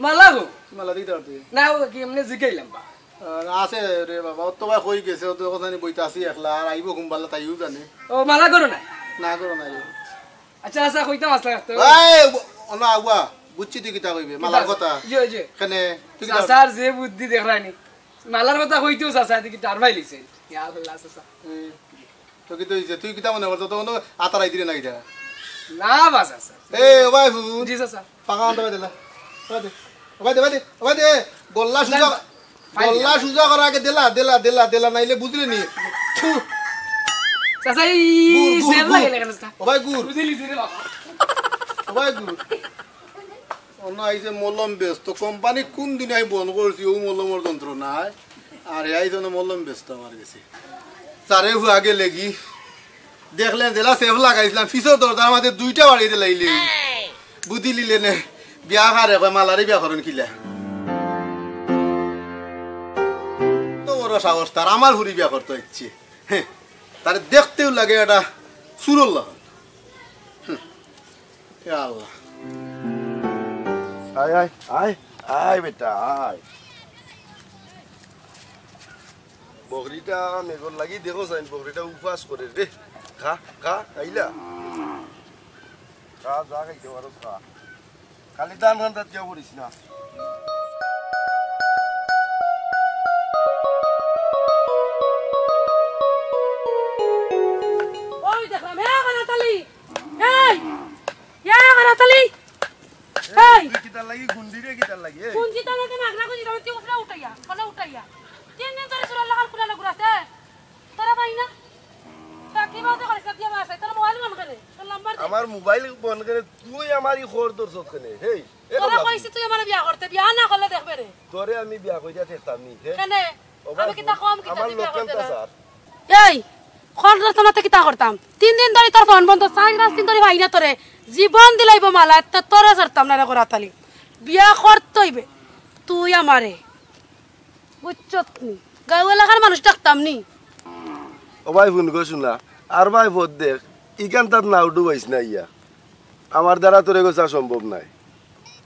মালা গো? মালা দিতে পারতে? না, ও কি এমনে জিগাইলাম বা। আহ, আছে রে বাবা, অত ভাই কই গেছে, অত কথা নি বইতে আসি একলা, আর আইবো কুম্বালা তাইও জানে। ও, মালা করো না? না করো না রে। আচ্ছা, আচ্ছা, কইতাম আসলে তো। এই, ব-, ও না, আগুয়া, বুঝছি তুই কিতা কইবে, মালার কথা। জি, জি। কেনে, তুই কিতা চাচার যে বুদ্ধি দেখরায়নি। মালার কথা কইতেও চাচা, দেখি টার ভাই লিছে। ইয়া আল্লাহ, চাচা। এ, তো কিতা হইছে? তুই কিতা মনে করছ? তো কোনো আতার আইতিরে না কিতা? না বা চাচা। এ, ও ভাই, হুন। জি, চাচা। পাকা আনতে ভাই দিলা। ভাই দে। ভাই দে, ভাই দে, ভাই দে। গল্লা সুজা, ফাইল গল্লা দিয়া। সুজা করার আগে দিলা, দিলা, দিলা, দিলা, নাইলে বুঝলে নি। থু। চাচা, এই গুড়, গুড়, সেল গুড়। লাগে না কেন, চাচা? ও ভাই, গুড়। বুঝলি, বুঝলি, বাবা। ও ভাই, গুড়। অন্য আইছে মলম বেচতো। কোম্পানি কোন দিন আমি বন্ধ করছি, ও মলমর যন্ত্রণায়। আর এই আইছে না মলম বেচতো আমার গেছে। চারে হু আগে লেগি। দেখলেন, যেলা সেফ লাগাইছিলাম, পিছর দরজার মাঝে দুইটা বাড়ি দিলাইলে। বুদ্ধি লিলে নে, বিয়া কারে কয়, মালারে বিয়া করইন কিলা। তো বড় সাহস তার, আমার ফুরি বিয়া করতে ইচ্ছে। হ্যাঁ, তারে দেখতেও লাগে এটা চুরর লাখান। হুম, ইয়া আল্লাহ। আয়, আয়, আয়, আয় বেটা, আয়। বকরিটা মেঘর লাগি দেখো চাইন, বকরিটা উপাস করে রে। খা, খা, খাইলা? খা, যা খাইতে পারো, খা। খালি ধান রান্দাত কেউ করিস না। ওই দেখলাম, হে করাতালি, এই, হে করাতালি, এই। তুই কিতার লাগি গুন্ডি রে, কিতার লাগি, এই? গুন্ডি তো আমাকে মাগনা গুন্ডি, আমি তুই উঠলে উঠাইয়া, ফলে উঠাইয়া। তিন দিন ধরে চুরার লাখান কুলালে ঘুরাতে। তোরা পাই না? তা কি বাজে করিস না, তুই আমার আছে। তোর মোবাইল বন্ধ করে, তোর নাম্বার দে। আমার মোবাইল বন্ধ করে, তুই আমার ই খবর ধরছস কেনে? হেই, এ তোরা কথা কইছি তুই আমার বিয়া করতে, বিয়া না করলে দেখবে রে। তোরে আমি বিয়া কইরা দেখতাম নি, হে? কেনে? ও ভাই, আমি কিতা কম, কিতা আমার তুই বিয়া লোক করতে কেনটা না? স্যার? এই, ফোন ধরতাম না তে কিতা করতাম? তিন দিন ধরি তোর ফোন বন্ধ, চাইর পাঁচ দিন ধরি পাই না তোরে। জীবন দিলাইবো মালা, এত তোরে ছাড়তাম না রে করাতালি। বিয়া করতে অইবে। তুই আমারে। বুঝছত নি? গাঁও এলাকার মানুষ ডাকতাম নি। ও ভাই, ফোন কর শুনা। আর ভাই, ভোট দেখ। ইখান তার নাও ডুবাইস না ইয়া। আমার দ্বারা তোরে গোছা সম্ভব নায়।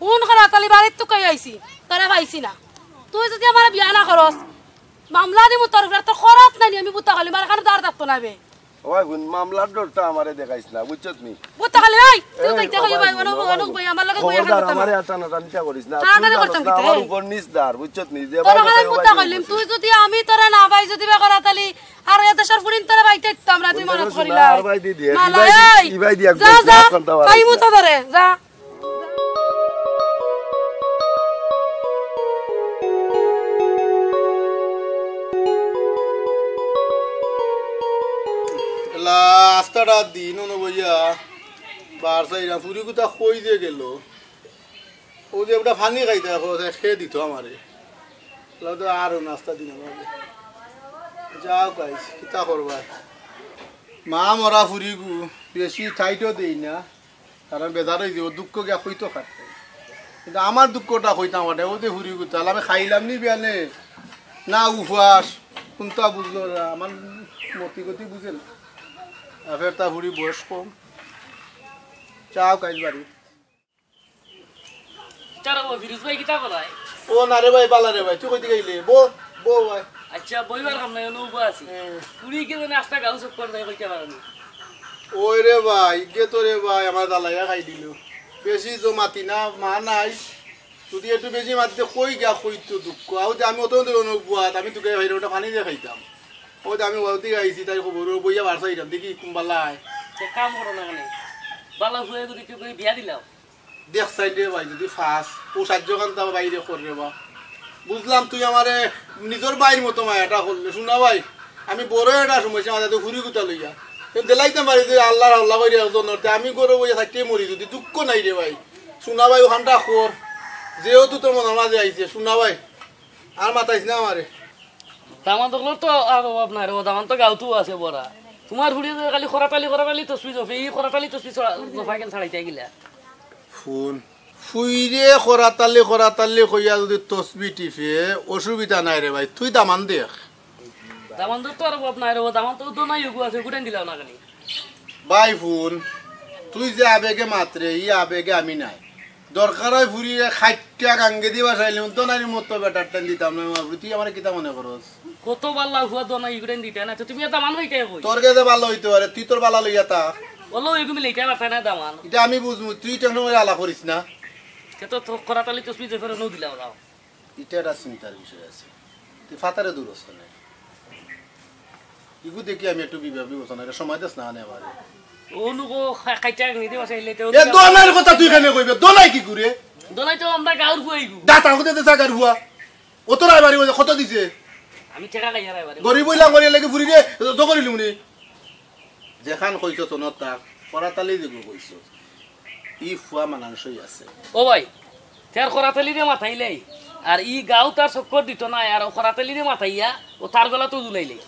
ফোন করাতালি বাড়ির তুকাই আইছি, তোরে পাইছি না। তুই যদি আমার বিয়া না করস, মামলা দিমু তোর উপরে, তোর খরাত নাই নি, আমি বুতা খালি মার কানে দাঁড় থাকতো না বে। ও ভাই, ফোন মামলার ডরটা আমারে দেখাইস না, বুঝছত নি? বুতা খালি, এই, তুই এই, তো ইতা ও কই ভাই, ভাই, বোন, অনক, বোন, অনক ভাই, আমার লগে বইয়া খবরদার, খান করতাম আমারে না। আটা না টানিটা করিস না। হ্যাঁ, তুই আটা জানোস করতাম না, কিতা, আমার এই? উপর নিচ দার, বুঝছত নি? যে তোর ভাই কানে কথা বুতা কইলিম, তুই যদি আমি তোরে না ভাই যদি বা করাতালি, আর এ দেশর ফুরিন তোরে বাইতে দিতাম না, তুই মনে মনে করস না, করিলা। আর ভাই দি দি, মালা, ইবাই দি, এই, ইবাই দি, যা, একদম যা, কান্তা বাড়াইস পাইমু না। তো ধরে, যা। এলা আস্তাটা দিন অনো বইয়া বার চাইরা ফুরি কুতা কই যে গেল। ও যে একটা পানি খাইতা, খে দিত আমারে। এলা তো আরো নাস্তা দিন আমারে। যাও গাইস, কিতা করবা? মা মরা ফুরিগু, বেশি টাইটও দেই না। কারণ বেজার অই যাইবো, দুঃখ গিয়া কইতো পারতে। কিন্তু আমার দুঃখটা কইতাম পারে, ও যে ফুরি গুতাল, আমি খাইলাম নি বিয়ানে, না উপাস, কুনতা বুঝলো না, আমার মতি গতি বুঝে না। আর ফের তা ফুরি বয়স কম। চাও কাইল বাড়ি। তারা ও ফিরোজ ভাই কিতা করায়? ও না রে ভাই, বালা রে ভাই, তুই কইতে গেলে? বো, বো ভাই। আচ্ছা, বইবার কাম নাই, অনুভব আছে। হ্যাঁ। ফুরি কে জানে আস্তা গাউ চক্কর দেয়, কইতে পারে না। ওই রে ভাই, গে তো রে ভাই, আমার জ্বালাইয়া খাই দিল। বেশি জমাতি না, মা নাই। যদি একটু বেশি মাতিতে কই গিয়া কইতো দুঃখ। আও যে আমি অত দূর অনুগুয়াত, আমি তোকে ভাই ওটা পানি দিয়ে খাইতাম। ও যে আমি ওদিকে আইছি, তাই খবর ও বইয়া বারসা আইতাম, দেখি কুম্বালায়। সে কাম করো না কেন? বালা ফুয়ে যদি কেউ করে বিয়া দিলাও। দেখ চাইন রে ভাই, যদি ফাঁস, ও সাহায্য কান্তা বাইরে কর রে বা। বুঝলাম তুই আমারে নিজর ভাইর মতো মায়াটা করলে। শুনা ভাই, আমি বড় একটা সমস্যা মাঝে তো ঘুরি গুতা লইয়া। কিন্তু দিলাইতাম পারি যে আল্লাহর আল্লাহ করি একজন নড়তে। আমি গরু বইয়া থাকতে মরি যদি দুঃখ নাই রে ভাই। শুনা ভাই, ওখানটা কর। যেহেতু তোর মনের মাঝে আইছে, শুনা ভাই, আর মাতাইস না আমারে। দামান তো তো আর অভাব নাই রে, ও দামান তো গাউতু আছে বড়া। তোমার ফুড়ি যে খালি খরাতালি, খরাতালি তসবি জফে, ই খরাতালি তসবি জফা কেন ছাড়াইতে গিলা? ফোন। ফুইরে করাতালি করাতালি কইয়া যুদি তসবি টিপে, অসুবিধা নাই রে ভাই, তুই দামান দেখ। দামানর তো আর অভাব নাই রে, দামান তো দোনাই ওগু আছে, গুটাইন দিলাও না কেনে? ভাই হুন, তুই যে আবেগে মাতরে, ই আবেগে আমি নাই। দরকার অয় ফুরিরে খাইট্টা গাঙ্গেদি বাসাইলিমু, দোনাইর মতো বেটার টান দিতাম না, মারবি, তুই আমারে কিতা মনে করস? কত বালা ফুয়া দোনাই গুটাইন দিতা না, তো তুমি এতা মানবে কে কই? তোর গেছে বালা অইতে পারে, তুই তোর বালা লইয়া থাক। ওলো এগু মিলে ইটা মাথায় না দামান। ইটা আমি বুঝমু, তুই টেনশন করি আলা করিস না। কে তো তো করাতালি তসবি যে ফেরত নু দিলাও দাও। ইটা একটা চিন্তার বিষয় আছে। তুই ফাতারে দূর হস না। ইগু দেখি আমি একটু বিবাহ বিবেচনা, এটা সময় দেস না আনে আমারে। ও নুকো খা-, খাইটা নিতে বসাইলে তো এ দোনাইর কথা তুই কেনে কইবে? দোনাই কি করে? দোনাই তো আমরা গাউর ফুয়া ইগু। দাতা হতে দে জাগার ফুয়া। ও তো রায়বাড়ি কত দিছে? আমি টেকা খাইয়া রায়বাড়ি। গরিব অইলাম, গরিব লাগি ফুরিরে তো করিলিমুনি। যেখান কইছস অনর থাক, করাতালি দিগু কইছস। ই ফুয়া মানানসই আছে। ও ভাই, তার করাতালিরে মাতাইলাই, আর ই গাউ তার চক্কর দিত নায়, আর ও করাতালিরে মাতাইয়া ও তার গলাত ঝুলাইলাই।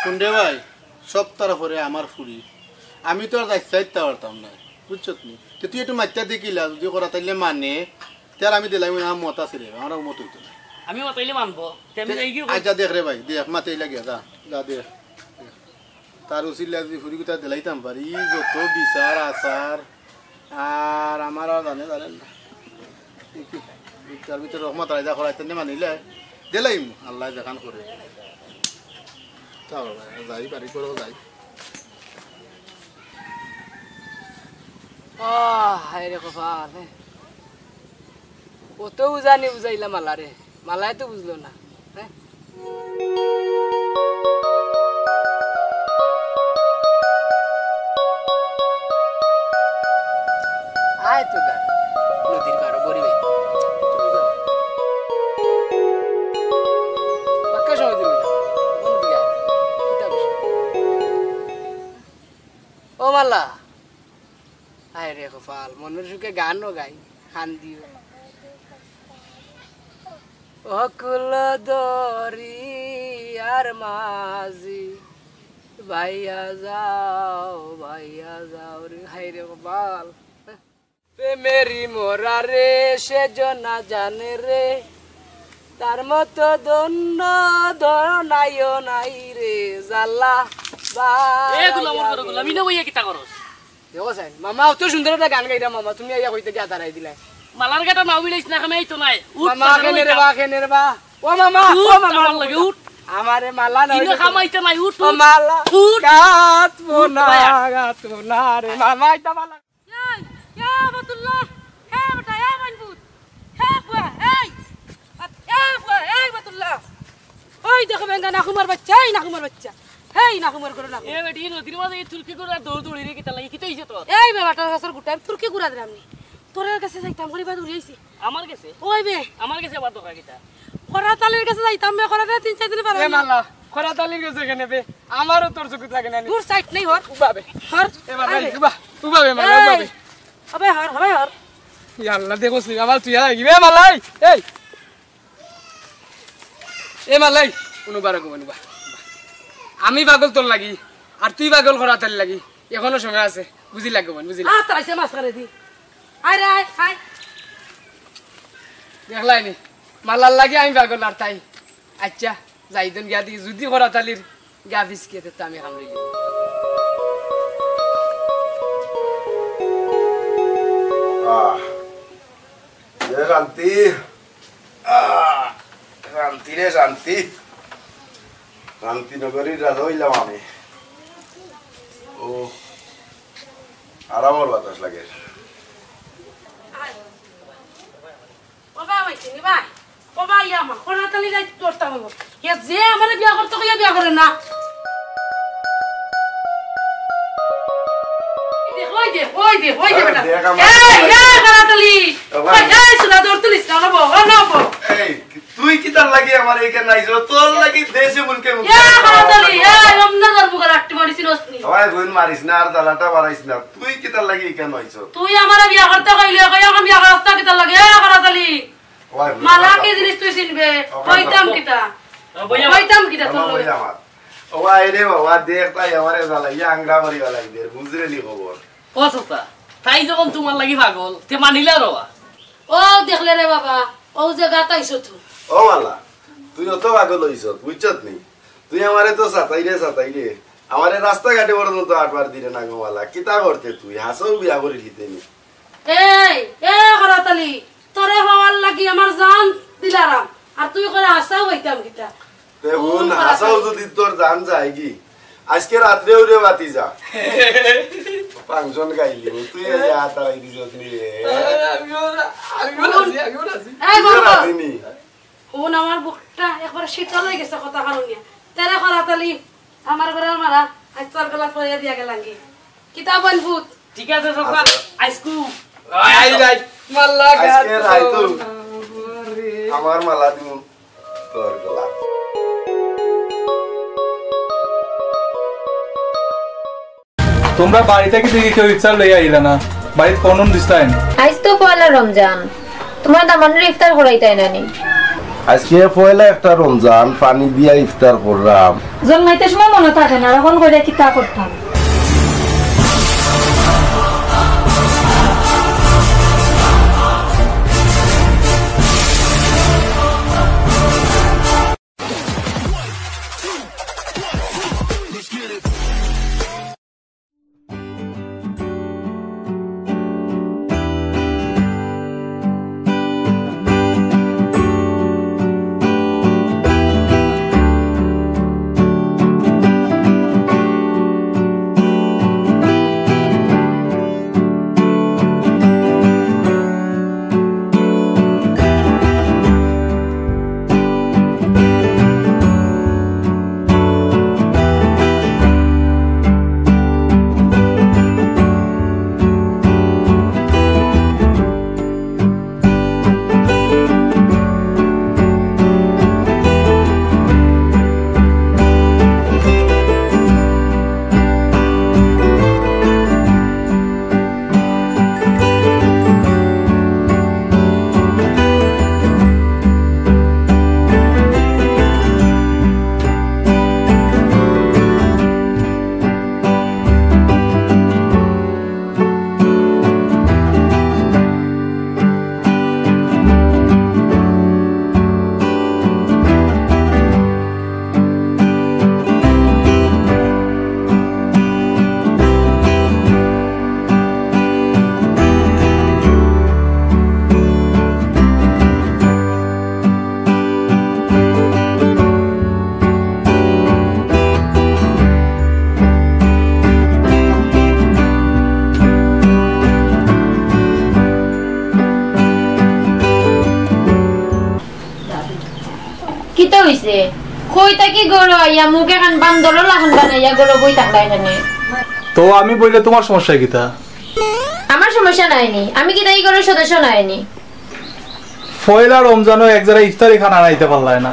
হুন রে ভাই, সব তার উপরে আমার ফুরি, আমি তো আর যাইতে চাইতে পারতাম না, বুঝছত নি? তে তুই একটু মাতিয়া দেখিলা, যুদি করাতালিরে মানে, তে আর আমি দিলাম না, মত আছে রে, আমার মত অইতো না। আমি মাতাইলে মানবো, তে আমি তে যাই গিয়ে আচ্ছা দেখ রে ভাই, দেখ, মাতাইলা গিয়া, যা, যা দেখ। তার উচিত লাগি ফুরি গুতা দিলাইতাম পারি, ই যত বিচার আচার, আর আমার আর জানে জানে না। দেখি, তার ভিতরে রহমত আলাদা করাইতে নে মানিলে, দিলাইম, আল্লাহ যেখান করে। তাও যাই, বাড়ি করো যাই। আহ, হায় রে কপাল, হে। অত বুঝানি বুঝাইলা মালারে, মালায় তো বুঝলো না। হে? আয় তো গা, নদীর পাড়ো, গরিব আই। বাক্কা সময় দিবি না। কোন দিকে আয়? কিতা বিষয়? ও মালা, আয় রে কপাল, মনর সুখে গানও গাই, কান্দিও। অকুল দরিয়ার মাঝি, বাইয়া যাও, বাইয়া যাও রে, হায় রে কপাল। প্রেমেরি মরা রে, সে জনা জানে রে, তার মতো ধন্য ধনাইও নাই রে, জ্বালা এ গুলাম, বাড়াইয়া ওর ঘরে গুলাম, ইনো বইয়া কিতা করস? দেখো সাইন, মামা অত সুন্দর একটা গান গাইরা মামা, তুমি আইয়া কইতে গিয়া দাঁড়াই দিলাই। মালার গাটা নাও মিলাইস না, আমি আইতো নাই। উঠ, মামা, মামা, কেনে রে উঠ। বা, কেনে রে বা? ও মামা, উঠ, ও মামা, আমার লগে উঠ। আমারে মালা নয় ইনো রে। কামাইতে নাই, উঠ, ও উঠ। মালা, উঠ। গাত উঠ, বোনা, ভাইয়া। গাত বোনা রে, মামা, এটা মালা। এই, ইয়া বাতুল্লাহ, হে বেটা, হে মাইনপুত, হে ফুয়া, এই, আ, হে ফুয়া, এই বাতুল্লাহ। ওই দেখো বেঙ্গা নাকুমার বাচ্চা, এই নাকুমার বাচ্চা, এই নাকুমার ঘরে নাকু। এ বেটি, নদীর মাঝে এই তুর্কি ঘোড়া দৌড় দৌড়ি রে, কিতা লাগি? কিতা হইছে তোর? এই বেটা, গাছর গুটা, আমি তুর্কি ঘোড়া দিলাম নি। তোর গেছে যাইতাম, করি বাদ উড়িয়াইছি। আমার গেছে? ওই বে। আমার গেছে আবার দরকার কিতা? করাত আলীর গেছে যাইতাম বে, করাত আলী তিন চাইর দিন পরে এ আইলো। মালা, করাত আলীর গেছে কেনে বে? আমারও তোর চকুত লাগে না নি। দূর সাইড নেই হর। উবা বে। হর। এ মালা, আরে। উবা, উবা বে মালা, উবা বে। এই। হবে হর, হবে হর। ইয়া আল্লাহ, দেখো সি, আমার তুই আর কি বে মালাই? এই। এ মালাই, উনু বারো গো, উনু বা। আমি পাগল তোর লাগি, আর তুই পাগল করাত আলীর লাগি। এখনো সময় আছে, বুঝি লাগবো, বুঝি লাগবো। আ, তাইছে মাঝখানে দি। আয় রে, আয়, আয়। দেখলাই নি, মালার লাগি আমি পাগল আর তাই। আচ্ছা, যাইদন গিয়া দি, যদি করাত আলীর গা ফিসকিয়ে তো আমি কামড়ি দিব। আহ, এ শান্তি। আহ, শান্তি রে শান্তি। শান্তি নগরীর রাজা হইলাম আমি। ও, আরামর বাতাস লাগে। ও বাবা, চিনি ভাই। ও ভাই, আমার করাত আলীর রাইত করতে হইব। এ যে আমারে বিয়া করতে কইয়া বিয়া করে না। ওই দে, ওই দে, ওই দে, ওই দে আরে বেটা। দেখ আমার এই, এই, করাত আলী। ও ভাই। ওই, এই, সুধা, দৌড় তুলিস না, না বউ, না বউ। এই, তুই কিতার লাগি আমার এখানে আইছো? তোর লাগি দেশে মুলকে মুখ ইয়া, করাত আলী, ইয়া, অমনা দর মুখে লাঠি মারিস, নস নি। ওই, বোন মারিস না, আর জ্বালাটা বাড়াইস না। তুই কিতার লাগি এখানে আইছো? তুই আমারে বিয়া করতে কইলে, কই এখন বিয়া করতে কিতার লাগি? এ, করাত আলী। ওই, মালা ওই, কি জিনিস তুই চিনবে? ওই, কইতাম ওই, কিতা? ওই, ওই, কইতাম কিতা তোর ওই, লগে? আমার। ও, আয় রে বাবা, দেখ তাই আমারে জ্বালাইয়া আংরা মারি বালাই দের, বুঝরে নি খবর? ও চাচা, তাই যখন তুমার লাগি পাগল, তে মানিলা রওয়া। ও দেখলে রে বাবা, ও যে গাত আইছো তুই। ও মালা, তুই অত পাগল অইছত, বুঝছত নি? তুই আমারে তো সাতাইরে, সাতাইরে। আমারে রাস্তাঘাটে পর্যন্ত আটবার দিরে না গো মালা। কিতা করতে তুই? হাছাউ বিয়া করিলিতে নি? এই, এ করাত আলী, তোরে পাওয়ার লাগি আমার জান দিলারাম। আর তুই করে হাছাউ অইতাম কিতা? তে হুন, হুন, হাছাউ যদি তোর জান যায়গি, আইজকে রাত্রেউ রে ভাতিজা। ফাংশন খাইলি, তুই এই আতারাই দিছত নি রে। আমিও রা-, আমিও রাজি, আমিও রাজি। এই তুই বলবো। রাজি নি? হুন, আমার বুকটা একবারে শীতল অই গেছে কথা হুনিয়া। তেরে করাত আলী, আমার ঘরর মারা, আইজ তোর গলাত পড়িয়া দিয়া গেলাঙ্গি। কিতা বইন ফুত? ঠিক আছে, চাচা, আইজকু। I, I, I. মাল্লা আইজকে গাছ রাইতো। আমার মালা দিমু তোর গলাত। তুমরা বাড়ি থাকি দেখি কেউ ইফতার লইয়া আইলা না, বাড়িত ফোন উন দিছলায় নি? আইজ তো পয়লা রমজান, তুমরা দামানরে ইফতার করাইতায় না নি? আইজকে পয়লা একটা রমজান, পানি দিয়া ইফতার কররাম। জন্মাইতে সময় মনো থাকে না, অখন কইরা কিতা করতাম? কিতা অইছে? কই থাকি ঘরো আইয়া মুখ এখান বান্দরর লাখান বানাইয়া ঘরো বই থাকলা এখানে? তো আমি বইলে তুমার সমস্যা কিতা? আমার সমস্যা নায়নি, আমি কিতা ই ঘরর সদস্য নায়নি? পয়লা রমজানো এক জারা ইফতারি খানা আনাইতা পারলায় না।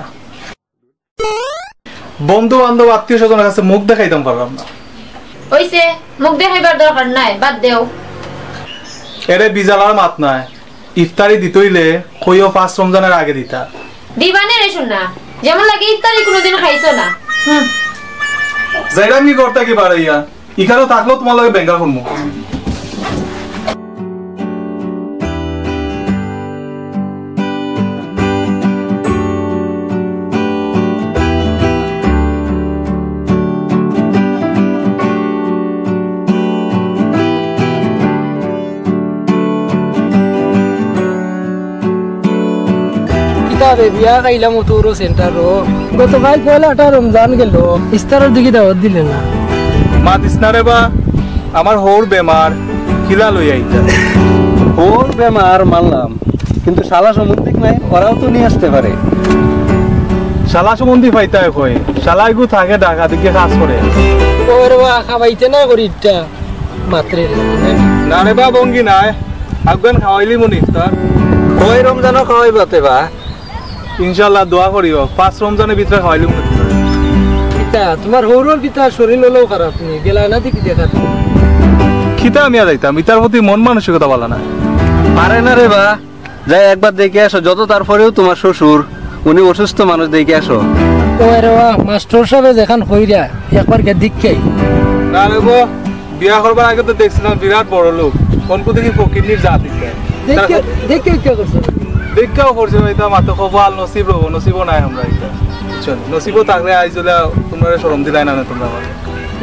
বন্ধু বান্ধব আত্মীয় স্বজনর কাছে মুখ দেখাইতাম পাররাম না। অইছে, মুখ দেখাইবার দরকার নাই, বাদ দেও। এরে বিজালার মাত নাই, ইফতারি দিতে অইলে কইও পাঁচ রমজানর আগে দিতা। দিবানে রে সোনা, যেমন লাগে ইফতারি কুনুদিন খাইছো না। হুম। যাইরাম কি ঘর থাকি বারইয়া, ইখানো থাকলেও তুমার লগে বেঙ্গা করমু। কিতা বে, বিয়া খাইলাম অত বড় সেন্টারো। গতকাল পয়লাটা রমজান গেল, ইফতারর দিকে দাওয়াত দিলে না। মাতিস না রে বা, আমার হউর বেমার, কিলা লই আইতা? হউর বেমার মানলাম, কিন্তু শালা সম্বন্ধী নাই, ওরাও তো নিয়া আসতে পারে। শালা সম্বন্ধী পাইতায় কই? শালা এগু থাকে ঢাকা দিকে কাজ করে। ওরে বা, খাবাইতে না করি ইটা। মাত্রে রে। না রে বা, ভঙ্গি নাই। আগুয়ান খাওয়াইলিমু নি ইফতার। কয় রমজানো খাওয়াইবা তে বা? ইনশাআল্লাহ, দোয়া করিও। পাঁচ রমজানর ভিতরে খাওয়াইলিমু নি ইফতার। কিতা, তুমার হউরর কিতা শরীর অলাউ খারাপ নি? গেলায় না দেখি দেখাত। কিতা আমি আর যাইতাম? ইতার প্রতি মন মানসিকতা ভালা না। পারে না রে বা। যাই একবার দেখি আসো, যত তারপরেও তুমার শ্বশুর, উনি অসুস্থ মানুষ, দেখি আসো। ও রে বা, মাস্টর সাবে যেখান কইরা, একবার গিয়া দেখি আই। না রে বা, বিয়া করবার আগে তো দেখছিলাম বিরাট বড় লোক, হলকু দেখি ফকিরনির জাত ইতা। দেখে, দেখে ইতা করছে। দেখাও করছে ভাই, ইতা মাত্র কপাল, নসিব রব, নসিবও নাই আমরা ইতা। বুঝছো নি? নসিবও থাকলে আইজ অইলে তুমরারে শরম দিলায় না, না তুমরা আমারে।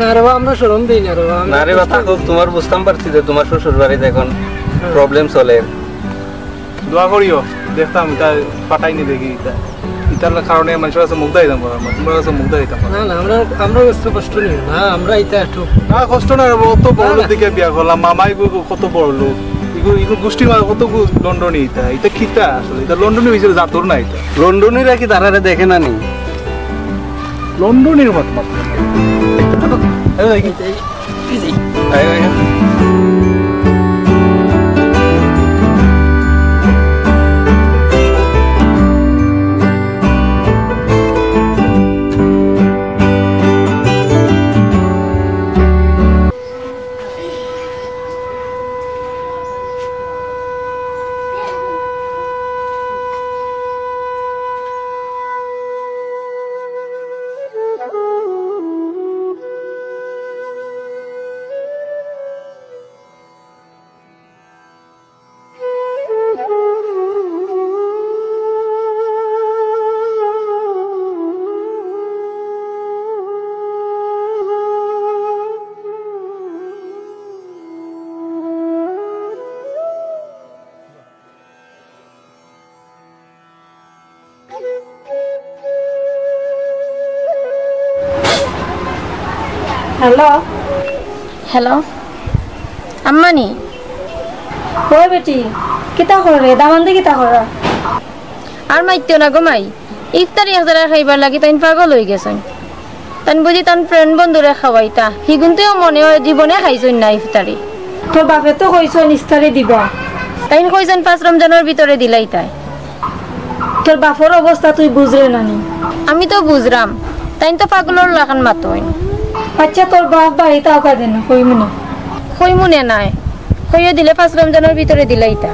না রে বা, আমরা শরম দেই না রে বা, আমরা না রে বা, কষ্ট থাকো, করি। তুমার বুঝতাম পারছি যে তুমার শ্বশুর বাড়িত এখন হ্যাঁ। Problem চলে। দোয়া করিও, দেখতাম ইতা ফাটাই নি দেখি ইতা। ইতার কারণে মানুষর কাছে মুখ দেখাইতাম পারলাম না, তুমরার কাছে মুখ দেখাইতাম পারলাম না। না, না, আমরা, আমরা কষ্ট, কষ্ট নিও না, আমরা ইতা একটু না, কষ্ট না রে বা, অত বড় না, লোক না। দেখে বিয়া করলাম, মামাই গো, গো, কত বড় লোক। ইগু, ইগু গোষ্ঠীর মাঝে কত গু-, লন্ডনী ইতা, ইতা কিতা আসলে? ইতা লন্ডনী অইছে, জাতর না ইতা। লন্ডনীরা কি তারারে দেখে না নি? লন্ডনীর মত মত। এই দেখি। আয়, আয়, আয়। হ্যালো। হ্যালো, আম্মা নি? ওই বেটি, কিতা কররে? দামান্দে কিতা কররা? আর মাতিও না গো মাই, ইফতারি এক জাগাত খাইবার লাগি তাইন পাগল অইগেছইন। তাইন বুঝি তান friend বন্ধুরে খাওয়াইতা, হিগুনতেও মনে অয় জীবনে খাইছইন না ইফতারি। তোর বাপে তো কইছইন ইফতারি দিবা। তাইন কইছইন পাঁচ রমজানর ভিতরে দিলাইতায়। তোর বাপর অবস্থা তুই বুঝরে না নি? আমি তো বুঝরাম, তাইন তো পাগলর লাখান মাতইন। আচ্ছা, তোর বাপ বাড়িত আউক্কা দেন, কইমুনে। কইমুনে নায়, কইও দিলে পাঁচ রমজানর ভিতরে দিলাইতা।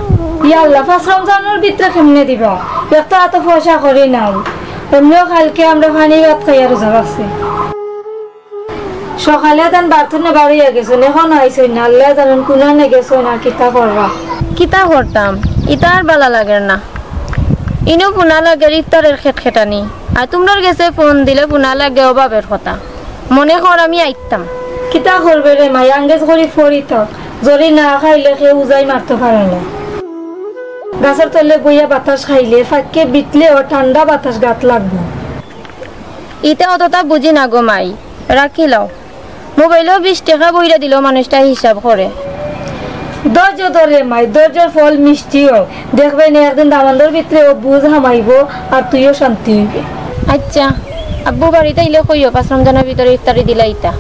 ইয়া আল্লাহ, পাঁচ রমজানর ভিতরে কেমনে দিবা? এক তো অত পয়সা করি নাই, এমনেও কাইলকে আমরা পানি ভাত খাইয়া রোজা রাখছি। সকালে তান বাড়ি থনে বারইয়া গেছইন, এখনো আইছইন না। আল্লায় জানইন কুনানে গেছইন আর কিতা কররা। কিতা করতাম, ইতা আর বালা লাগের না। ইনো ফুনা লাগের ইফতারের খেটখেটানি, আর তুমরার গেছে ফোন দিলে ফুনা লাগে অভাবের কথা। মনে কর আমি আইতাম। কিতা করবে রে মাই, আঙ্গেজ করি ফড়ি থাক, জরি না খাইলে কেউ উজাই মারতো পারে না। গাছর তলে বইয়া বাতাস খাইলে ফাক্কে বিতলেও ঠান্ডা বাতাস গাত লাগবো। ইতা অততা বুঝি না গো মাই, রাখিলাও। মোবাইলো বিশ টেকা ভইরা দিলেও মানুষটায় হিসাব করে। ধৈর্য ধর রে মাই, ধৈর্যর ফল মিষ্টি অয়। দেখবে নে একদিন দামান্দর ভিতরেও বুঝ হামাইবো আর তুইও শান্তি অইবে। আচ্ছা, আব্বু বাড়িত আইলে কইও পাঁচ রমজানর ভিতরে ইফতারি দিলাইতা।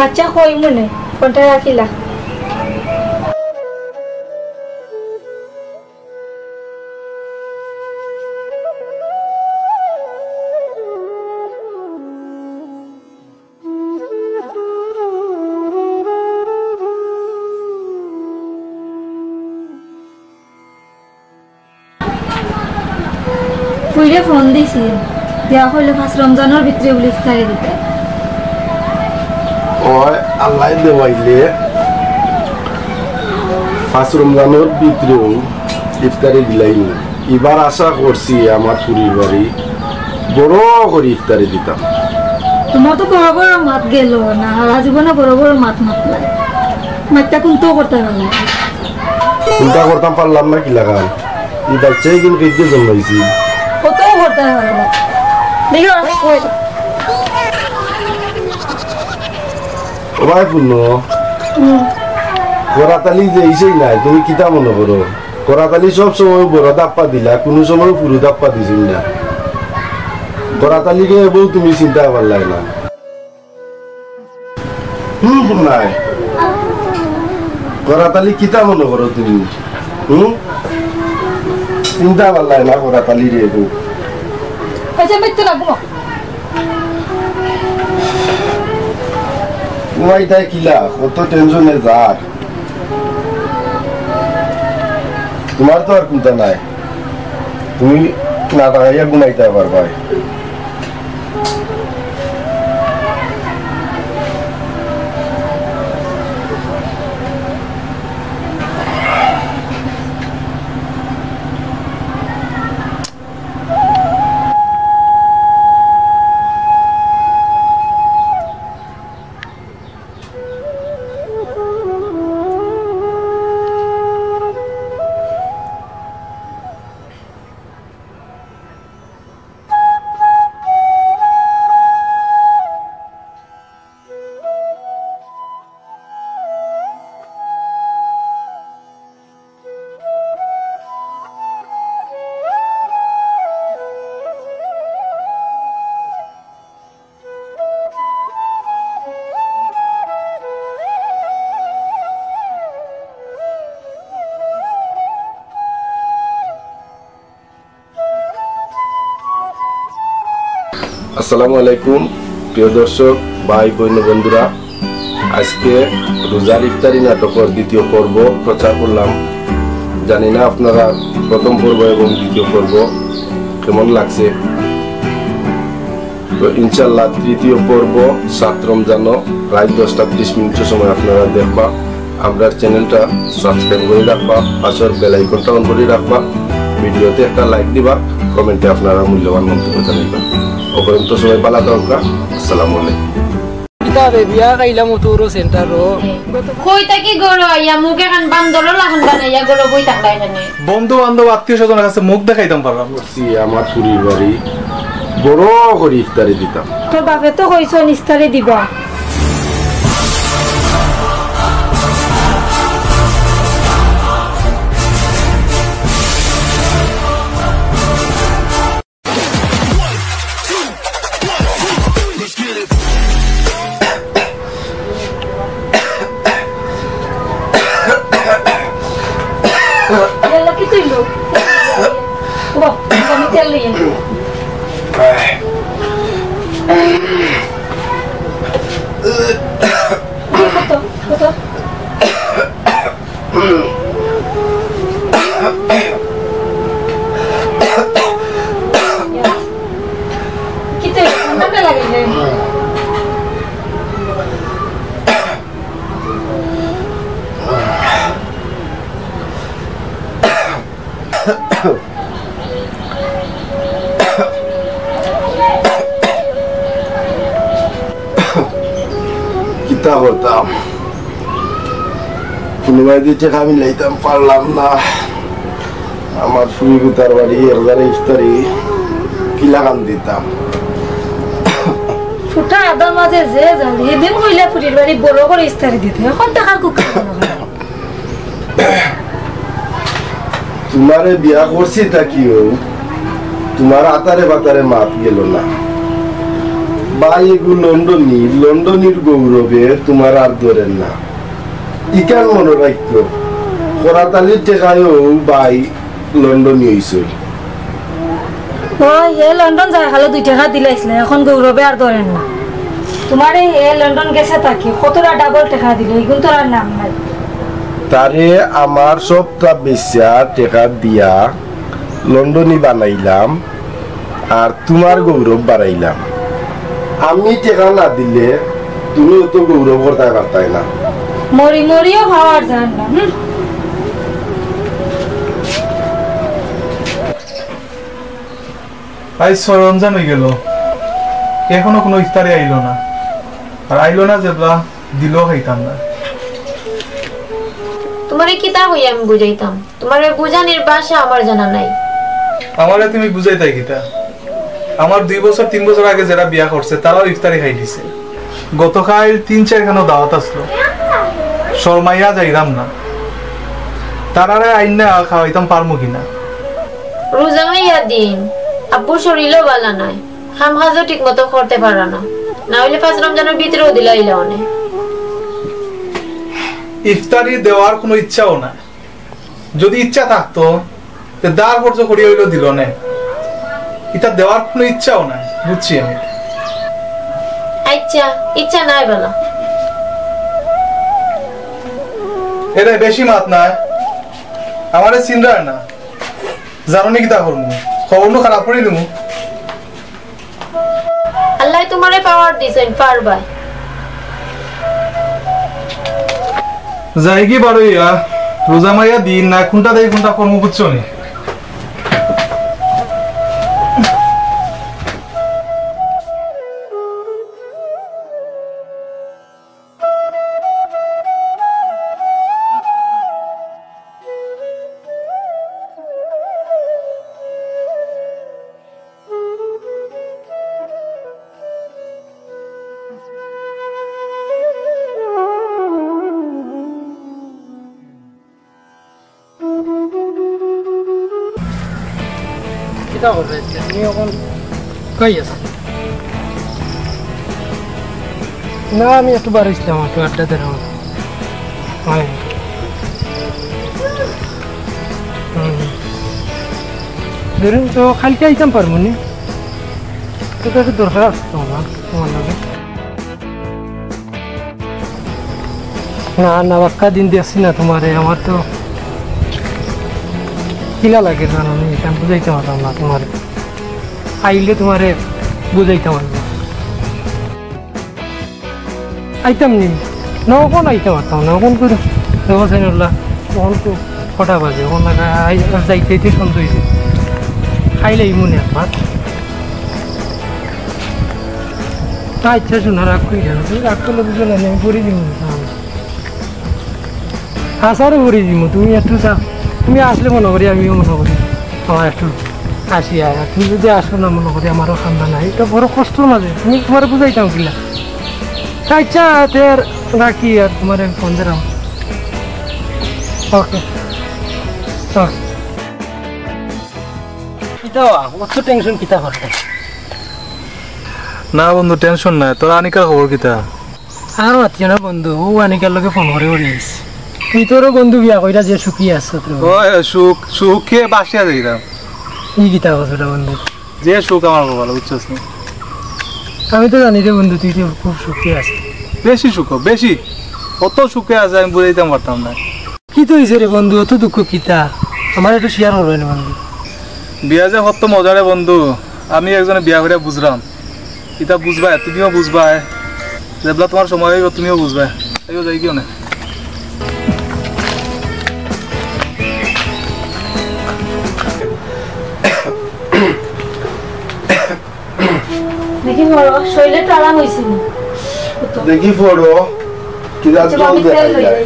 আচ্ছা, কইমুনে, ফোনটা রাখিলা। ফুইরে ফোন দিছি, দিয়া কইলো পাঁচ রমজানর ভিতরে বুলে ইফতারি দিতে। ওই আল্লায় দেওয়াইলে পাঁচ রমজানর ভিতরেও ইফতারি দিলাইমু। ইবার আশা করছি আমার ফুরির বাড়ি বড় করি ইফতারি দিতাম। তোমার তো বড় বড় মাত গেল না, সারা জীবনে বড় বড় মাত মাতলায়। মাতটা কুন্তা করতায় পারলায় না। কুন্তা করতাম পারলাম না কিলাখান? ই বাচ্চা ইগুন কেগিয়ে জন্মাইছি? কত করতায় পারলায় না। দেখি, ওই। ও ভাই পুণ্য, হুম। করাত আলী যে ইছেই নাই, তুমি কিতা মনে করো? করাত আলী সব সময় বড় ধাপ্পা দিলা, কুনু সময় ফুরু ধাপ্পা দিছইন না। করাত আলীরে বউ তুমি চিনতায় পারলায় না। হুম, হুম, নাই। করাত আলী কিতা মনে করো তুমি? হুম? চিনতায় পারলায় না করাত আলীরে বউ। আচ্ছা, মিথ্যে না, ঘুমাও। ঘুমাইতায় কিলা? কত tension-এ যার। তোমার তো আর কুন্তা নাই, তুমি না তাকাইয়া ঘুমাইতায় পারবায়। আসসালামু আলাইকুম, প্রিয় দর্শক, ভাই, বইন, বন্ধুরা, আজকে রোজার ইফতারি নাটকর দ্বিতীয় পর্ব প্রচার করলাম। জানি না আপনারা প্রথম পর্ব এবং দ্বিতীয় পর্ব কেমন লাগছে। তো ইনশাল্লাহ তৃতীয় পর্ব সাত রমজানও রাইত দশটা ত্রিশ মিনিটর সময় আপনারা দেখবা। আমরার channelটা subscribe করি রাখবা, পাশর bell iconটা on করি রাখবা, videoতে একটা like দিবা, commentএ আপনারা মূল্যবান মন্তব্য জানাইবা। অউ পর্যন্ত সবাই ভালা থাকউক্কা। আসসালামু আলাইকুম। কিতা বে, বিয়া খাইলাম অত বড় centerও। কই থাকি ঘরো আইয়া মুখ এখান বান্দরর লাখান বানাইয়া ঘরো বই থাকলা এখানে। বন্ধু বান্ধব আত্মীয় স্বজনর কাছে মুখ দেখাইতাম পারলাম না। জি, আমার ফুরির বাড়ি বড় করি ইফতারি দিতাম। তোর বাপে তো কইছইন ইফতারি দিবা। ইয়াল্লা, কিতা অইলো? বাহ, আমি তেল লই আই। কত, কত? কিতা অইলো? ঠান্ডা লাগে রে। কিতা করতাম? কুনুবায়দি টেকা মিলাইতাম পারলাম না। আমার ফুরি পুতার বাড়ি এক হাজার ইফতারি কিলাখান দিতাম। ফুটা আদার মাঝে যে জানি, হিদিন কইলা ফুরির বাড়ি বড় করি ইফতারি দিতে, অখন টেকার কুক্কা। তুমারে বিয়া করছি তা কিও, তুমার আতারে বাতারে মাত গেল না। ভাই এগু লন্ডনী, লন্ডনীর গৌরবে তুমার আর ধরের না। ইখান মনো রাখিও, করাতালির টেকায়ও ভাই লন্ডনী অইছে। ওই, হে লন্ডন যাওয়ার কালো দুই টেকা দিলাইছলে, অখন গৌরবে আর ধরের না। তুমারে হে লন্ডন গেছে থাকি কতটা double টেকা দিলো, ইগুন তো আর নাম নাই। তারে আমার সবটা বেচিয়া টেকা দিয়া লন্ডনী বানাইলাম, আর তুমার গৌরব বাড়াইলাম। আমি টেকা না দিলে তুমিও তো গৌরব করতায় পারতায় না। মরি মরিও খাওয়ার যার না, হুম। আইজ ছয় রমজান অইগেল, এখনো কুনু ইফতারি আইলো না। আর আইলো না যেবলা, দিলেও খাইতাম না। তুমারে কিতা কইয়া আমি বুঝাইতাম? তুমারে বুঝানির ভাষা আমার জানা নাই। আমারে তুমি বুঝাইতায় কিতা? আমার দুই বছর, তিন বছর আগে যেরা বিয়া করছে, তারাও ইফতারি খাইলিছে। গতকাইল তিন চাইরখানো দাওয়াত আছলো, শরমাইয়া যাইরাম না। তারারে আইন্না খাওয়াইতাম পারমু কিনা? রোজা মাইয়া দিন, আব্বুর শরীরও বালা নাই, কাম কাজও ঠিক মতো করতে পারা না, না অইলে পাঁচ রমজানর ভিতরেও দিলাইলা অনে। ইফতারি দেওয়ার কুনু ইচ্ছাও নাই। যুদি ইচ্ছা থাকতো, তে দার খরচ করিয়া অইলেও দিলো নে। ইতা দেওয়ার কুনু ইচ্ছাও নাই, বুঝছি আমি। আইচ্ছা, ইচ্ছা নাই বালা। এরে, বেশি মাত নাই। আমারে চিনরায় না। জানো নি কিতা করমু? খবর নু খারাপ করি দিমু। আল্লায় তুমারে power দিছইন, পারবায়। যাইগি বারইয়া, রোজা মাইয়া দিন না, কুনটা দেই কুনটা করমু, বুঝছো নি? কিতা করবে? তুমি এখন কই আছো? না, আমি একটু বারইছলাম, একটু আড্ডা দিলাম। হয়। হুম। ধরুন তো কাইলকে আইতাম পারমু নি? তোর কাছে দরকার আছে তো আমার, তোমার লগে। না, না, বাক্কা দিন দেখছি না তোমারে, আমার তো কিলা লাগে জানো নি, আমি বুঝাইতাম পারতাম না তোমারে। আইলে তোমারে বুঝাইতাম পারতাম। আইতাম নি, না অখন আইতাম পারতাম না, অখন করে দেখো সাইনুল্লাহ, অখন তো কটা বাজে, অখন লাগা আই-, যাইতে যাইতে সন্ধ্যা অইছে। খাইলেই মনে একবার। আচ্ছা, শোনো, রাগ করি কেন? তুমি রাগ করলে বুঝো না, আমি পড়ি দিব না। আসারও পড়ি দিব, তুমি একটু চা-, তুমি আসলে মনে করি, আমিও মনে করি, আমার একটু আসি, আর তুমি যদি আসো না, মনে করি আমারও কান্দা নাই, এটা বড় কষ্ট না যে, তুমি তোমার বুঝাইতাম কিলা। আচ্ছা, তে আর রাখি, আর তোমার আমি ফোন দিলাম। ওকে, ওকে। কিতা বা? অত টেনশন কিতা করতে? না বন্ধু, টেনশন নাই। তোর আনিকার খবর কিতা? আর মাতিও না বন্ধু, ও আনিকার লগে ফোন করি করি আইস। তুই তোরও বন্ধু বিয়া কইরা যে সুখী আছো তুই। ওই সুখ, সুখে বাসিয়া যাইরাম। ই কিতা কথা বন্ধু? যে সুখ আমার কপালে, বুঝছস নি? আমি তো জানি রে বন্ধু, তুই যে খুব সুখী আছিস। বেশি সুখ, বেশি। কত সুখে আছে আমি বুঝাইতাম পারতাম না। কিতা অইছে রে বন্ধু, অত দুঃখ কিতা? আমার একটু শেয়ার করবে না বন্ধু? বিয়া যে কত মজা রে বন্ধু, আমি একজনে বিয়া করিয়া বুঝলাম। ইতা বুঝবায়, তুমিও বুঝবায়। যেবলা তোমার সময় অইব, তুমিও বুঝবায়। আইও, যাই কিও না। দেখি বড়, শরীরে তো আরাম হইছে না। দেখি বড়, কিতা আচ্ছা, জল আমি দেখা তেল লই যায়। যাই।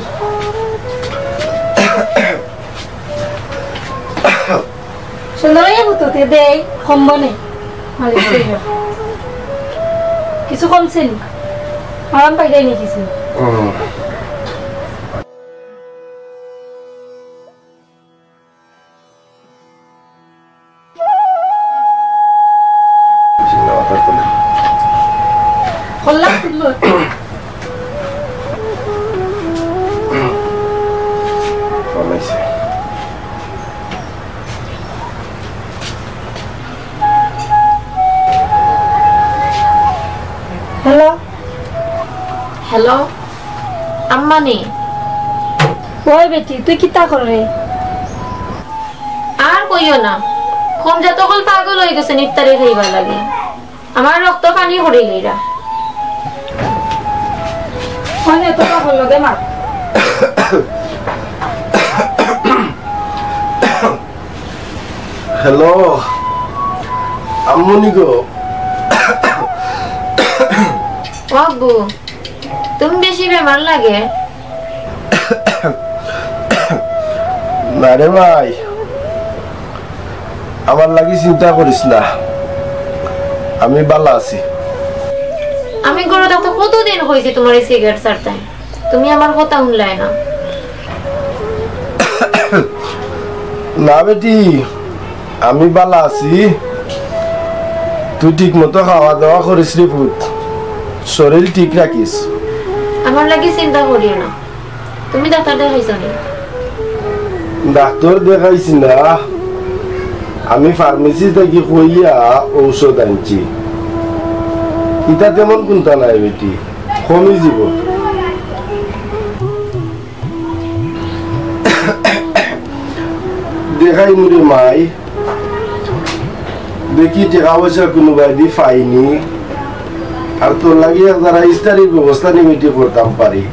সুন্দর হয়ে পুতুতে দেই, কমবো নে। মালিশ করিও। কিছু কমছে নি? আরাম পাইলে নি কিছু? হুম। কল্লা তুললো। ফোন আইছে। হ্যালো। হ্যালো, আম্মা নি? ওই বেটি, তুই কিতা করে? আর কইও না, কমজাত অকল পাগল অই গেছে ইফতারি খাইবার লাগি। আমার রক্ত পানি করি লইরা। ওই তো পাগল লগে মার। হ্যালো, আম্মুনি গো। ও আব্বু, তুমি বেশি বেমার লাগে? না রে ভাই, আমার লাগি চিন্তা করিস না, আমি বালা আছি। আমি ঘরো থাকতে কতদিন কইছি তোমার এই সিগারেট ছাড়তায়, তুমি আমার কথা হুনলায় না। না বেটি, আমি বালা আছি। তুই ঠিক মতো খাওয়া দাওয়া করিস রে পুত, শরীর ঠিক রাখিস। আমার লাগি চিন্তা করিও না। তুমি ডাক্তার দেখাইছো নি? ডাক্তার দেখাইছি না, আমি ফার্মেসি থাকি কইয়া ঔষধ আনছি। ইতা তেমন কুন্তা নাই বেটি, কমি যিবো। দেখাইমু রে মাই, দেখি টেকা পয়সা কুনুবায়দি পাইনি, আর তোর লাগি এক জারা ইস্তারির ব্যবস্থা নিমিটি করতাম পারি।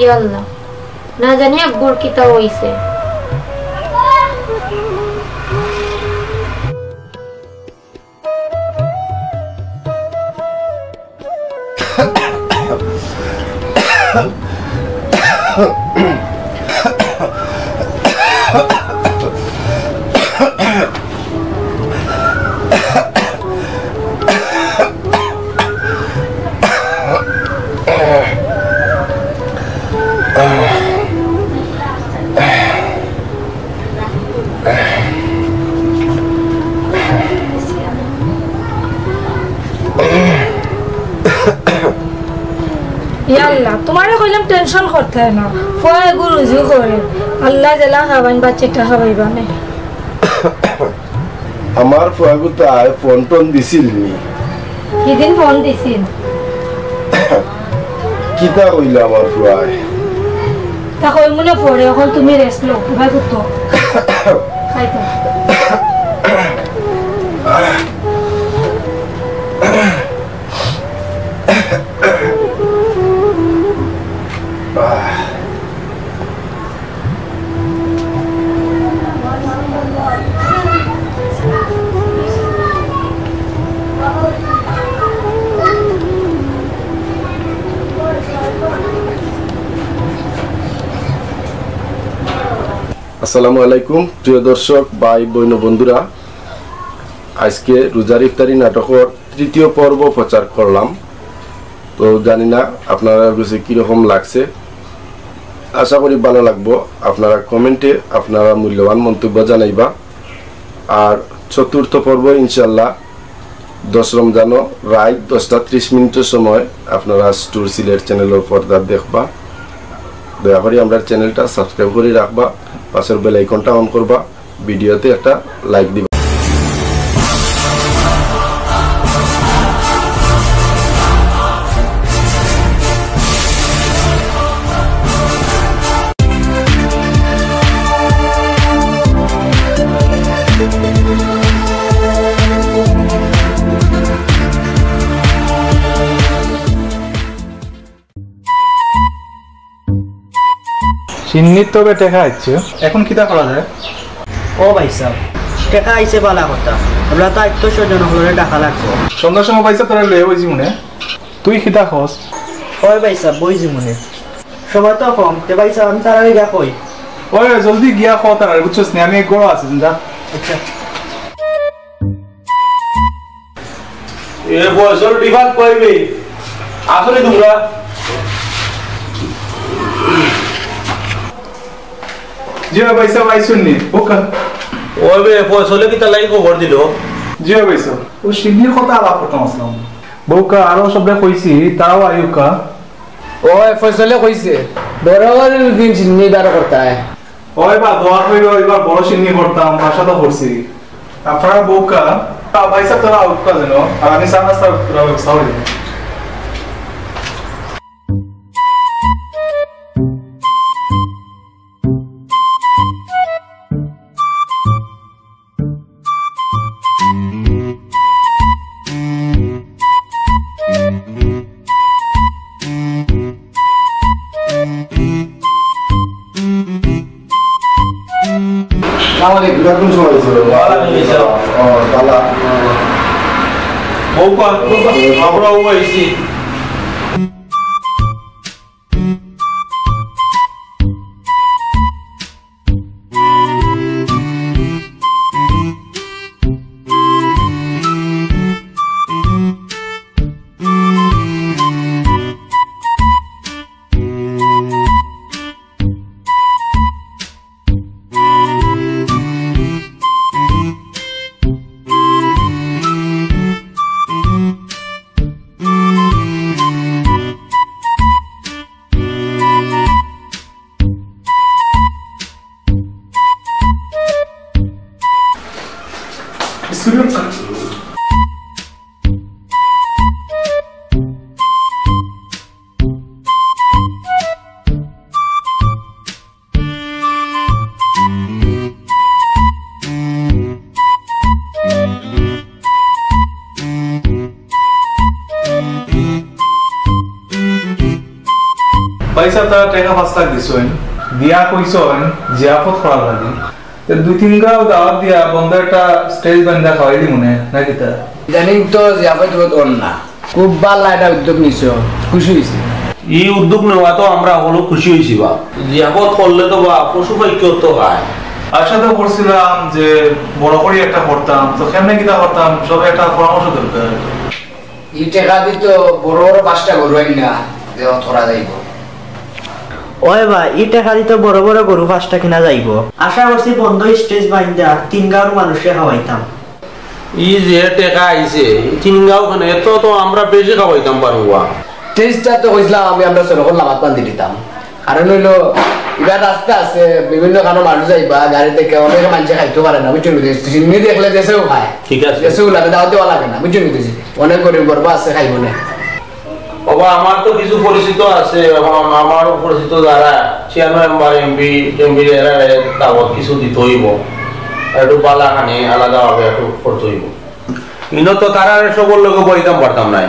ইয়াল্লা, না জানি আব্বুর কিতা অইছে। কইলাম টেনশন করতে না, ফুয়া এগু রুজু করে, আল্লায় যেলা খাবাইন বাচ্চাটা খাবাইবা নে। আমার ফুয়াগু তাই ফোন টোন দিছিল নি? কিদিন ফোন দিছিল? কিতা কইলা আমার ফুয়ায়? তা কইমু নে পরে, অখন তুমি রেস্ট লও, কিবা করতো। খাইতো। আসসালামু আলাইকুম, প্রিয় দর্শক, ভাই, বইন, বন্ধুরা, আজকে রোজার ইফতারি নাটকর তৃতীয় পর্ব প্রচার করলাম। তো জানি না আপনারা কাছে কিরকম লাগছে, আশা করি ভালা লাগবো। আপনারা কমেন্টে আপনারা মূল্যবান মন্তব্য জানাইবা। আর চতুর্থ পর্ব ইনশাল্লাহ দশ রমজানো রাইত দশটা ত্রিশ মিনিটর সময় আপনারা স্টোর সিলেট চ্যানেলর পর্দাত দেখবা। দয়া করি আমরার চ্যানেলটা সাবস্ক্রাইব করি রাখবা, পাশর বেল আইকনটা অন করবা, ভিডিওতে একটা লাইক দিবা। শিন্নির তো বে টেকা আইছে। এখন কিতা করা যায়? ও ভাইসাব, টেকা আইছে ভালা কথা, আমরা তো আত্মীয় স্বজন অকলরে ডাকা লাগবো। সন্ধ্যার সময় ভাইসাব তারা লইয়া বইছি মনে। তুই কিতা কস? ওই ভাইসাব, বইছি মনে। সময় তো কম, তে ভাইসাব আমি তারারে গিয়া কই। ওই, ওই, জলদি গিয়া ক তারারে, বুঝছস নি? আমি এক ঘরো আছি, যা। আচ্ছা। এ ফয়সল রিফাত কই বে? আসো নি তুমরা? জি ভাই, ভাইসাব আইছইন নি? বউক্কা। ওই বে, ফয়সলে কিতার লাগি খবর দিলো? জি ভাই, ভাইসাব। ও শিন্নির কথা আলাপ করতাম আছলাম। বউক্কা, আরো সবরে কইছি, তারাও আইউক্কা। ওই ফয়সলে কইছে, বড় দিন শিন্নি বার করতায়। ওই বা দোয়া করি, ওই বা বড় শিন্নি করতাম, আশা তো করছি। আপনারা বউক্কা, আ, ভাইসাব তারা আউক্কা যেন, আর আমি চা নাস্তার পুরা ব্যবস্থা করি। আসসালামু আলাইকুম, কোন সময় হয়েছিল? ওয়ালাইকুম আসসালাম। ও, তালা। বউক্কা, আমরাও আইছি। ভাইসাব, তারা টেকা পাঁচ লাখ দিছইন, দিয়া কইছইন জিয়াফত করার লাগি। তে দুই তিন গাঁও দাওয়াত দিয়া বন্দর একটা স্টেজ বান্ধা খাওয়াই দিমু নে, না কিতা? ইদানিং তো জিয়াফত বহুত অর না, খুব ভালা একটা উদ্যোগ নিছো, খুশি হইছি। ই উদ্যোগ নেওয়া তো আমরা হকল খুশি হইছি বা। জিয়াফত করলে তো বা পশু পাখিও তো খায়। আশা তো করছিলাম যে বড় করি একটা করতাম, তো কেমনে কিতা করতাম, সবে একটা পরামর্শ দরকার। ই টেকা দি তো বড় বড় পাঁচটা গরু আইনা যে অত করা যাইব। ওই বা, ই টেকা দি তো বড় বড় গরু পাঁচটা কিনা যাইব। আশা করছি বন্দো স্টেজ বান্ধা তিন গাঁওর মানুষরে খাওয়াইতাম। ই যে টেকা আইছে, ই তিন গাঁও খানে, এত তো আমরা বেশি খাওয়াইতাম পারমু বা। স্টেজটা তো কইছিলাম আমি, আমরা সড়কর লামাত বান্ধি দিতাম। কারণ অইলো, ইবার রাস্তা আছে, বিভিন্ন কারণে মানুষ যাইবা, গাড়ি থাকি অনেকে মানষে খাইতো পারে না, বুঝছো নি? শিন্নি দেখলে দেশেও খায়। ঠিক আছে। দেশেও লাগে, দাওয়াত দেওয়া লাগে না, বুঝছো নি? অনেক গরিব গরবা আছে, খাইবো না। বাবা, আমার তো কিছু পরিচিত আছে, এবং আমার পরিচিত যারা চেয়ারম্যান মেম্বার, এমপি, এমপি এরা দাওয়াত কিছু দিতে হইব, একটু বালা খানি আলাদাভাবে একটু করতে হইব। কিন্তু তো তারা সবর লগে বইতাম পারতাম নাই,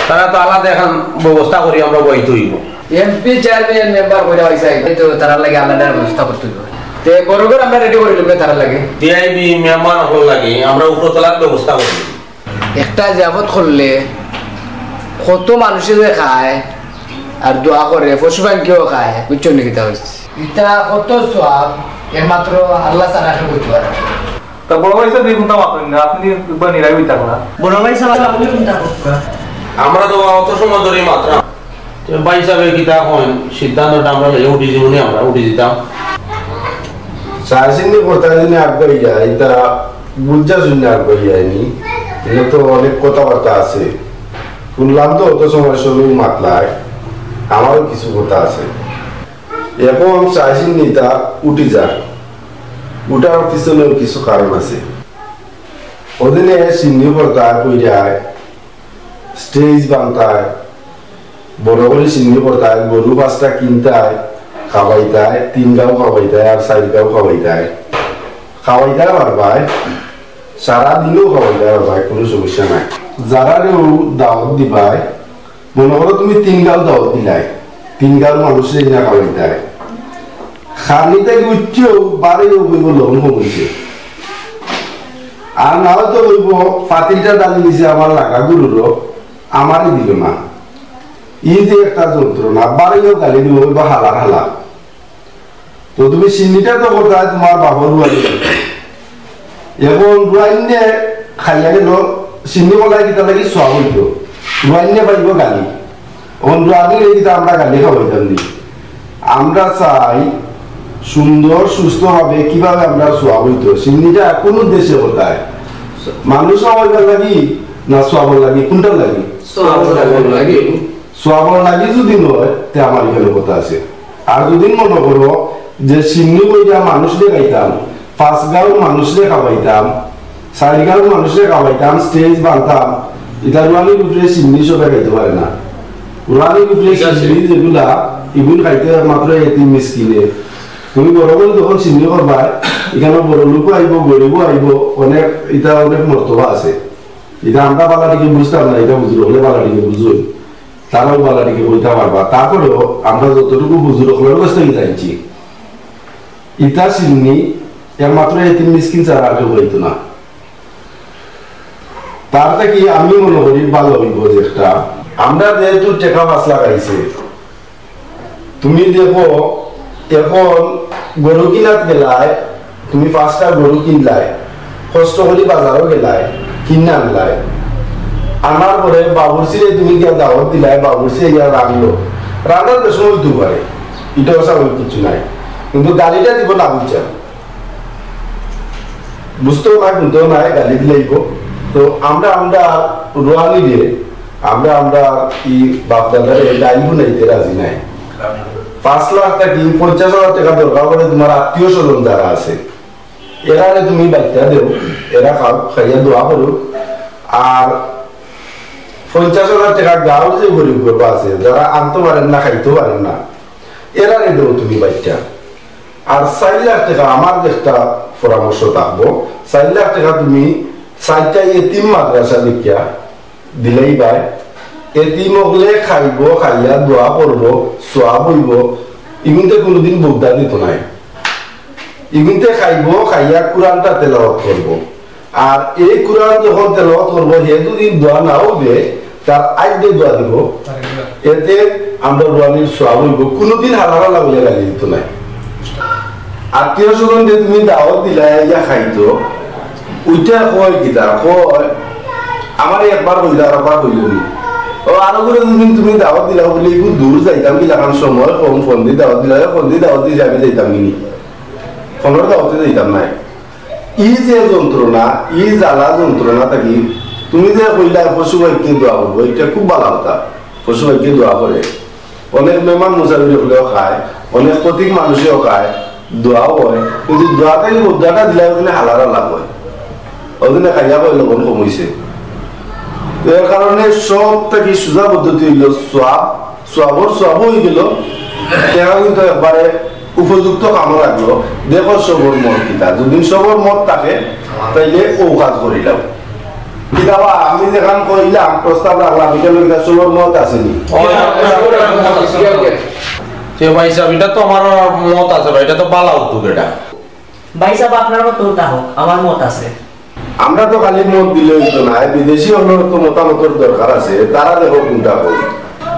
তারা তো আলাদা এখন ব্যবস্থা করি আমরা বইতে হইব। এমপি চেয়ারম্যান মেম্বার কইরা পাইছে, এই তো তারার লাগি আলাদা ব্যবস্থা করতে হইব। তে বড় করে আমরা রেডি করে নিব তারার লাগি। ভিআইপি মেহমান হল লাগি আমরা উপরতলার ব্যবস্থা করি। একটা জিয়াফত করলে কত মানুষে যে খায় আর দোয়া করে, পশু পাখিও খায়, বুঝছো নি কিতা হইছে? ইটা কত সওয়াব, একমাত্র আল্লাহ ছাড়া কেউ করতে পারে না। তা বড় ভাই সাহেব, এই কোনটা মাতইন না, আপনি একবার নিরাই হইতা না। বড় ভাই সাহেব, আপনি কোনটা করবা? আমরা তো অত সময় ধরে মাতরা। তো ভাই সাহেব, কিতা কইন, সিদ্ধান্তটা আমরা লইয়া উঠি জীবনে, আমরা উঠি দিতাম। চাইছিনি কথা যদি আগুয়াই যায়, ইটা বুঝা শুনে আগুয়াই যায়নি। এটা তো অনেক কথাবার্তা আছে, শুনলাম তো অত সময় শুরু মাতলায়, আমারও কিছু কথা আছে। এখন চাইছিনি তা উঠি যাক, উঠার পিছনেও কিছু কারণ আছে। ওদিনে শিন্নি পড়তায়, কইরায়, স্টেজ বানতায়, বড় করি শিন্নি পড়তায়, গরু পাঁচটা কিনতায়, খাওয়াইতায়, তিন গাও খাওয়াইতায় আর চাইর গাও খাওয়াইতায়। খাওয়াইতায় পারবায়, সারা দিনও খাওয়াইতায় পারবায়, কোনো সমস্যা নাই। যারারেও দাওয়াত দিবায়, মনে করো তুমি তিন গাও দাওয়াত দিলায়, তিন গাও মানুষরে ইনা খাওয়াইতায়। খানি থাকি উঠিও বারেও কইবো লবণ কম অইছে। আর না হয়তো কইবো, "ফাতিলটা ডালি নিছে আমার লাগা গরুরও, আমারে দিল না।" এই যে একটা যন্ত্রণা, বারেও গালি দিব, কইবো, "হালার হালা।" তো তুমি শিন্নিটা তো করতায় তোমার বাপর রুয়াইনে। এখন রুয়াইনে খাইয়া গেল, শিন্নি বলাই কিতা লাগি সওয়াব হইতো। রুয়াইনে পাইব গালি। এখন রুয়াইনে কিতা আমরা গালি খাওয়াইতাম নি? আমরা চাই সুন্দর সুস্থভাবে কিভাবে আমরা সওয়াব হইতো। শিন্নিটা কোন উদ্দেশ্যে করতায়? মানুষ খাওয়াইবার লাগি না সওয়াবর লাগি? কোনটার লাগি? সওয়াবর লাগি। সওয়াবর লাগি যদি নয়, তে আমার এখানে কথা আছে। আর যদি মনে করো যে শিন্নি কইরা মানুষরে খাইতাম, পাঁচ গাঁওর মানুষরে খাওয়াইতাম, চাইর গাঁওর মানুষরে খাওয়াইতাম, স্টেজ বানতাম, ইটা রুয়ানির উপরে শিন্নি সবে খাইতে পারে না। রুয়ানির উপরে ঠিক আছে। শিন্নি যেগুলা, ইগুন খাইতে মাত্র এতিম মিসকিনে। তুমি বড় করে যখন শিন্নি করবায়, এখানে বড় লোকও আইব, গরিবও আইব, অনেক, ইটা অনেক মর্তবা আছে। ইটা আমরা বালা টিকে বুঝতাম না, ইটা বুঝলো হলে বালা টিকে বুঝুন। তারাও বালা টিকে কইতা পারবা। তারপরেও আমরা যতটুকু বুঝুন, হকলর কাছ থাকি জানছি, ইতা শিন্নি একমাত্র এতিম মিসকিন ছাড়া আর কেউ খাইতো না। তার থাকি আমি মনে করি ভালো হইব যে একটা, আমরা যেহেতু টেকা পাঁচ লাখ আইছে, তুমি দেখো, এখন গরু কিনাত গেলায়, তুমি পাঁচটা গরু কিনলায়, কষ্ট করি বাজারও গেলায়, কিনে আনলায়, আনার পরে বাবুর্চিরে তুমি গিয়া দাওয়াত দিলায়, বাবুর্চি গিয়া রানলো, রান্নার বেশ হইতেও পারে, ইটাও স্বাভাবিক কিছু নাই, কিন্তু গালিটা দিব না বুঝছেন, বুঝতেও নাই, শুনতেও নাই, গালি দিলেই গো। তো আমরা, আমরা রুয়ানি দিয়ে, আমরা, আমরা ই বাপদাদারে ডাইল বুনাইতে রাজি নাই। পাঁচ লাখ থাকি পঞ্চাশ হাজার টেকা দরকার পড়ে তোমার আত্মীয় স্বজন যারা আছে, এরারে তুমি বাইটা দেও, এরা খাও, খাইয়া দোয়া করুক। আর পঞ্চাশ হাজার টেকা গাঁওর যে গরিব গরিব আছে, যারা আনতে পারেন না, খাইতে পারেন না, এরারে দেও তুমি বাইটা। আর চাইর লাখ টেকা আমার একটা পরামর্শ থাকবো, চাইর লাখ টেকা তুমি চাইরটা এতিম মাদ্রাসা দেখিয়া দিলেই বায়, এতিম হকলে খাইবো, খাইয়া দোয়া করবো, সওয়াব হইবো, ইগুনতে কোনোদিন বগদা দিত নাই। ইগুনতে খাইবো, খাইয়া কোরআনটা তেলাওয়াত করবো। আর এই কোরআন যখন তেলাওয়াত করবো, হে যদি দোয়া নাও দে, তার আগে দোয়া দিব, এতে আমরা রুয়ানির সওয়াব হইব। কোনোদিন হালা হালা বলে গালি দিত নাই। আত্মীয় স্বজন যে তুমি দাওয়াত দিলা, ইয়া খাইতো, ওইটা কয় কিতা? কয়, আমারে একবার কইলা, আর একবার কইল নি। ও, আরো করে দুদিন তুমি দাওয়াত দিলা বলে, একটু দূর যাইতাম কি লাখান সময় কম, ফোন দিয়ে দাওয়াত দিলা, ফোন দিয়ে দাওয়াত দিয়ে আমি যাইতাম কি নি? ফোনের দাওয়াতে যাইতাম নাই। ই যে যন্ত্রণা, ই জ্বালা যন্ত্রণা থাকি, তুমি যে কইলা পশু ভাইকে দোয়া করবো, এটা খুব ভালো কথা। পশু পাখিয়ে দোয়া করে, অনেক মেহমান মুসাফির অকলেও খায়, অনেক পথিক মানুষেও খায়, দোয়াও হয়, কিন্তু দোয়াটা কি, দোয়াটা দিলে ওখানে হালার আলাপ হয়, ওখানে খাইয়া কয় লবণ কম হইছে। এর কারণে সব থাকি সুজা পদ্ধতি হইল সোয়াব, সোয়াবর সোয়াবও হয়ে গেল, টেকা কিন্তু একবারে উপযুক্ত কামও লাগলো। দেখো সবর মত কিতা, যদি সবর মত থাকে, তাইলে ও কাজ করিলাম। কিতাবা আমি যেখান কইলাম, প্রস্তাব রাখলাম, এটা লইয়া সবর মত আসেনি। যে ভাই সাহেব, এটা তো আমার মত আছে ভাই, এটা তো বালা উদ্যোগ এটা। ভাই সাহেব, আপনার মত ওটা হোক, আমার মত আছে। আমরা তো খালি মত দিলে হইতো না, বিদেশি অকলর তো মতামতর দরকার আছে, তারা দেখো কোনটা কই।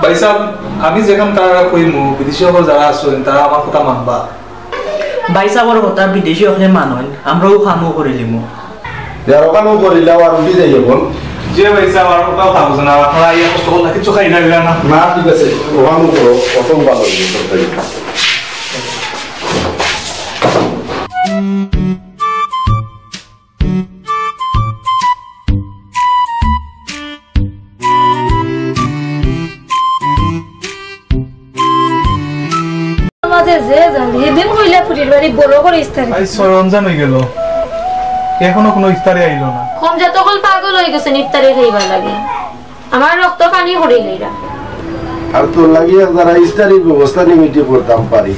ভাই সাহেব, আমি যেখান তারা কইমু, বিদেশি অকল যারা আছেন, তারা আমার কথা মানবা। ভাই সাহেবর কথা বিদেশি অকলে মানইন, আমরাও কামও করি দিমু। যার ওখানেও করিলাও আর উঠি যাই এখন। যে ভাই সাহেব, আর ওটাও খাবো না, আপনারা ইয়া কষ্ট করলে কিছু খাই না, না। না, ঠিক আছে, ওখানেও করো, কত ভালো হইবে তরকারি। মাঝে যে জানি, সেদিন কইলা ফুরির বাড়ি বড় করে ইফতারি। আজ ছয় রমজান হয়ে গেল, এখনো কোনো ইফতারি আইলো না। কম যত কল পাগল হয়ে গেছেন ইফতারি খাইবার লাগে। আমার রক্ত পানি করি লইরা। আর তোর লাগি এক যারা ইফতারির ব্যবস্থা নিমিটি করতাম পারি।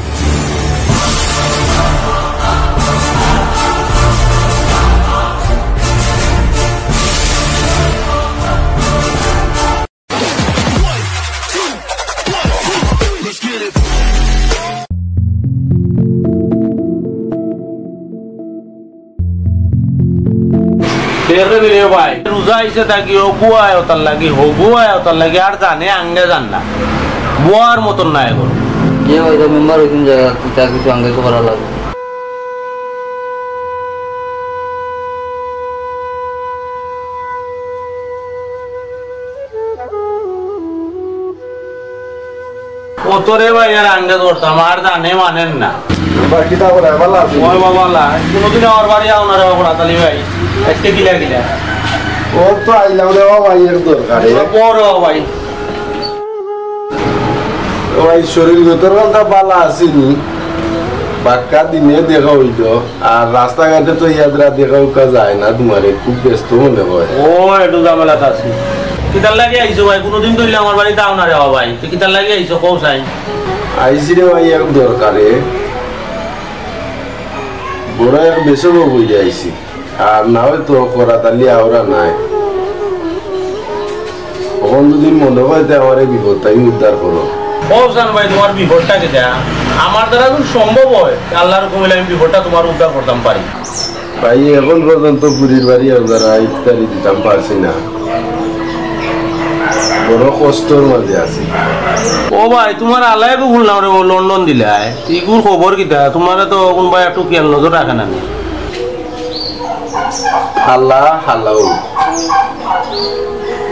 দেখে দিলে ভাই, রোজা আইছে থাকি হগুয়ায় ওটার লাগি, হগুয়ায় ওটার লাগি, আর জানে আঙ্গে জান না, বোয়ার মতন না এখন। যে হয়তো মেম্বার হইছেন, যা কিছু আঙ্গে তো করা লাগবে। কতরে ভাই আর আঙ্গে ধরতাম, আর জানে মানেন না। বা কিতা করে, ভালা আছি? ওই বাবা, লা, কোনোদিন আমার বাড়ি আও না রে বাবা, রাতালি ভাই। আজকে কিলা কিলা? ও তো আইলাম রে বাবা, ভাই, এর দরকারে। বড় ভাই। ও ভাই, শরীর গতর কথা ভালা আছিনি? বাক্কা দিনে দেখা হইতো। আর রাস্তাঘাটে তো ইয়াদরা দেখা উকা যায় না তোমারে, খুব ব্যস্ত মনে হয়। ও, একটু ঝামেলাত আছি। কিতার লাগি আইছো ভাই? কোনোদিন তো হইলে আমার বাড়িত আও না রে বাবা ভাই। তো কিতার লাগি আইছো, কও চাই। আইছি রে ভাই, এক দরকারে। বড় এক বেসব বইয়া আইছি। আর না হয়তো করাতালি আওরা নাই। অখন যদি মনে হয় তে আমার এই বিপদটা আমি উদ্ধার করো। ও জান ভাই, তোমার বিপদটা কিতা? আমার দ্বারা যদি সম্ভব হয়, আল্লাহর হুকুম হইলে আমি বিপদটা তোমার উদ্ধার করতাম পারি। ভাই, এখন পর্যন্ত পুরীর বাড়ি আপনারা ইফতারি দিতাম পারছি না, বড় কষ্টর মাঝে আছি। ও ভাই, তোমার আলাই বকুল না রে, ও লন্ডন দিলায়, ইগুর খবর কিতা? তোমারে তো কোনবায় একটু খেয়াল নজর রাখে না নি? হালা, হালাও।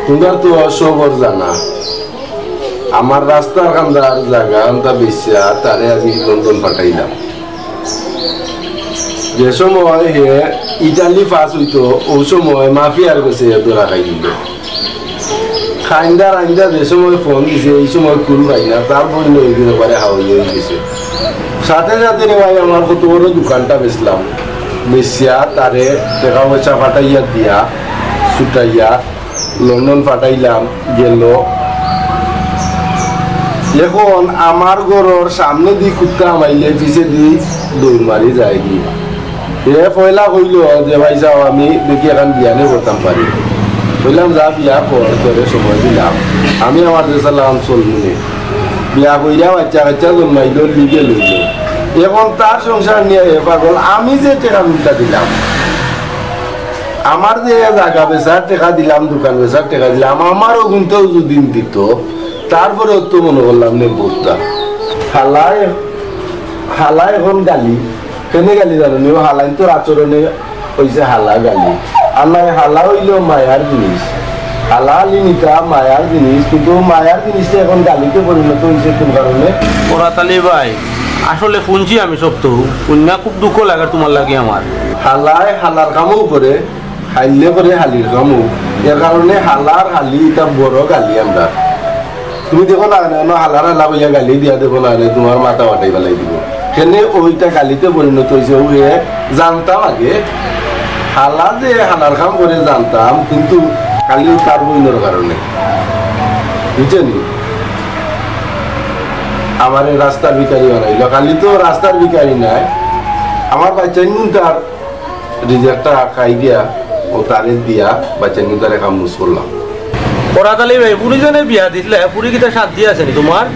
তোমরা তো সবর জানা। আমার রাস্তার কান্দার জাগা আনতা বেচিয়া তারে আমি লন্ডন পাঠাইলাম। যে সময় হে ইটালি পাস হইতো, ওই সময় মাফিয়ার গেছে ধরা খাই দিল। খাইন্দা রাইন্দা যে সময় ফোন দিছে, এই সময় কুল পাই না, তার বই লই দিতে পারে হাওয়াই হয়ে গেছে। সাথে সাথে রে ভাই, আমার কত বড় দোকানটা বেচলাম, বেচিয়া তারে টেকা পয়সা পাঠাইয়া দিয়া, ছুটাইয়া লন্ডন পাঠাইলাম, গেল। এখন আমার ঘরর সামনেদি কুত্তা হামাইলে পিছেদি দৌড় মারি যায়গি। এ পয়লা কইল যে, "ভাই সাহেব, আমি দেখি এখন বিয়া নি করতাম পারি।" কইলাম, "যা বিয়া কর, তোরে সময় দিলাম, আমি আমার দেশে লাগাম চলমুনে।" বিয়া কইরা বাচ্চা কাচ্চা জন্মাইল, লিগে লইল। এখন তার সংসার নিয়া এ পাগল, আমি যে টেকা মিলটা দিলাম, আমার যে জাগা বেচার টেকা দিলাম, দোকান বেচার টেকা দিলাম, আমারও কিন্তু যদি দিত, তারপরে তো মনে করলাম নে ভোটটা। হালায়, হালায় এখন গালি, কেনে গালি জানো নি? ও হালাইন তোর আচরণে হইছে হালা গালি। আর নাই, হালা হইল মায়ার জিনিস। হালা আলি নিতা মায়ার জিনিস, কিন্তু ও মায়ার জিনিসটা এখন গালিতে পরিণত হইছে কোন কারণে? ওরাতালি ভাই, আসলে শুনছি আমি সব তো, শুনিয়া খুব দুঃখ লাগে তোমার লাগি আমার। হালায় হালার কামও করে, হাইলে করে হালির কামও। এর কারণে হালার হালি এটা বড় গালি আমরা। তুমি দেখো না কেনে, অনো হালার হালা কইয়া গালি দিয়া দেখো না কেনে, তুমার মাথা ফাটাই ফালাই দিবো। কেনে অউ ইটা গালিতে পরিণত অইছে, অউ এ জানতাম আগে। হালা যে হালার কাম করে জানতাম, কিন্তু খালি তার বইনর কারণে। বুঝছইন নি? আমারে রাস্তার ভিখারি বানাইলো। খালি তো রাস্তার ভিখারি নায়, আমার বাচ্চাইন তার রিজেকটা খাই দিয়া, অউ তারে দিয়া, বাচ্চাইন তারে কাম মুস করলাম। করাত আলী ভাই, ফুরি জনে বিয়া দিছলা, ফুরি কিতা শান্তি আছে নি তুমার?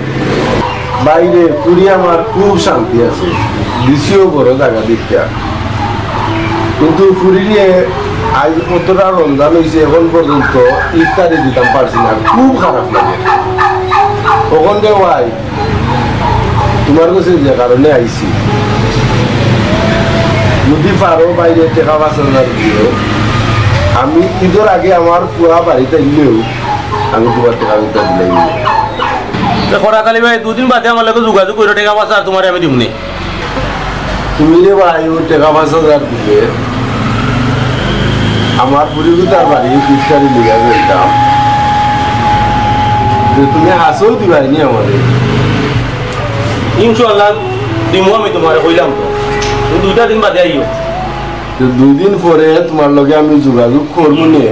ভাইরে, ফুরি আমার খুব শান্তি আছে, দিছিও বড় জাগা দেখিয়া। কিন্তু ফুরিরে আইজ কতটা রমজান অইছে, এখন পর্যন্ত ইফতারি দিতাম পারছি না, খুব খারাপ লাগে। অখন রে ভাই, তুমার গেছে যে কারণে আইছি, যুদি পারো ভাইরে টেকা পাঁচ হাজার দিও, আমি ইদর আগে আমার পুয়া বাড়িত আইলেউ আমি তুমার টেকা দিতাম দিলাই। তে করাত আলী ভাই, দুদিন বাদে আমার লগে যোগাযোগ করিও, টেকা পাঁচ হাজার তুমারে আমি দিমুনে। তুমি রে ভাই, অউ টেকা পাঁচ হাজার দিলে আমার ফুরিগুতার বাড়ি ইফতারি লইয়া যাইতাম। তে তুমি হাছাউ দিবায় নি আমারে? ইনশাআল্লাহ দিমু আমি তুমারে, কইলাম তো। তুমি দুইটা দিন বাদে আইও। তে দুই দিন পরে তুমার লগে আমি যোগাযোগ করমুনে।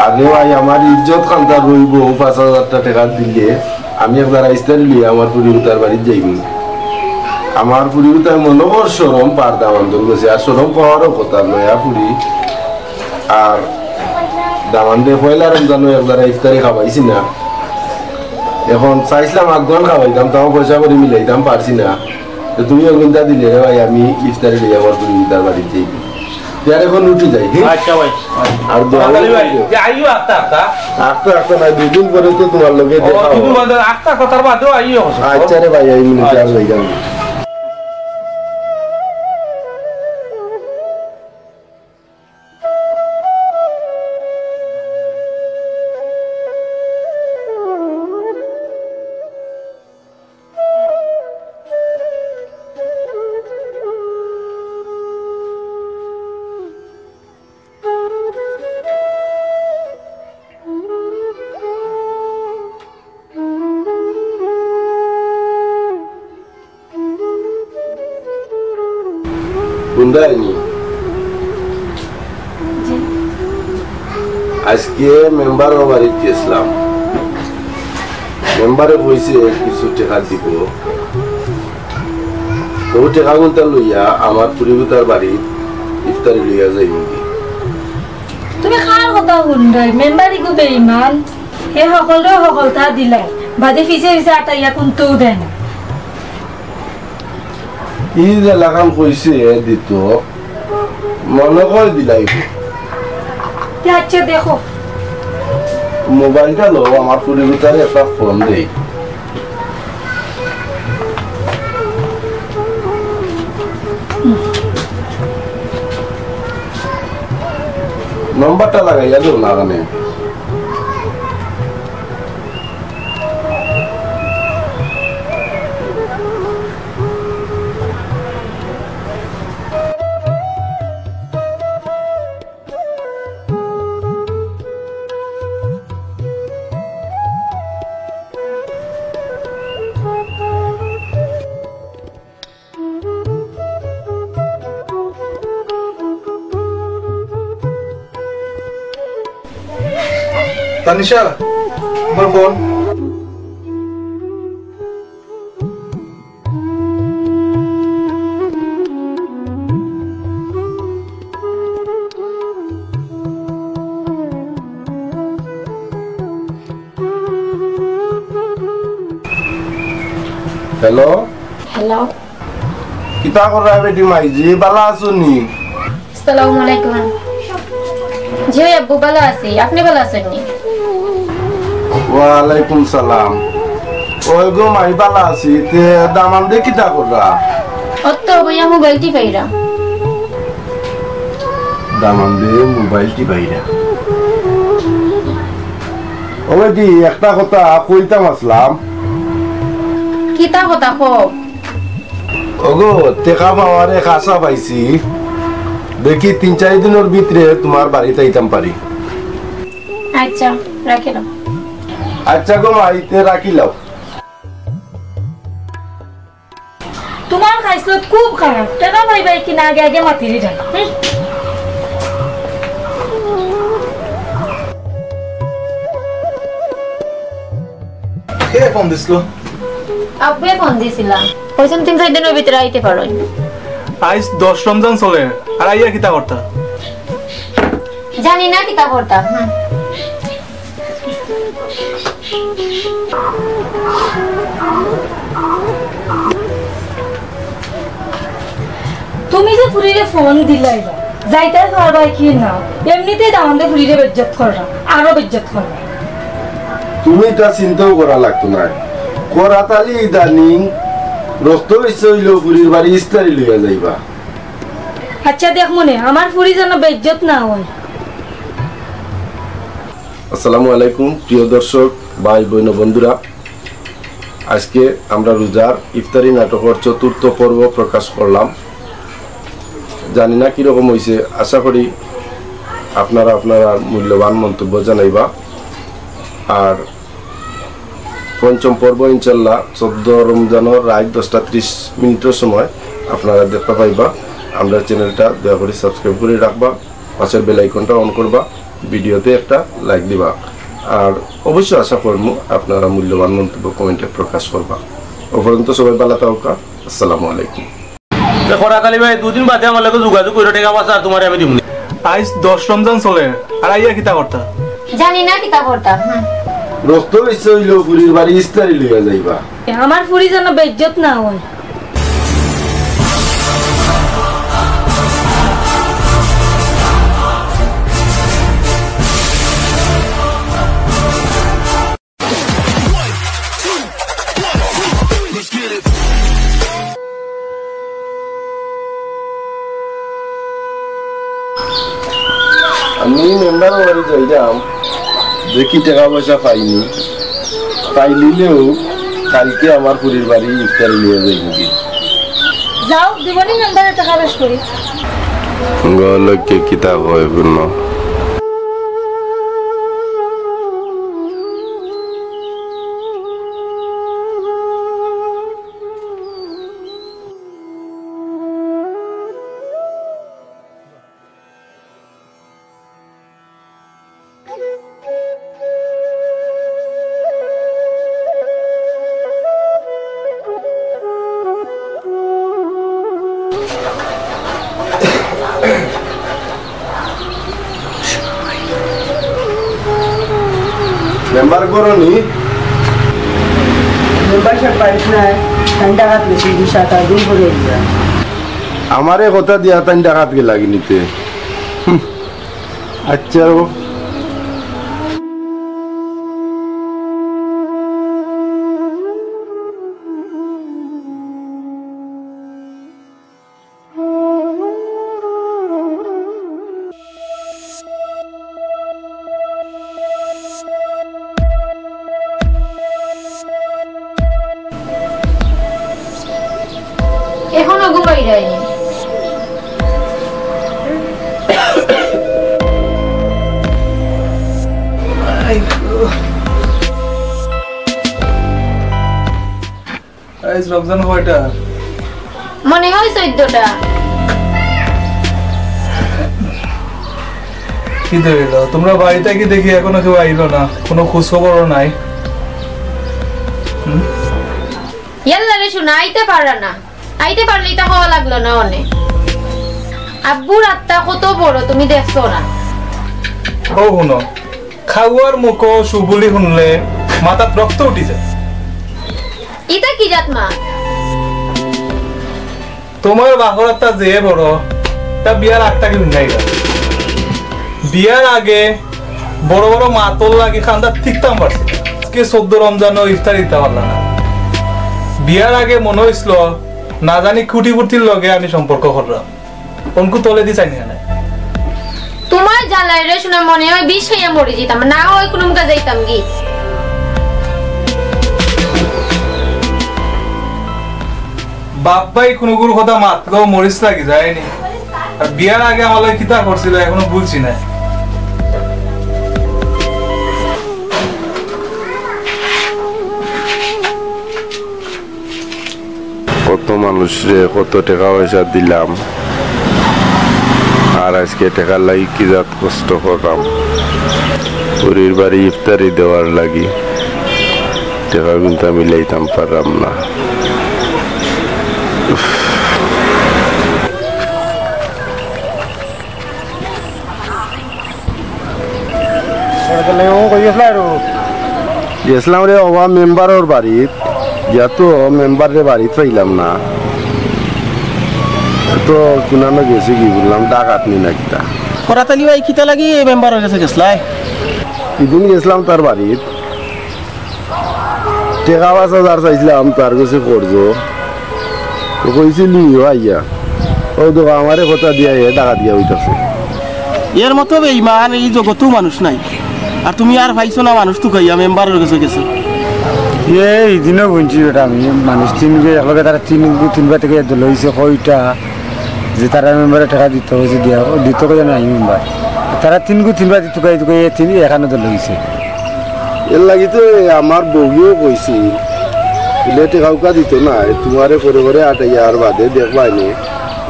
আরে ভাই, আমার ইজ্জত খানতা রইবো, পাঁচ হাজারটা টেকা দিলে আমি একদারা ইফতারি লইয়া আমার ফুরিগুতার বাড়িত যাইমু। আমার ফুরিগুতায় মনো কর শরম পার দামান্দর গেছে, আর শরম পাওয়ারও কথা, নয়া ফুরি। আর দামান্দে পয়লা রমজানো একদারা ইফতারি খাবাইছি না। এখন চাইছলাম আগুয়ান খাবাইতাম, তাও পয়সা করি মিলাইতাম পারছি না। তে তুমি অগুনতা দিলে রে ভাই, আমি ইফতারি লইয়া আমার ফুরিগুতার বাড়িত যাইমু। তে আর এখন উঠি যাই, হ্যাঁ? আচ্ছা ভাই। আর দোয়া করাত আলী ভাই, করিও। তে আইও আস্তা আস্তা। আস্তা আস্তা না, দুই দিন পরে তো তুমার লগে ও, দেখা অইবো। দুই দিন বাদে আস্তা আস্তা, তার বাদেও আইও। আচ্ছা রে ভাই, এই মিনিট আর আচ্ছা। যাইতাম না। হুনরায়নি? জি। আইজকে মেম্বারর বাড়িত গেছলাম। মেম্বারে কইছে কিছু টেকা দিবো। অউ টেকাগুনতা লইয়া আমার ফুরিগুতার বাড়িত ইফতারি লইয়া যাইমুগি। তুমি কার কথা হুনরায়? মেম্বার ইগু বেইমান। হে হকলরে হকলতা দিলায়, বাদে পিছে পিছে আটাইয়া কুন্তাউ দেয় না। ই যে লাখান কইছে দিতো, মনো কয় দিলাইবো। তে আচ্ছা দেখো। মোবাইলটা লও, আমার ফুরিগুতারে একটা ফোন দেই। নম্বরটা লাগাইয়া দেও না কেনে। তানিশা, আমার ফোন। হ্যালো। হ্যালো। কিতা কররায় বেটি মাইজি, বালা আছো নি? আসসালামু আলাইকুম। জি অয় আব্বু, বালা আছি, আপনে বালা আছইন নি? ওয়ালাইকুম সালাম। অয় গো মাই, বালা আছি। তে দামান্দে কিতা কররা? অত বইয়া মোবাইল টিপাইরা। দামান্দে মোবাইল টিপাইরা। ও বেটি, একটা কথা কইতাম আছলাম। কিতা কথা কও? ওগো, টেকা পাওয়ার এক আশা পাইছি। দেখি তিন চাইর দিনর ভিতরে তুমার বাড়িত আইতাম পারি। আচ্ছা, রাখিলাম। আচ্ছা গো মাই, তে রাখিলাও। তুমার খাইছলত খুব খারাপ, টেকা পাইবায় কিনা আগে আগে মাতিরি যান। হুম। কে ফোন দিছিল? আব্বুয়ে ফোন দিছিলা। কইছইন তিন চাইর দিনর ভিতরে আইতে পারইন। আইজ দশ রমজান চলের, আর আইয়া কিতা করতা? জানি না কিতা করতা। হুম। তুমি যে ফুরিরে ফোন দিলাইবা, যাইতায় পারবায় কি না? এমনিতেই দামান্দে ফুরিরে বেইজ্জত কররা, আরো বেইজ্জত কররা। তুমি ইতা চিন্তাও করা লাগতো নায়। করাত আলী ইদানিং রক্ত বেচছে অইলেও ফুরির বাড়ি ইফতারি লইয়া যাইবা। আচ্ছা দেখমুনে, আমার ফুরি যেন বেইজ্জত না অয়। আসসালামু আলাইকুম, প্রিয় দর্শক, ভাই, বইন, বন্ধুরা, আজকে আমরা রোজার ইফতারি নাটকর চতুর্থ পর্ব প্রকাশ করলাম। জানি না কিরকম অইছে, আশা করি আপনারা আপনারা মূল্যবান মন্তব্য জানাইবা। আর পঞ্চম পর্ব ইনশাল্লাহ চোদ্দ রমজানর রাইত দশটা ত্রিশ মিনিটর সময় আপনারা দেখতা পাইবা। আমরার চ্যানেলটা দয়া করি subscribe করি রাখবা, পাশের bell iconটা on করবা, ভিডিওতে একটা like দিবা। আর অবশ্যই আশা করমু আপনারা মূল্যবান মন্তব্য কমেন্টে প্রকাশ করবা। অউ পর্যন্ত সবাই ভালা থাকউক্কা। আসসালামু আলাইকুম। তে করাত আলী ভাই, দুদিন বাদে আমার লগে যোগাযোগ করিও, টেকা পয়সা আর তুমারে আমি দিমুনে। আইজ দশ রমজান চলের, আর আইয়া কিতা করতা? জানি না কিতা করতা। হুম। রক্ত বেচছে অইলেও ফুরির বাড়ি ইফতারি লইয়া যাইবা। আমার ফুরি যেন বেইজ্জত না অয়। আমি মেম্বারর বাড়ি যাইরাম, দেখি টেকা পয়সা পাইনি, পাইলিলেও কাইলকে আমার ফুরির বাড়ি ইফতারি লইয়া যাইমুগি। যাও, দিবনি মেম্বারে টেকা বেশ করি। গো লক্ষ্মী কিতা কয় হুনো। মেম্বার ঘরো নি? মেম্বার সাব বাড়িত নাই, তাইন ঢাকাত গেছইন, দুই সাত আট দিন পরে আইবা। আমারে কথা দিয়া তাইন ঢাকাত গেলাগি নিতে। হুম, আচ্ছা। এখনো ঘুমাইরায়নি। আইজ রমজান কয়টা? মনে হয় চৌদ্দটা। কিতা অইলো? তুমরা বাড়িত থাকি দেখি এখনো কেউ আইলো না, কুনু খোঁজ খবরও নাই। হুম? ইয়াল্লা রে সোনা, আইতে পাররা না। আইতে পারলে ইতা কওয়া লাগলো না অনে। আব্বুর আত্মা কত বড় তুমি দেখছো না? অউ হুনো, খাওয়ার মুখো সুবুলি হুনলে মাথাত রক্ত উঠি যায়। ইতা কি জাত মা? তুমার বাপর আত্মা যে বড়, তা বিয়ার আগ থাকি হুনি আইরাম। বিয়ার আগে বড় বড় মাতর লাগি কান্দাত টিকতাম পারছি। আইজকে চৌদ্দ রমজানো ইফতারি দিতা পারলা না। বিয়ার আগে মনো অইছিল না জানি কোটিপতির লগে আমি সম্পর্ক কররাম। অনকু তলেদি চাইন না। তুমার জ্বালায় রে সোনা মনে হয় বিষ খাইয়া মরি যাইতাম, না হয় কুনু মুখে যাইতাম গি। বাপ ভাই কুনুগুর কথা মাতলেও মরিচ লাগি যায়নি। আর বিয়ার আগে আমার লগে কিতা করছিল এখনো ভুলছি না। কত মানুষরে কত টেকা পয়সা দিলাম, আর আইজকে টেকার লাগি কি জাত কষ্ট করলাম। ফুরির বাড়ি ইফতারি দেওয়ার লাগি টেকা কুন্তা মিলাইতাম পারলাম না। উফ। গেছলাম রে বাবা মেম্বারর বাড়িত, যত মেম্বাররে বাড়িত পাইলাম না, তো কুনানো গেছে কি বুঝলাম, ডাকাত নি না কিতা। করাতালি ভাই, কিতা লাগি মেম্বারর গেছে গেছলায়? ইদিন গেছলাম তার বাড়িত, টেকা পাঁচ হাজার চাইছলাম, তার গেছে কর্জ। তো কইছে, "লিও আইয়া।" ও দেখো, আমারে কথা দিয়া এ টাকা দিয়া অইতাছে। এর মতো বেইমান এই জগতো মানুষ নাই। আর তুমি আর পাইছো না মানুষ তুকাইয়া মেম্বারর গেছে গেছে। এই দিনও বুঝছি বেটা আমি, মানুষ তিন গে একলগে তারা তিন গু তিনবার থেকে দল হইছে কয়টা? যে তারা মেম্বারে টাকা দিত, ওই যে দিয়া, ও দিত কই জানি আমি মেম্বার। তারা তিন গু তিনবার দিত কই, কই তিন এখানে দল হইছে। এর লাগি তো আমার বউয়েও কইছিল, "ইলে টেকা উকা দিত না, তোমারে করে করে আটাইয়া আর বাদে দেখবায় নে,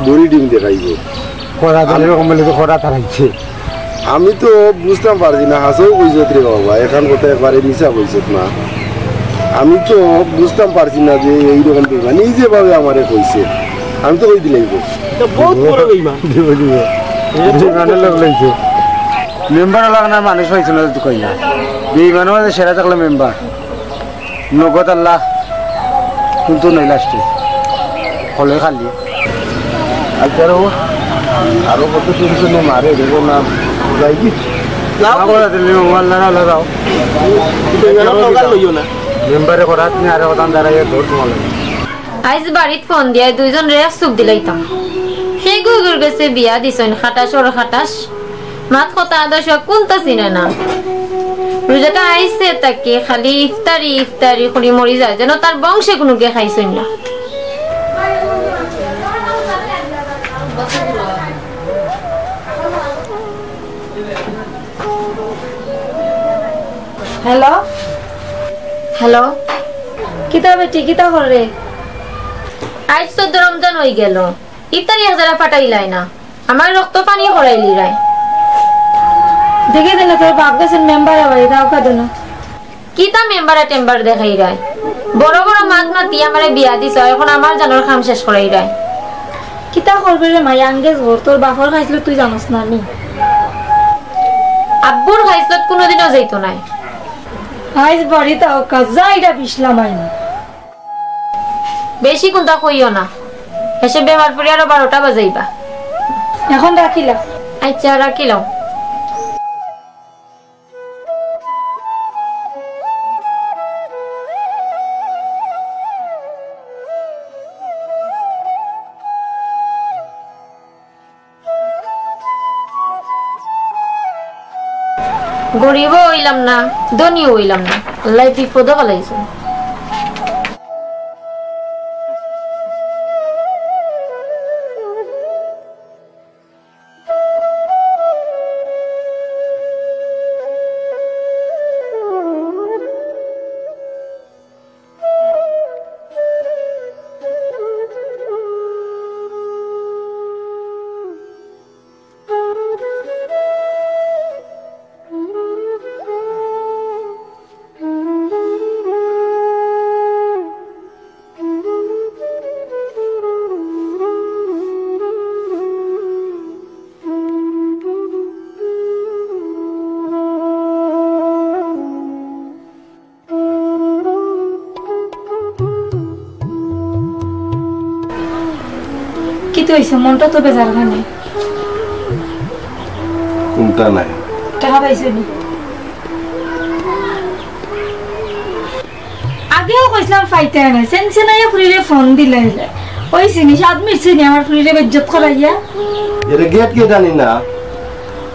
বুড়ি ডিম দেখাইব।" খরা তো আমি এরকম বলে তো খরা তারাইছে। আমি তো বুঝতাম পারছি না, হাছাউ কইছত রে বাবা, এখান কথা একবারে মিছা কইছত না। আমি তো বুঝতাম পারছি না যে এইরকম বেইমানি, এই যেভাবে আমারে কইছে, আমি তো কই দিলাই গো। তো বহুত বড় বেইমান। দিব, দিব। বেইমানের লোক লইছে। মেম্বার লাগা না মানুষ পাইছে না তো কই না। বেইমান মানে সেরা থাকলে মেম্বার। নগদ আল্লাহ, কিন্তু নাই লাস্টে। হলে খালি। আচ্ছা রে, আরো কত টেনশন মারে, দেখো না, যাই কি? লাও না, কি? বলা দিলি, মোবাইল না, না, লাগাও। কিন্তু এগুলো তো কাল লইও না। মেম্বারে করাত নি, আরে কথা দাঁড়াইয়া ধর তোমার লাগে। আইজ বাড়িত ফোন দিয়া দুইজন রে সুখ দিলাইতাম। সেই গুগুর গেছে বিয়া দিছইন, খাটাস ওর খাটাস। মাত কথা আদর্শ কোনটা চিনে না। রোজাটা আইছে তাকে খালি ইফতারি, ইফতারি করি মরি যায়, যেন তার বংশে কোনো কে খাইছইন না। হ্যালো? হ্যালো? কিতা বেটি, কিতা করে? আইজ চৌদ্দ রমজান অই গেল। ইফতারি এক জারা ফাটাইলাই না। আমার রক্ত পানি করাইলিরায়। দেখি দিন তোর বাপ গেছেন মেম্বার বাড়ি, দাও কা দিন। কিতা মেম্বার আর টেম্বার দেখাইরায়? বড় বড় মাত মাতি আমারে বিয়া দিছ, এখন আমার জানোর কাম শেষ করাইরায়। কিতা করবে রে মাই, আঙ্গেজ ঘর, তোর বাপর খাইছিল তুই জানোস না নি? আব্বুর খাইছলত কোনোদিনও যাইতো নায়। আইজ বাড়িত আও কা, যা ইটা বিছলাম আইনি। বেশি কুন্তা কইও না, হেষে বেমার পড়ি আরো বারোটা বাজাইবা। এখন রাখিলা। আচ্ছা, রাখিলাও। গরিবও অইলাম না, ধনীও অইলাম না, আল্লায় বিপদো ফালাইছে। কিতা অইছে? মনটা তো বেজার খানে। কুন্তা নাই। টেকা পাইছো নি? আগেও কইছলাম পাইতায় না, সেন সেনাইয়া ফুরিরে ফোন দিলাইলে। ওই চিনি, সাত মিনিট চিনি আমার ফুরিরে বেইজ্জত করাইয়া। এরে গেট কে জানি না।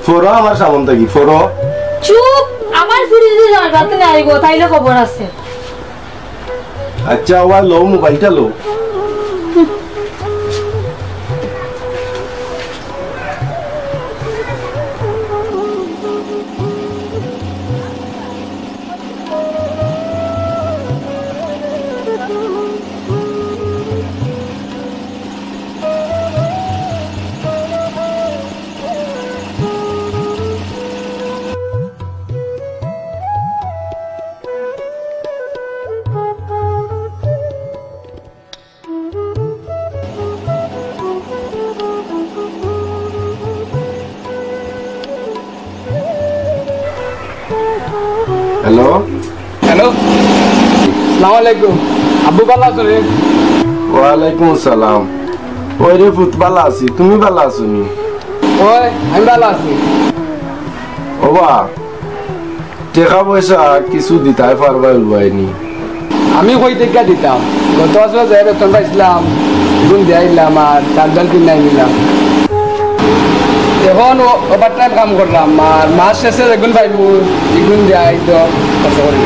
ফড়ো আমার সামন থাকি, ফড়ো। চুপ! আমার ফুরি যদি আমার বাতে না আইব, তাইলে খবর আছে। আচ্ছা, ওয়া লও, মোবাইলটা লও। আসসালামু আলাইকুম। আব্বু ভালা আছো নি? ওয়ালাইকুম আসসালাম। ওই রে পুত, ভালা আছি, তুমি ভালা আছো নি? ওই, আমি ভালা আছি। ওবা, টেকা পয়সা কিছু দিতায় পারবায় উলবায় নি? আমি কই থাকি দিতাম? গত বছর যে বেতন পাইছিলাম, এগুন দিয়া আইলাম আর চাল ডাল কিনিয়া আনিলাম। এখন ও-, ওভারটাইম কাম করলাম আর মাস শেষে যেগুন পাইমু, এগুন দিয়া আইতো খরচ করি।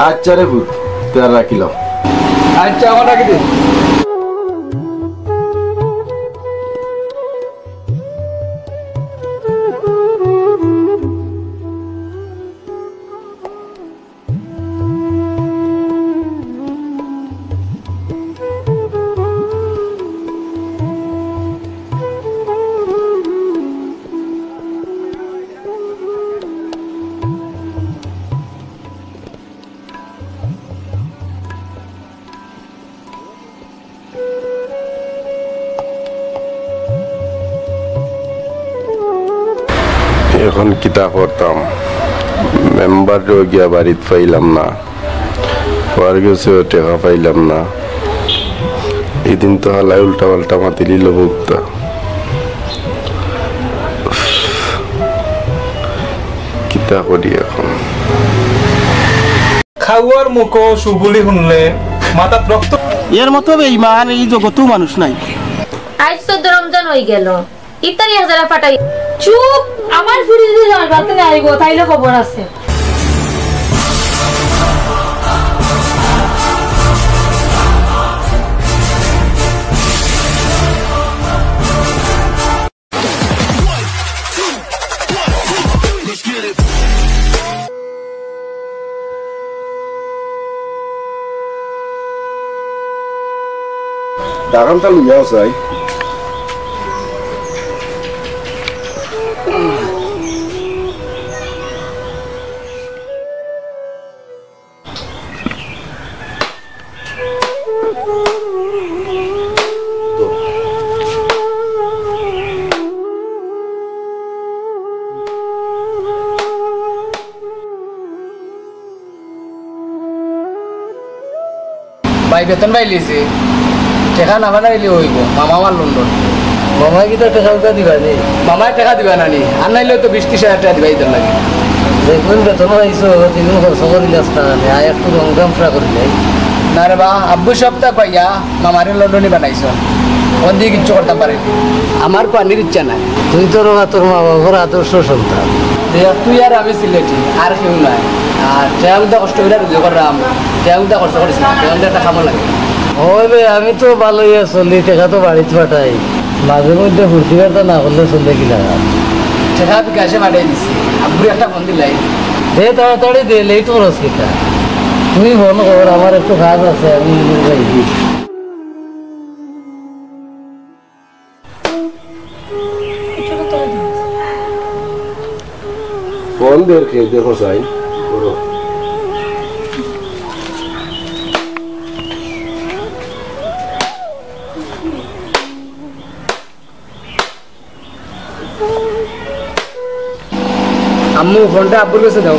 আচ্ছা রে পুত, তে আর রাখিলাম। আচ্ছা, এখন রাখি দে। এখন কিতা করতাম? মেম্বাররেও গিয়া বাড়িত পাইলাম না, ওয়ার গেছেও টেকা পাইলাম না। ইদিন তো হালায় উল্টা পাল্টা মাতিলিলো বউক্তা। কিতা করি এখন? খাওয়ার মুখো সুবুলি হুনলে মাথাত রক্ত। এর মতো বেঈমান এই জগতেও মানুষ নাই। আইজ চৌদ্দ রমজান অইগেল, ইফতারি এক জারা ফাটাই। চুপ! আমার ফিরি যদি আমার বাড়িত আইবো, তাইলে খবর আছে। দাগানটা লইয়া যাই। ভাই, বেতন পাইলিছি, টেকা না পাঠাইলে অইবো। মামা আমার লন্ডন। মামায় কিতা টেকা উকা দিবা নি? মামায় টেকা দিবা না নি? আর নাইলে তো বিশ ত্রিশ হাজার টেকা দিবা ইতার লাগি। যেগুন বেতন পাইছো, তিন খরচ করিলাস না নি? আয় একটু রং তামশা করিলাই। না রে বা, আব্বু সপ্তাহ পাইয়া মামারে লন্ডনি বানাইছো। অন দি কিচ্ছু করতাম পারি না। আমার পানির ইচ্ছা নাই। তুই তো রে বা তোর মা বাবার আদর্শ সন্তান। দেখ, তুই আর আমি সিলেটি, আর কেউ নাই। আর টেকা উদা কষ্ট করি রুজি করলাম, টেকা উদা খরচ করিস না, টেকা উদা একটা কামো লাগে। ওই বে, আমি তো ভালোই চলি, টেকা তো বাড়িত পাঠাই, মাঝে মধ্যে ফুর্তি ফার্তা না করলে চলে কিলা? টেকা বিকাশে পাঠাই দিছি, আব্বুরে একটা ফোন দিলাই। দে তাড়াতাড়ি দে, লেট করস কিতা? তুই ফোন কর, আমার একটু কাজ আছে, আমি যাই। ফোন দের কে, দেখো চাই। করো। আম্মু, ফোনটা আব্বুর কাছে দাও।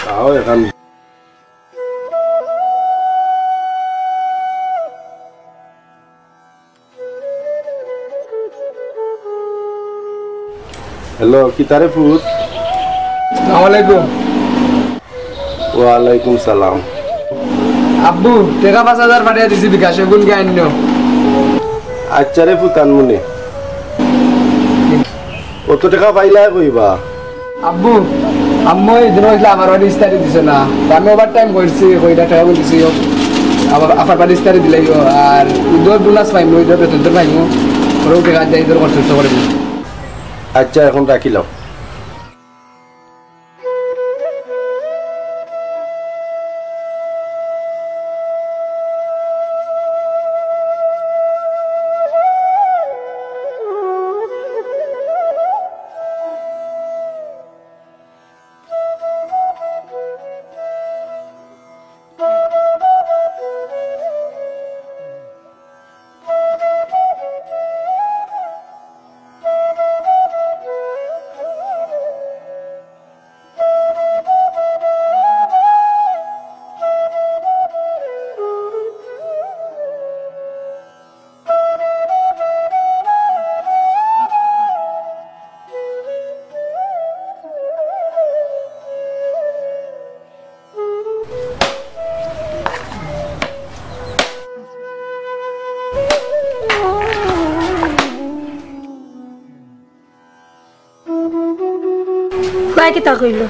তাও এখন। হ্যালো, কিতা রে পুত? আসসালামু আলাইকুম। ওয়ালাইকুম সালাম। আব্বু, টেকা পাঁচ হাজার পাঠাই দিছি বিকাশে, গুন গাইন্য। আচ্ছা রে পুত, আনমুনে। অত টেকা পাইলায় কইবা? আব্বু, আম্মু ইদিন কইছলা আমার বাড়ি ইস্তারি দিছো না। তো আমি ওভার টাইম করছি, কইরা টেকা দিছি। আবার আফার বাড়ি ইস্তারি দিলাইও। আর ইদর বোনাস পাইমু, ইদর বেতন তো পাইমু। ওরও টেকা দিয়া ইদর খরচ তো করিমু। আচ্ছা, এখন রাখিলাও। ভাই কিতা কইলো?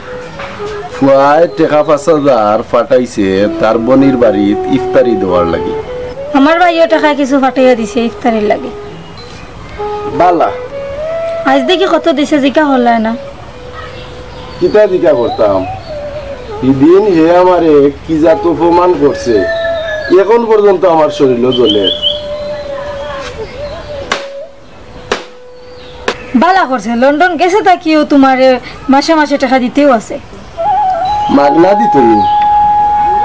ফুয়ায় টেকা পাঁচ হাজার পাঠাইছে তার বইনর বাড়িত ইফতারি দেওয়ার লাগি। আমার ভাইও টেকা কিছু পাঠাইয়া দিছে ইফতারির লাগি। বালা। আইজ দেখি কত দিছে জিকা করলায় না। কিতা জিকা করতাম? হিদিন হে আমারে কি জাত অপমান করছে, এখন পর্যন্ত আমার শরীরও জ্বলের। বালা করছে, লন্ডন গেছে থাকিও তুমারে মাসে মাসে টেকা দিতেও আছে। মাগনা দিতনি।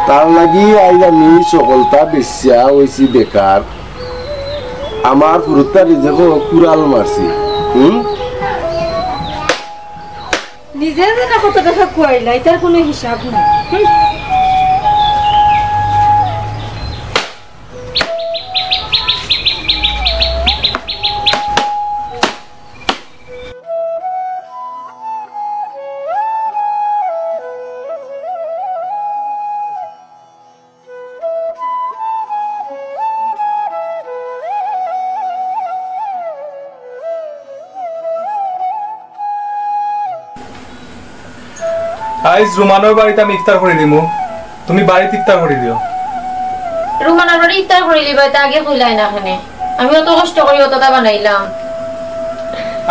তার লাগি আইজ আমি সকলতা বেচিয়া অইছি বেকার। আমার ফুরুত্তা রিজেকো কুড়াল মারছি। হুম? নিজে যে না কত টেকা খুয়াইলা, ইতার কুনু হিসাব নাই। হুম। আইজ রুমানর বাড়িত আমি ইফতার করি দিমু, তুমি বাড়িত ইফতার করি দিও। রুমানর বাড়িত ইফতার করি দিবা, ইতা আগে কইলায় না কেনে? আমি অত কষ্ট করি অততা বানাইলাম।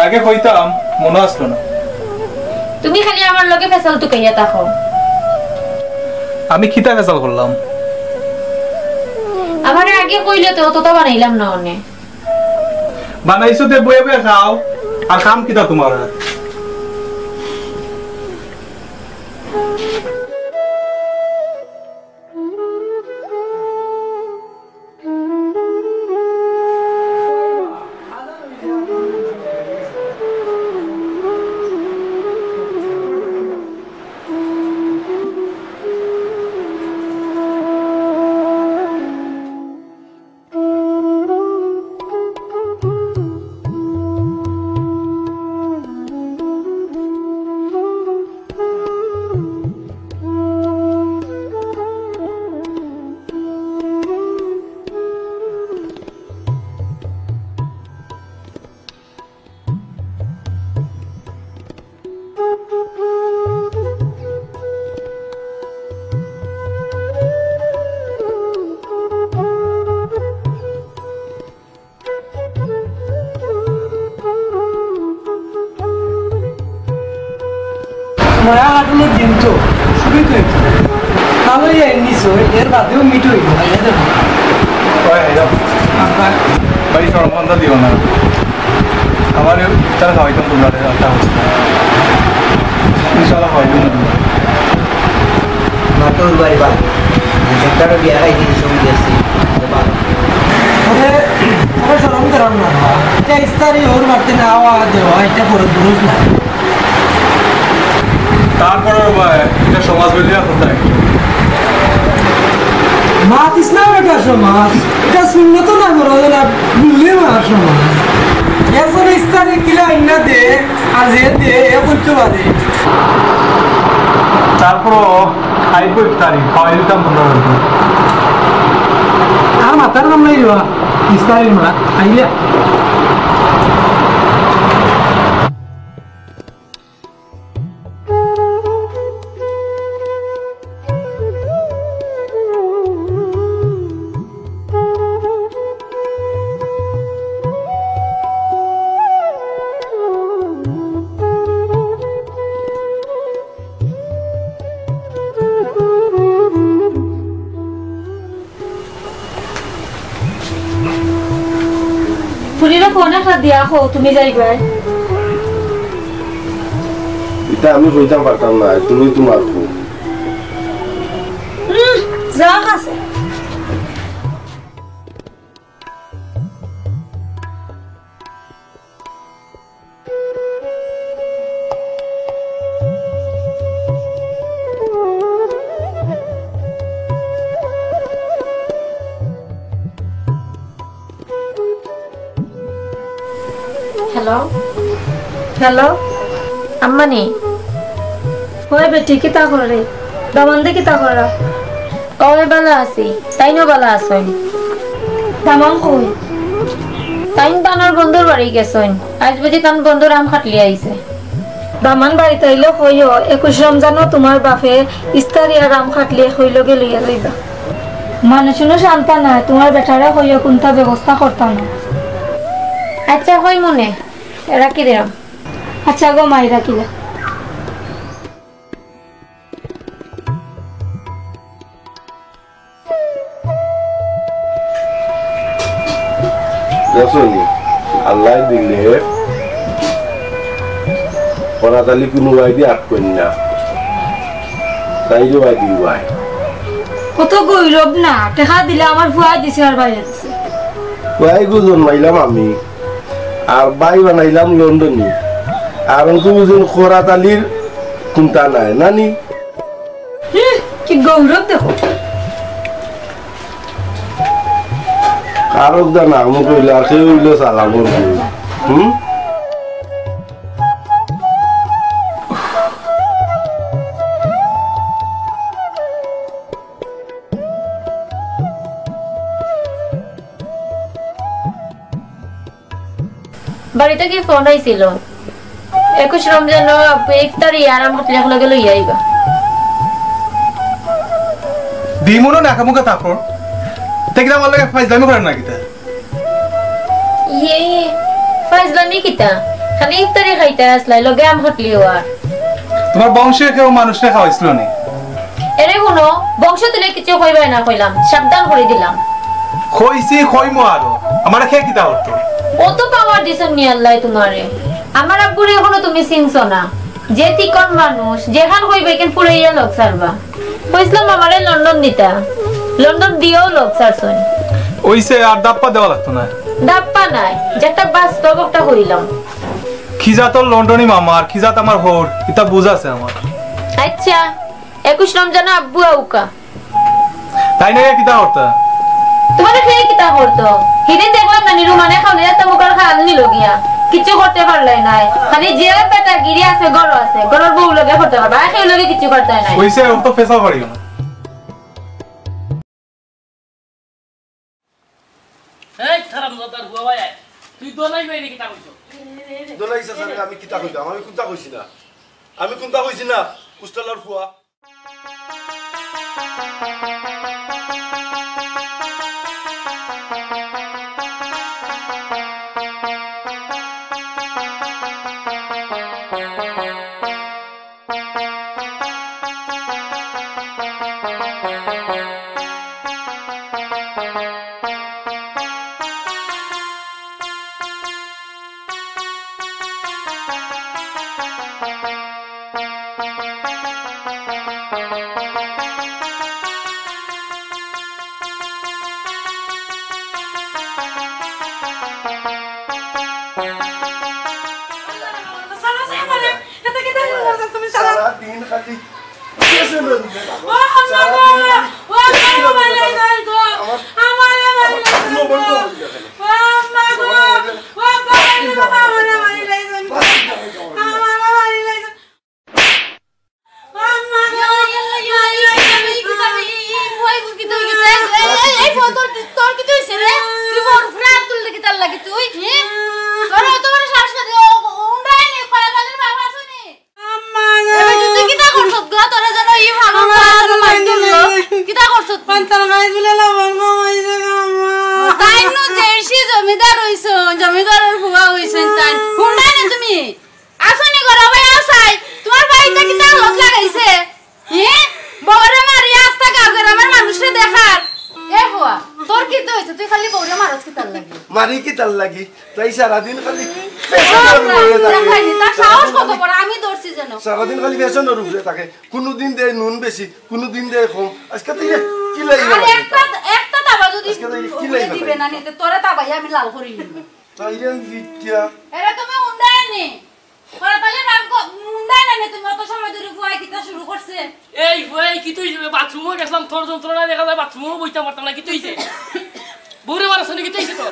আগে কইতাম, মনো আছলো না। তুমি খালি আমার লগে ফেসাল তুকাইয়া থাকো। আমি কিতা ফেসাল করলাম? আমারে আগে কইলে তো অততা বানাইলাম না অনে। বানাইছো তে বইয়া বইয়া খাও, আর কাম কিতা তুমার? মায়া কাটানোর দিন তো শুরু তো হয়েছে। ভালোই এর নিচে, এর বাদেও মিট হইব, ভাইয়া দেবো। ওই, এই যাও। ভাই, শরম বন্ধ দিও না। আমার ইফতার খাওয়াইতাম তোমরা, একটা হচ্ছে। ইনশাআল্লাহ খাওয়াইতাম তোমরা। মাতুল ভাই বা, একটা বিয়া খাই দিন, সঙ্গে আছি। আরে, আরে শরম করাম না। এটা ইফতারি ওর মারতে না আওয়া দেওয়া, এটা বড় দুরুস না। তারপরে ভাই, এটা সমাজ বিরোধী কথা। মাত ইসলাম এটা সমাজ, এটা সুন্নত না, বড় না, ভুললে মার সমাজ। এরপরে ইফতারি কিলা আইনা দে, আর যে দে, এ করতে পারে। তারপরও খাইব ইফতারি, খাওয়াই দিতাম তোমরা হয়তো। আর মাথার নাম নাই রে বা, ইফতারির মা, আইলে। ফুরিরে ফোন একটা দিয়া কও, তুমি যাইবায়। ইটা আমি কইতাম পারতাম না, তুমি তোমার ফোন। হুম, যাও কাছে। হ্যালো। হ্যালো। আম্মানি। ওই বেটি, কিতা করে? দামান্দে কিতা করা? ওই বালা আছি, তাইনও বালা আছইন। দামান কই? তাইন তানর বন্ধুর বাড়ি গেছইন। আইজ বুঝি তান বন্ধুর আম কাটলি আইছে। দামান বাড়িত আইলে কইও, একুশ রমজানো তুমার বাফে ইফতারি আর আম কাটলি একই লগে লইয়া যাইবা। মানুষ উনো শান্তা নায়, তুমার বেটারে কইও কুন্তা ব্যবস্থা করতা না। আচ্ছা, কইমুনে, রাখি দিলাম। আচ্ছা গো মাই, রাখিলা। দেখছো নি, আল্লায় দিলে করাত আলী কুনু বায়দি আটকইন না, তাইরে বায়দি উবায়। কত গৌরব না, টেকা দিলে আমার ফুয়ায় দিছে আর বাইরে দিছে। ফুয়ায় গো জন্মাইলাম আমি, আর বাই বানাইলাম লন্ডনি, আর অঙ্কু বুঝুন করাত আলীর কুন্তা নাই, নানি? হুম, কি গৌরব দেখো। কারক দা না, মুখ হইলে আর কেউ হইলে সালাম করবে। হুম? বাড়ি থাকি ফোন আইছিল, একুশ রমজানো আব্বু ইফতারি আর আম কাটলি একলগে লইয়া আইবা। দিমুনো নাকা মুখে থাপড়। তে কিতা আমার লগে ফাইজলামি করে না কিতা? ইয়ে, ফাইজলামি কিতা? খালি ইফতারি খাইতা আছলায়, লগে আম কাটলিও আর। তুমার বংশে কেউ মানুষরে খাওয়াইছিল নি? এরে হুনো, বংশ তুলে কিছু কইবায় না কইলাম, সাবধান করি দিলাম। কইছি, কইমু আরো। আমারে কে কিতা করতো? অত পাওয়ার দিছইন নি আল্লায় তুমারে। আমার আব্বুরে এখনো তুমি চিনছো না। যে তিকন মানুষ, যেখান কইবা এখান ফুরাইয়া লগ ছাড়বা। কইছলাম আমারে লন্ডন দিতা, লন্ডন দিয়াও লগ ছাড়ছইন। অইছে, আর দাপ্পা দেওয়া লাগতো না। দাপ্পা নাই, যেটা বাস্তব ওটা কইলাম। কি জাতর লন্ডনি মামা, আর কি জাত আমার হউর, ইতা বুঝ আছে আমার। আচ্ছা, একুশ রমজানো আব্বু আউক্কা। তাই না, কিতা করতা? তুমারে কে কিতা করতো? হিদিন দেখলাম না নি, রুমানে খাওয়ানি যাতে মুখর খাল নিল গিয়া। কিচ্ছু করতে পারলাই নাই। খালি যে বেটা গিরি আছে, ঘরো আছে, ঘরর বউ লগে করতে পারবা। আর কেউ লগে কিচ্ছু করতে নাই। অইছে, ও তো ফেসা পারিও না। এই হারামজাদার বুয়া ভাই, তুই দোলাই বাইরে কিতা কইছো? দোলাই স্যার, আমি কিতা কইতাম? আমি কুন্তা কইছি না। আমি কুন্তা কইছি না। উস্তালার ফুয়া। সারাদিন খালি এ বেটি, তুই কিতা করছত গো? তোরে যেন ই ভালো আমার মার তুললো। কিতা করছত তুই? পান্তার খাই দিলে লবণ কম অইছে গো, আম্মা। তাইন নু দেশি জমিদার অইছইন, জমিদারর ফুয়া অইছইন তাইন। হুনরায় না তুমি? আছইন নি ঘরো ভাই, আছইন। তুমার ভাই ইতা কিতা হালত লাগাইছে? হে? বউরে মারি আস্তা গাঁও গ্রামর মানুষরে দেখার। এ ফুয়া, তোর কিতা অইছে? তুই খালি বউরে মারস কিতার লাগি? মারি কিতার লাগি? তাই সারাদিন খালি ফ্যাশনর উপরে থাকে। দেখাইনি, তার সাহস কত বড়, আমি ধরছি যেন। সারাদিন খালি ফ্যাশনর উপরে থাকে। কুনুদিন দেয় নুন বেশি, কুনুদিন দেয় কম। আজকে তুই কিলা ইলা আর লাগে? একটা, একটা তাবা যদি আজকে তুই কিলা ইলা দিবে লাগে? না নিতে, তোরে তাবাই আমি লাল করি নিব। তাই রে আমি ফিটিয়া। এরা তুমি উন্ডায়নি। করাত আলীর বাপ গো, উন্ডায় না নি তুমি অত সময় ধরে ফুয়ায় কিতা শুরু করছে? এই ফুয়ায়, কিতা অইছে? বাথরুমো গেছলাম, তোর যন্ত্রণায় দেখা যায় বাথরুমো বইতাম পারতাম না, কিতা অইছে? বউরে মারছ নি, কিতা অইছে তোর?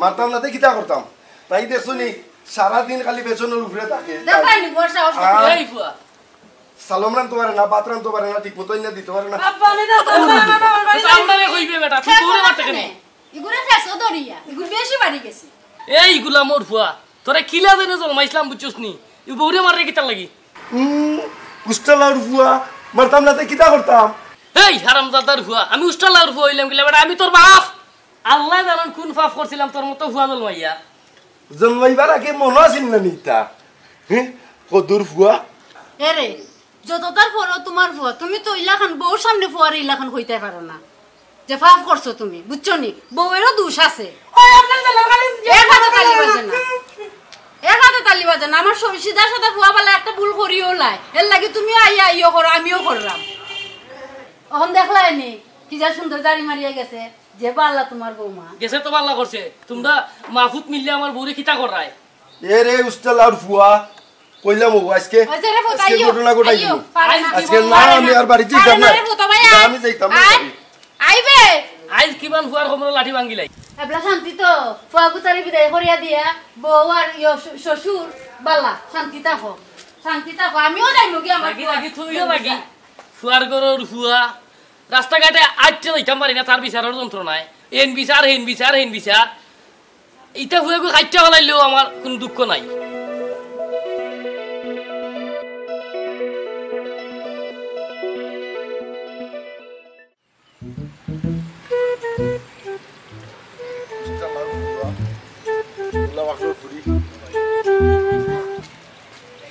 মারতাম না তে কিতা করতাম? তাই দেখছো নি, সারাদিন খালি ফ্যাশনর উপরে থাকে। দেখাইনি, বড় সাহস আ- এই ফুয়া। সালম রানতো পারে না, ভাত রানতো পারে না, ঠিক মতো ইন্না দিতো পারে না। আব্বা, আমি না, না, না, না, না, না। তো আমরারে কইবে বেটা, তুই বউরে মারতে কেনে? ইগুরে ফেসো দরিয়া, ইগুর বেশি বাড়ি গেছে। এই গুলামর ফুয়া, তোরে কিলা জেনে জন্মাইছলাম বুঝছস নি? ই বউরে মাররে কিতার লাগি? উম, উস্তা লাউর ফুয়া, মারতাম না তে কিতা করতাম? এই হারামজাদার ফুয়া, আমি উস্তা লাউর ফুয়া অইলাম কিলা বেটা? আমি তোর বাপ। আল্লায় জানইন কুন পাপ করছিলাম তোর মতো ফুয়া জন্মাইয়া। জন্মাইবার আগে মনো আছিল না নি ইতা? হে, কদুর ফুয়া। এরে, যততার পরও তুমার ফুয়া, তুমি তো ইলাখান বউর সামনে ফুয়ারে ইলাখান কইতায় পারো না। যে পাপ করছো তুমি, বুঝছো নি? বউয়েরও দোষ আছে। ওই আপনার ছেলে খালি এক হাতে তালি বাজে না। এক হাতে তালি বাজে না। আমার স-, সিধা সাদা ফুয়া বালা একটা ভুল করিও লাই। এর লাগি তুমিও আইয়া আইও করো, আমিও করলাম। অখন দেখলায় নি, কি যা সুন্দর দাড়ি মারিয়া গেছে। যে বালা তুমার বৌমা। গেছে তো বালা করছে। তুমরা মাফুত মিললে আমার বউরে কিতা কররায়? এ রে উস্তা লাউর ফুয়া, কইলাম ও আজকে, ওই যে রে ফুত, আজকে আইও, ঘটনা ঘটাই আইও, দিমু। পারে না। আজকে না, আমি আর বাড়ি যাইতাম না। পারে না রে ফুত, ভাই, না, আয়। আমি যাইতাম না আয়। বাড়ি। আইবে। আইজ কিমান ফুয়ার কোমরর লাঠি ভাঙ্গিলাই। এবলা শান্তি তো, ফুয়া গুতারে বিদায় করিয়া দিয়া, বউ আর ইয়ো শ-, শ্বশুর, বালা, শান্তি থাকো, শান্তি থাকো। আমিও যাইমু গি আমার লাগি, ফুয়া। লাগি, তুমিও লাগি। ফুয়ার ঘরর ফুয়া, রাস্তাঘাটে আটতে যাইতাম পারি না, তার বিচারর যন্ত্রণায়। এন বিচার, হেন বিচার, হেন বিচার। ইতা ফুয়াগু খাইট্টা ফালাইলেও আমার কুনু দুঃখ নাই।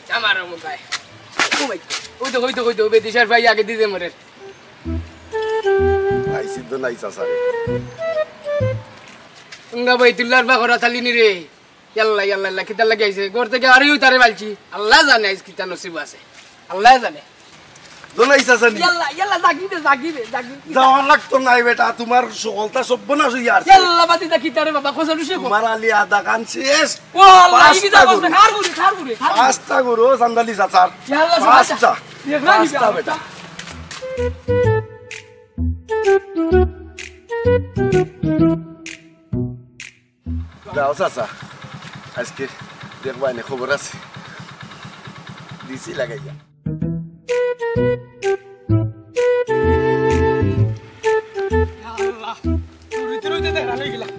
আমার মুখায়। ও ভাই, ওই তো, ওই তো, ওই তো, ওই বেদিশার ভাই আগে দিতে মরে। আইছি তো নাই চাচা রে। তুঙ্গা বইতুল্লার বা করা থালি নি রে। ইয়াল্লা, ইয়াল্লা, ইয়াল্লা, কিতার লাগি আইছে? ঘর থাকি আরই তারে বালছি। আল্লায় জানে আইজ কিতা নসিব আছে। আল্লায় জানে। দোলাই চাচা নি। ইয়াল্লা, ইয়াল্লা, জাগি দে, জাগি দে, জাগি দে। যাওয়া লাগতো নাই বেটা, তুমার সকলতা সর্বনাশ অইয়া আছে। ইয়াল্লা, বাতি দা কিতারে বাবা, খোঁজা লুসে কো। তুমার আলি আদা কান শেষ। ও আল্লাহ, পাঁচটা ই কিতা গরু। বলছে? খার গুড়ি, খার গুড়ি, খার গুড়ি। পাঁচটা গরু, চান্দালি চাচার। ইয়াল্লা, পাঁচটা। দেখলাম নি পাঁচটা বাবা? বেটা। যাও চাচা, আজকে দেখবায় নে খবর আছে, দিছি লাগাইয়া। ইয়া আল্লাহ, রইতে রইতে তো হেরান অইগেলাম।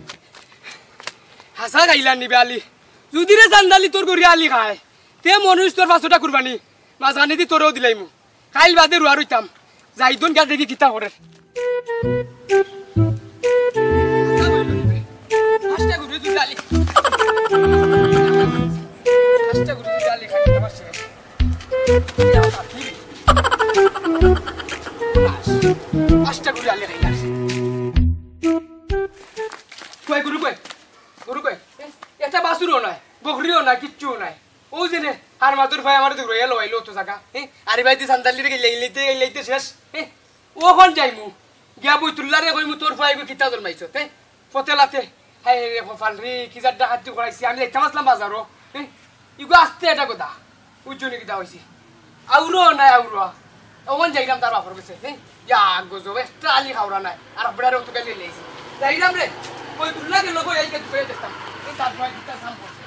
হাছা খাইলা নিবে আলি, যুদি রে চান্দালি তোর গরি আলি খায়, তে মনুষ তোর পাঁচশোটা কুরবানি, মাঝখানেদি তোরেও দিলাইমু। কাইল বাদে রুয়া রইতাম। যাই দুন গিয়া দেখি কিতা করের। পাঁচটা গরু দুধ আলি। পাঁচটা গরু দুধ আলি খাই, পাঁচটা। পাঁচটা গরু আলি খাই। কই গরু কই? গরু কই? এ, একটা বাছুরও নাই, বকরিও নাই, কিচ্ছুও নাই। অউ যে নে, আর মাতুর ভাই আমারে দৌড়াইয়া লইলো অত জাগা, হে? আরে ভাই, তুই সান্তালিরে গেলে, গেলেইতে, গেলেইতে শেষ, হে? অখন যাইমু, গিয়া বইতুল্লারে কইমু, "তোর ভাই গো কিতা জন্মাইছত, হে? ফতেলাতে, হায় রে কপাল রে, কি জাত ডাকাতি করাইছি, আমি যাইতাম আছলাম বাজারো, হে?" ইগু আস্তে এটা কথা, বুঝছো নি কিতা কইছি? আউরো নাই আউরো। অখন যাইলাম তার বাপর গেছে, হে? ইয়া গজব, একটা আলি খাওরা নাই। আর বেটারে অত গালি লইছি। যাইলাম রে, ওই দুল্লা গেল গো, এই গেট করে দেখতাম। এই তার নয় দিকটা সাম করছে।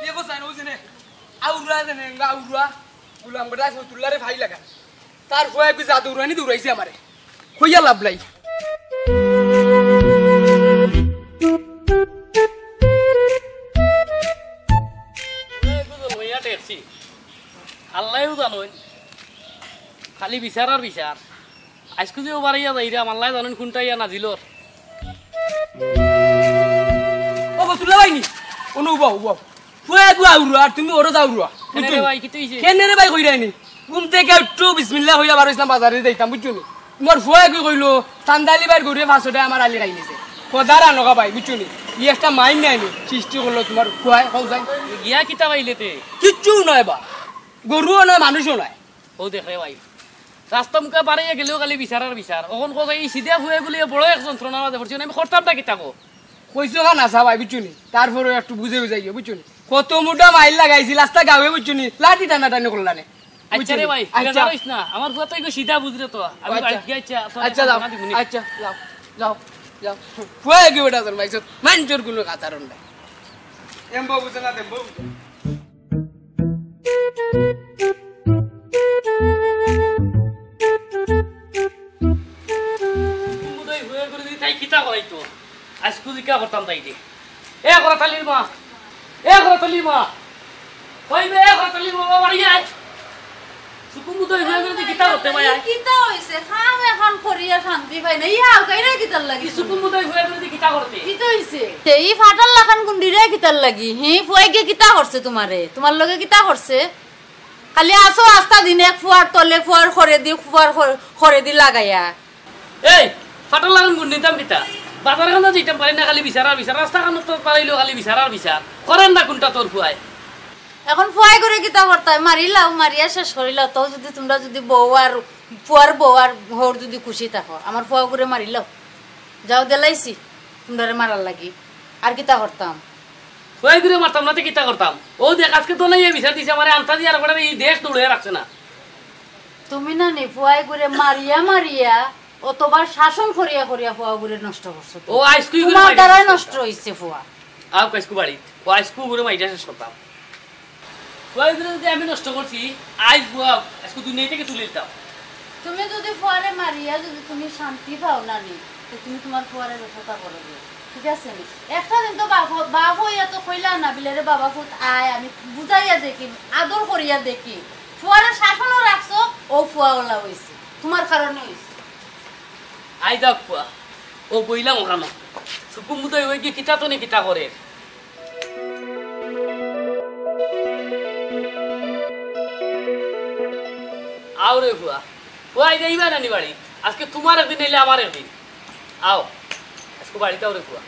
কে গো সাইন, ওই যে নে, আউরা যে নে, আউরা। গুলাম বেটা, ওই দুল্লারে ভাই লাগা। তার ফুয়া একটু জাদু উড়ানি দৌড়াইছে আমারে। কইয়া লাভ নাই। এই বুঝো লইয়া ঠেকছি। আল্লায়ও জানইন। খালি বিচার আর বিচার। আইজকু যে ওবারাইয়া যাইরাম, আল্লায় জানইন কুনটা ইয়া নাজিলর। ও বসুল্লা ভাই নি? অনু উবাও, উবাও। ফুয়া এগু আউরুয়া, আর তুমি ওরো যাউরুয়া। কেনে রে ভাই, কিতা অইছে? কেনে রে ভাই কইরায় নি? ঘুম থাকি উঠছু, বিসমিল্লাহ কইয়া বার অইছলাম, বাজারে যাইতাম, বুঝছো নি? তুমার ফুয়া এগু কইলো, "চান্দালি ভাইর গরুয়ে ফাঁসোটায় আমার আলি খাই নিছে।" খোদার আনকা ভাই, বুঝছো নি? ই একটা মাইর নাই নি, সৃষ্টি করলো তুমার ফুয়ায়, কও যাই। গিয়া কিতা পাইলে তে? কিচ্ছু নাই বা। গরুও নাই, মানুষও নাই। ও দেখ রে ভাই, রাস্তা মুখা বাড়াইয়া গেলেও খালি বিচার আর বিচার। অখন কথা এই সিধা ফুয়া এগুলি বড় এক যন্ত্রণার মাঝে পড়ছি, আমি করতাম না কিতা কও? কইছো খান আছা ভাই, বুঝছো নি? তারপরেও একটু বুঝে বুঝাইও, বুঝছো নি? কত মুটা মাইর লাগাইছি, রাস্তা গাঁওয়ে, বুঝছো নি? লাঠি টানাটানি করলা নে। আচ্ছা রে ভাই, আচ্ছা। বেজার অইস না। আমার ফুয়া তো এগু সিধা বুঝরে তো। আমি আচ্ছা। বাড়িত গিয়া আচ্ছা, আচ্ছা, যাও। আচ্ছা, যাও, যাও। ফুয়া এগু বেটা তোর মাইছত, মাইনষর কুনু কাতার নাই। এমবো বুঝে না, দেমবো বুঝে। তুমি বোধহয় ফুয়া এগুরে দি তাই কিতা করাইতো? আইজকু কিতা করতাম তাই দে? এ করাতালির মা, এ করাতালির মা, কই বে, এ করাতালির মা, বাড়ি আয়। সুকুম বুদাই ফুয়াগুরে দি কিতা করতে মাই আয়? কিতা অইছে? কাম অখন করিয়া শান্তি পাই না। ইয়া, আউকাইরা কিতার লাগি? ই সুকুম বুদাই ফুয়াগুরে দি কিতা করতে? কিতা অইছে? তে ই ফাটার লাখান গুন্ডিরে কিতার লাগি? হি, ফুয়াইগে কিতা করছে তুমারে? তুমার লগে কিতা করছে? খালি আছো আস্তা দিন এক ফুয়ার তলে ফুয়ার খরে দি, ফুয়ার খর-, খরে দি লাগাইয়া। এই, ফাটার লাখান গুন্ডিতাম কিতা? বাজার খানো যাইতাম পারি না, খালি বিচার আর বিচার। রাস্তা খানো তো পারাইলেও খালি বিচার আর বিচার। করের না কুনটা তোর ফুয়ায়? অখন ফুয়াইগুরে কিতা করতায়? মারিলাও, মারিয়া শেষ করিলাও। তো যুদি তুমরা যুদি বউ আর ফুয়ার বউ আর হউর যুদি খুশি থাকো, আমার ফুয়াগুরে মারিলাও। যাও দিলাইছি তুমরারে মারার লাগি। আর কিতা করতাম? ফুয়াইগুরে মারতাম না তে কিতা করতাম? অউ দেখ, আজকে তো নাই বিচার দিছে আমারে, আন্তা দিয়া আর কটারে ই দেশ দৌড়াইয়া রাখছে না। তুমি না নি ফুয়াইগুরে মারিয়া মারিয়া অতবার শাসন করিয়া করিয়া ফুয়াগুরে নষ্ট করছো তো। ও আইজকু ইগুরে তোমার মাইরা দ্বারাই শেষ নষ্ট করতাম। অইছে ফুয়া। আউক আইজকু বাড়িত, ও আইজকু ইগুরে মাইরা শেষ করতাম। ফুয়াইগুরে যুদি আমি নষ্ট করছি, আইজ ফুয়া, আইজকু দুনিয়া থাকি তুলি দিতাম। তুমি যুদি ফুয়ারে মারিয়া যুদি তুমি শান্তি পাও না নি, তে তুমি তুমার ফুয়ারে ব্যথাটা করো গো। ঠিক আছে নি? একটা দিন তো বাপ, বাপ অইয়া তো কইলা না, বিলে রে বাবা ফুত আয়, আমি বুঝাইয়া দেখি, আদর করিয়া দেখি। ফুয়ারে শাসনও রাখছো, অউ ফুয়া অলা অইছে। তুমার কারণে অইছে। আই যাউক ফুয়া, অউ বইলাম অখানো। সুকুম বুদাই অইগি কিতা তনে কিতা করের। আও রে ফুয়া, ফুয়া, আইজ আইবা না নি বাড়ি? আজকে তুমার একদিন নাইলে আমার একদিন। আও, আইজকু বাড়িত আও রে ফুয়া।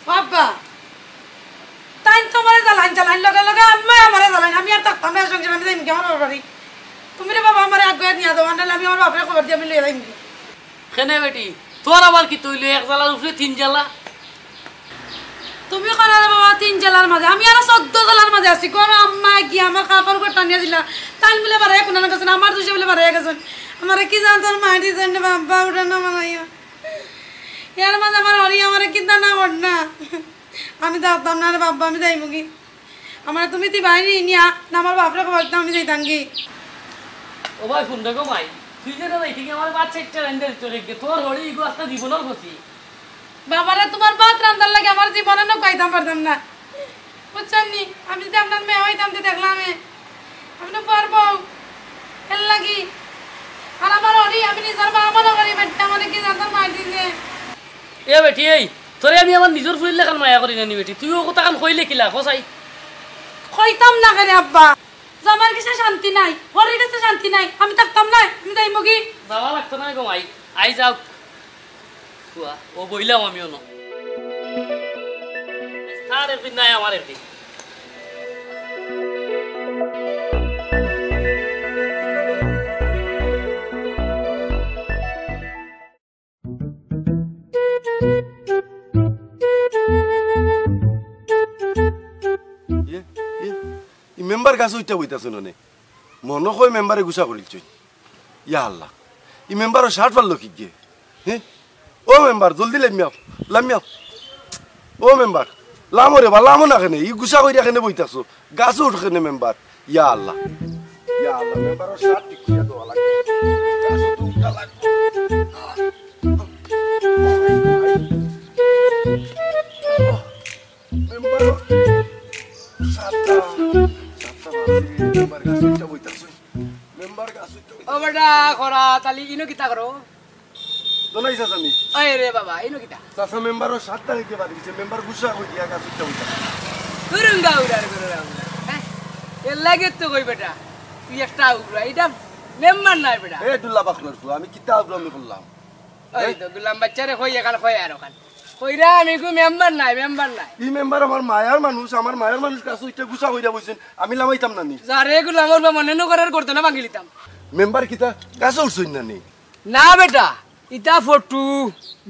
ও আব্বা, তাইন তো আমারে জ্বালাইন, জ্বালাইন, লগে লগে আম্মায় আমারে জ্বালাইন। আমি আর থাকতাম না সংসারে, আমি যাইমুগি আমার বাপর বাড়ি। তুমি রে বাবা আমারে আগুয়াই নিয়া যাও, আর নাইলে আমি আমার বাপরে খবর দিয়া আমি লইয়া যাইমুগি। কেনে বেটি, তোর আবার কিতা অইলো? এক জ্বালার উপরে তিন জ্বালা। তুমি কইরায় রে বাবা তিন জ্বালার মাঝে, আমি আরো চৌদ্দ জ্বালার মাঝে আছি। কর আম্মায় গিয়া আমার কাপড় ঘর টানিয়া দিলা, তাইন বুলে বারইয়া কুনানো গেছইন, আমার দুষে বুলে বারইয়া গেছইন। আমারে কি জানতো মাই দিছইন রে বাবা, উঠে না মানাইয়া। এর মাঝে আমার হরি আমারে কিতা না কর না। আমি যাইতাম না রে বাবা, আমি যাইমুগি। আমারে তুমি দিবায় নি নিয়া, না আমার বাপরে খবর দিতাম, আমি যাইতামগি। ও ভাই, ফোন দেখো ভাই, তুই যেটা যাই থেকে আমার বাচ্চা একটা রেন্ডে দিতে রেখে, তোর হরি ইগো আস্তা জীবনের ক্ষতি। বাবারে, তুমার ভাত রান্দার লাগি আমার জীবনে না খাইতাম পারতাম না। বুঝছইন নি? আমি যুদি আপনার মেয়ে অইতাম তে দেখলাম এ। আমি না পারবো। এর লাগি। আর আমার হরি, আমি নিজর মা মনে করি, বেটা আমারে কি জানতাম মাই দিছে। এ বেটি, এই, তোরে আমি আমার নিজর ফুড়ির লাখান মায়া করি না নি বেটি। তুই অউ কথাখান কইলে কিলা, কও চাই? কইতাম না কেনে আব্বা? জামাইর গেছে শান্তি নাই, হরির গেছে শান্তি নাই, আমি থাকতাম না, আমি যাইমুগি। যাওয়া লাগতো না গো মাই, আই যাও। ফুয়া, অউ বইলাম আমি অনো। তার একদিন নাই, আমার একদিন। ইয়ে, ইয়ে, ই মেম্বার গাছো উঠিয়া বইতাছইন অনে। মনো কয় মেম্বারে গুসা করিলছইন। ইয়া আল্লাহ, ই মেম্বারর শার্ট ফাড়লো কিগে? হে? ও মেম্বার, জলদি লামিয়াও, লামিয়াও। ও মেম্বার, লামো রে বা, লামো না কেনে? ই গুসা করিয়া কেনে বইতাছো? গাছো উঠ কেনে মেম্বার? ইয়া আল্লাহ, ইয়া আল্লাহ, মেম্বারর শার্ট ঠিক করিয়া দেওয়া লাগবো। গাছো তো উঠা লাগবো। মেম্বার, সাতটা, সাতটা বাজে, মেম্বার গাছ উঠা বইতাছে। মেম্বার গাছ উঠা বইতাছে। ও বেটা, খরা, তালি ইনো কিতা করো? দোনাই চাচা নি? ওই রে বাবা, ইনো কিতা? চাচা মেম্বারর সাতটা হইতে বাদ দিছে, মেম্বার গুসা হই দিয়া গাছ উঠা বইতাছে। গুরুঙ্গা উড়ার গুরুঙ্গা উড়ার। হ্যাঁ? এর লাগে তো কই বেটা, তুই একটা উড়া, এটা মেম্বার নাই বেটা। এ ডুল্লা বাকলর ফুয়া, আমি কিতা উড়ামি করলাম? ওই তো, গুলাম বাচ্চারে কই এখান কই আর ওখান। কইরা আমি কই মেম্বার নাই, মেম্বার নাই। ই মেম্বার আমার মায়ার মানুষ, আমার মায়ার মানুষ গাছ উঠা গুসা কইরা বইছেন, আমি লামাইতাম না নি। যারে গুলামর বা মনে নকরার করতো না ভাঙিলিতাম। মেম্বার কিতা গাছ উঠছইন না নি? না বেটা, ইতা ফটো,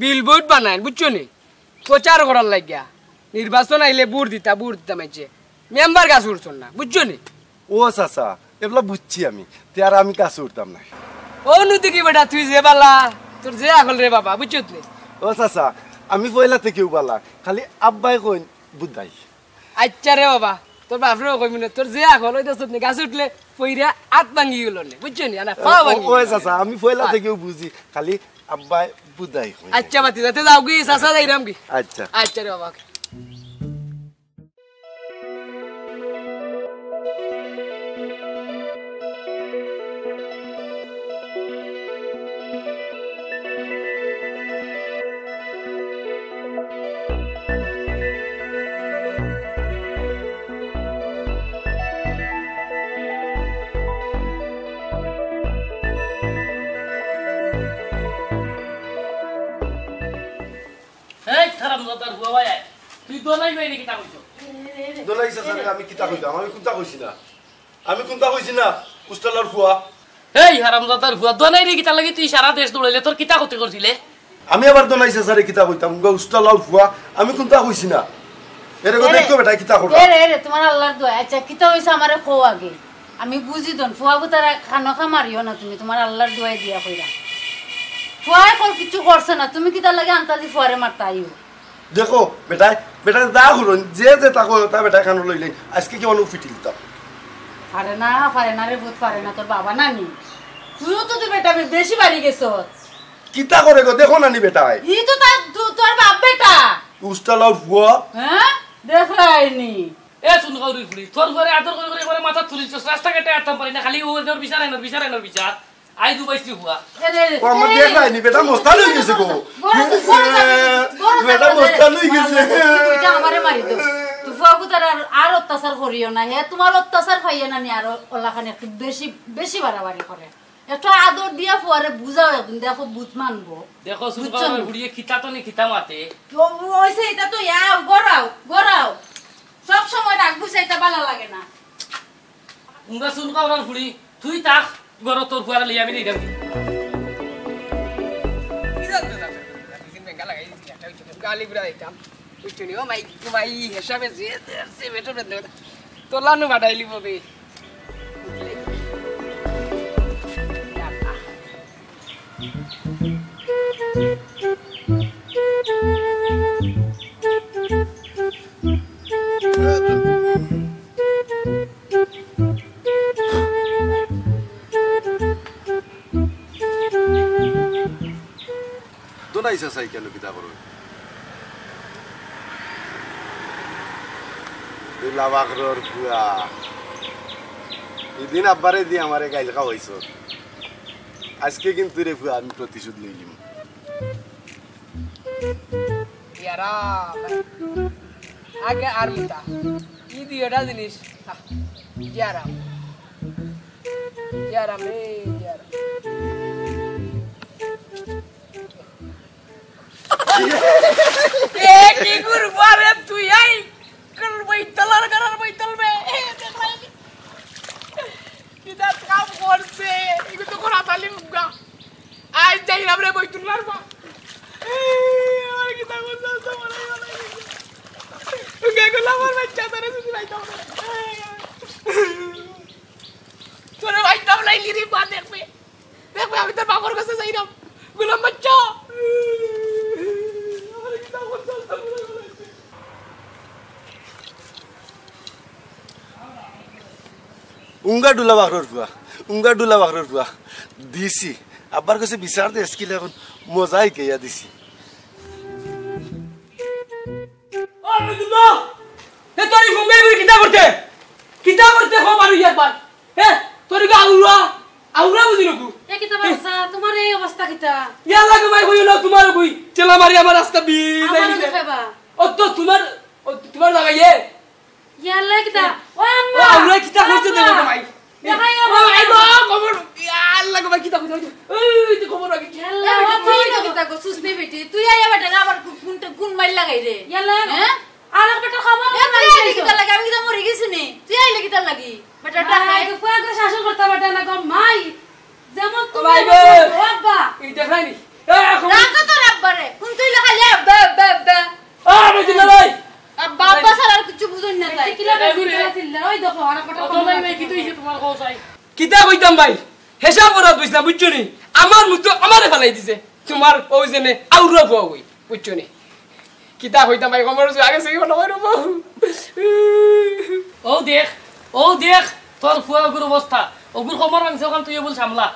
বিলবোর্ড বানাইন, বুঝছো নি? প্রচার করার লাগিয়া। নির্বাচন আইলে ভোট দিতা, ভোট দিতা মাইনষে। মেম্বার গাছ উঠছইন না, বুঝছো নি? ও চাচা, এবলা বুঝছি আমি। তে আর আমি গাছ উঠতাম না। ও নুতি কি বেটা, তুই যে বালা, তোর যে আকল রে বাবা, বুঝছত নি? ও চাচা, আমি পয়লা থাকিউ বালা, খালি আব্বায় কইন বুদাই। আচ্ছা রে বাবা, তোর বাপরেও কইমু না, তোর যে আকল, ওই দেখছত নি, গাছ উঠলে পইরা আত ভাঙি গেল নে, বুঝছো নি? আনা, পাও ও, ভাঙি ও গেল। চাচা, আমি পয়লা থাকিউ বুঝি, খালি আব্বায় বুঝাই কই। আচ্ছা, বাতি যাতে যাও গি, চাচা যাইরাম গি। আচ্ছা। আচ্ছা রে বাবা। এই হারামজাদার ফুয়া ভাই, তুই দোলাই ভাইরে কিতা কইছস? দোলাই চাচারে আমি কিতা কইতাম? আমি কুনতা কইছি না। আমি কুনতা কইছি না, উস্তালার ফুয়া। এই হারামজাদার ফুয়া, দোলাইরে কিতার লাগি তুই সারা দেশ দৌড়াইলে, তোর কিতা ক্ষতি করছিলে? আমি আবার দোলাই চাচারে কিতা কইতাম, উগা উস্তালার ফুয়া, আমি কুনতা কইছি না। এরে গো, এরে, দেখো বেটা, কিতা করলা? এরে, এরে, তোমার আল্লাহর দোয়া। আচ্ছা, কিতা অইছে আমারে কও আগে। আমি বুঝি দন, ফুয়া গুতারে খানো খা মারিও না তুমি, তোমার আল্লাহর দোয়াই দিয়া কইরা। ফুয়ায় কল কিচ্ছু করছে না, তুমি কিতার লাগি আন্তাজি ফুয়ারে মারতা আইও? দেখো, বেটায়, বেটায় যা করইন, যে যেতা কয়, তা বেটায় কানো লইলে, আজকে কি মানুষ ফিটিলতাম? পারে না, পারে না রে পুত, পারে না, তোর বাবা নানি। তুইও তো, তুই বেটা বে-, বেশি বাড়ি গেছস। কিতা করে গো, দেখো নানি বেটায়। ই তো তার, তু-, তোর বাপ বেটা। উস্তালার ফুয়া। হ্যাঁ? দেখরায়নি। এ চুনকাউরির ফুড়ি, তোর ঘরে আদর করে করে একবারে মাথা তুলিছস, রাস্তাঘাটে আটতাম পারি না, খালি ও এর বিচার, এনর বিচার, এনর বিচার। আই দুবাইছি ফুয়া। এরে, ও আমার এরে, দেখরায়নি, বেটা মস্তান অই গেছে গো। বড়, বড়, বড়, বেটা মস্তান অই গেছে। এটা আমারে মারি দেও। তুই ফুয়া গুতার আর, আর অত্যাচার করিও না। হে তোমার অত্যাচার পাইয়া নানি আরো ওলাখান একটু বেশি, বেশি বাড়াবাড়ি করে। একটু আদর দিয়া ফুয়ারে বুঝাও একদিন, দেখো বুঝ মানবো। দেখো, বুঝছো সুলতান নি? বুড়িয়ে কিতা তো নি কিতা মাতে। ও, অইছে, এটা তো ইয়াও, গড়াও, গড়াও। সব সময় রাগ বুঝাইতে ভালা লাগে না। উঙ্গা চুনকাউরার ফুড়ি, তুই থাক, ঘরো তোর ফুয়ারে লইয়া আমি নিরাম। গালি ঘুরা দিতাম। বুঝছো নি? ও মাই, ও মাই, হিসাবে যে, যে, যে বেটো বেটো। তোলা নু বাড়াইলি ববে। দোনাই চাচাই কেন কিতা করো? দুলা বাকরর ফুয়া। ইদিন আব্বারে দি আমারে গাইল খাওয়াইছো। আজকে কিন্তু রে ফুয়া আমি প্রতিশোধ লইলিম। ইয়ারা, আগে আর মুতা। ই দুইটা জিনিস। আহ, ইয়ারা। ইয়ারা, মে, ইয়ারা। এ, কি করবা রে তুই? এই, কল বইতল আর করার বইতল বে। এ, দেখলাই। কিতা কাম করছে? এগুলো তো করা তালি মুগা। আই যাই রে বইতুল্লার মা। এ, আমার কিতা করছে? আমার কিতা করছে? গেগুলো আমার বাচ্চা ধরে যদি ভাই তো। তোরে ভাই তো লাইলি রে মা দেখবে। দেখবে, আমি তোর বাবার কাছে যাইরাম। গোলাম বাচ্চা। উঙ্গা ডুলা বাখরর ফুয়া, উঙ্গা ডুলা বাখরর ফুয়া। দিছি। আব্বার কাছে বিচার দে, স্কিল এখন মজাই গেয়া দিছি। ও আব্দুল্লাহ, এ তোর এই মুম্বাই বুঝি কিতা করতে? কিতা করতে কও মানুষ একবার? হে, তোর কি আউরা? আউরা বুঝি নাকু? এ কিতা বাচ্চা, তোমার এই অবস্থা কিতা? ইয়া লাগে ভাই, কইও না, তোমার কই? চেলা মারি আমার রাস্তা বি-, আমার যাই লগে দিতে। খেবা। ও তো তোমার, ও তোমার লাগাইয়ে? ইয়াল্লা কিতা? ও আম্মা! ও আউরা কিতা করছে দেখো তো ভাই। দেখাই ও আম্মা। আই গো, খবর। ইয়াল্লা গো ভাই, কিতা করছে? এই তো খবর আগে। ইয়াল্লা, এ বেটা, ও তুই তো কিতা করছিস নি বেটি? তুই আইয়া বেটা না আবার কোন, কোন, কোন মাইল লাগাই রে? ইয়াল্লা। হ্যাঁ? আর একটা খবর এ, তুই আইলে কিতা লাগি? আমি কিতা মরি গেছি নি? তুই আইলে কিতা লাগি? বেটা, মাই, ডাকাই। তো ফুয়া করে শাসন করতে পারতে না গো, মাই। যেমন ও তুমি ভাই আমার রে। ও আব্বা। এই দেখাই নি। এ, এখন রাখো তোর আব্বারে। কোন তুই লেখা লে আব্বা, আব্বা, আব্বা। আ, বেটি না ভাই। আব্বা, আব্বা ছাড়া আর কিচ্ছু বুঝুন না তাই। কিলা বেটি কিলা চিল্লা? ওই দেখো, আর একটা ও তো ভাই, ভাই, কি তুই তোমার কও চাই? কিতা কইতাম ভাই? হিসাব করা বুঝলাম, বুঝছো নি? আমার মুখ তো আমারে ফালাই দিছে। তোমার ওই জেনে আউরা ফুয়া ওই, বুঝছো নি? কিতা কইতাম ভাই, কমর আগে সেই মনে হয় রবো। ও দেখ, ও দেখ, তোর ফুয়া ওগুর অবস্থা। ওগুর কমর ভাঙছে, ওখান তুই বল সামলা।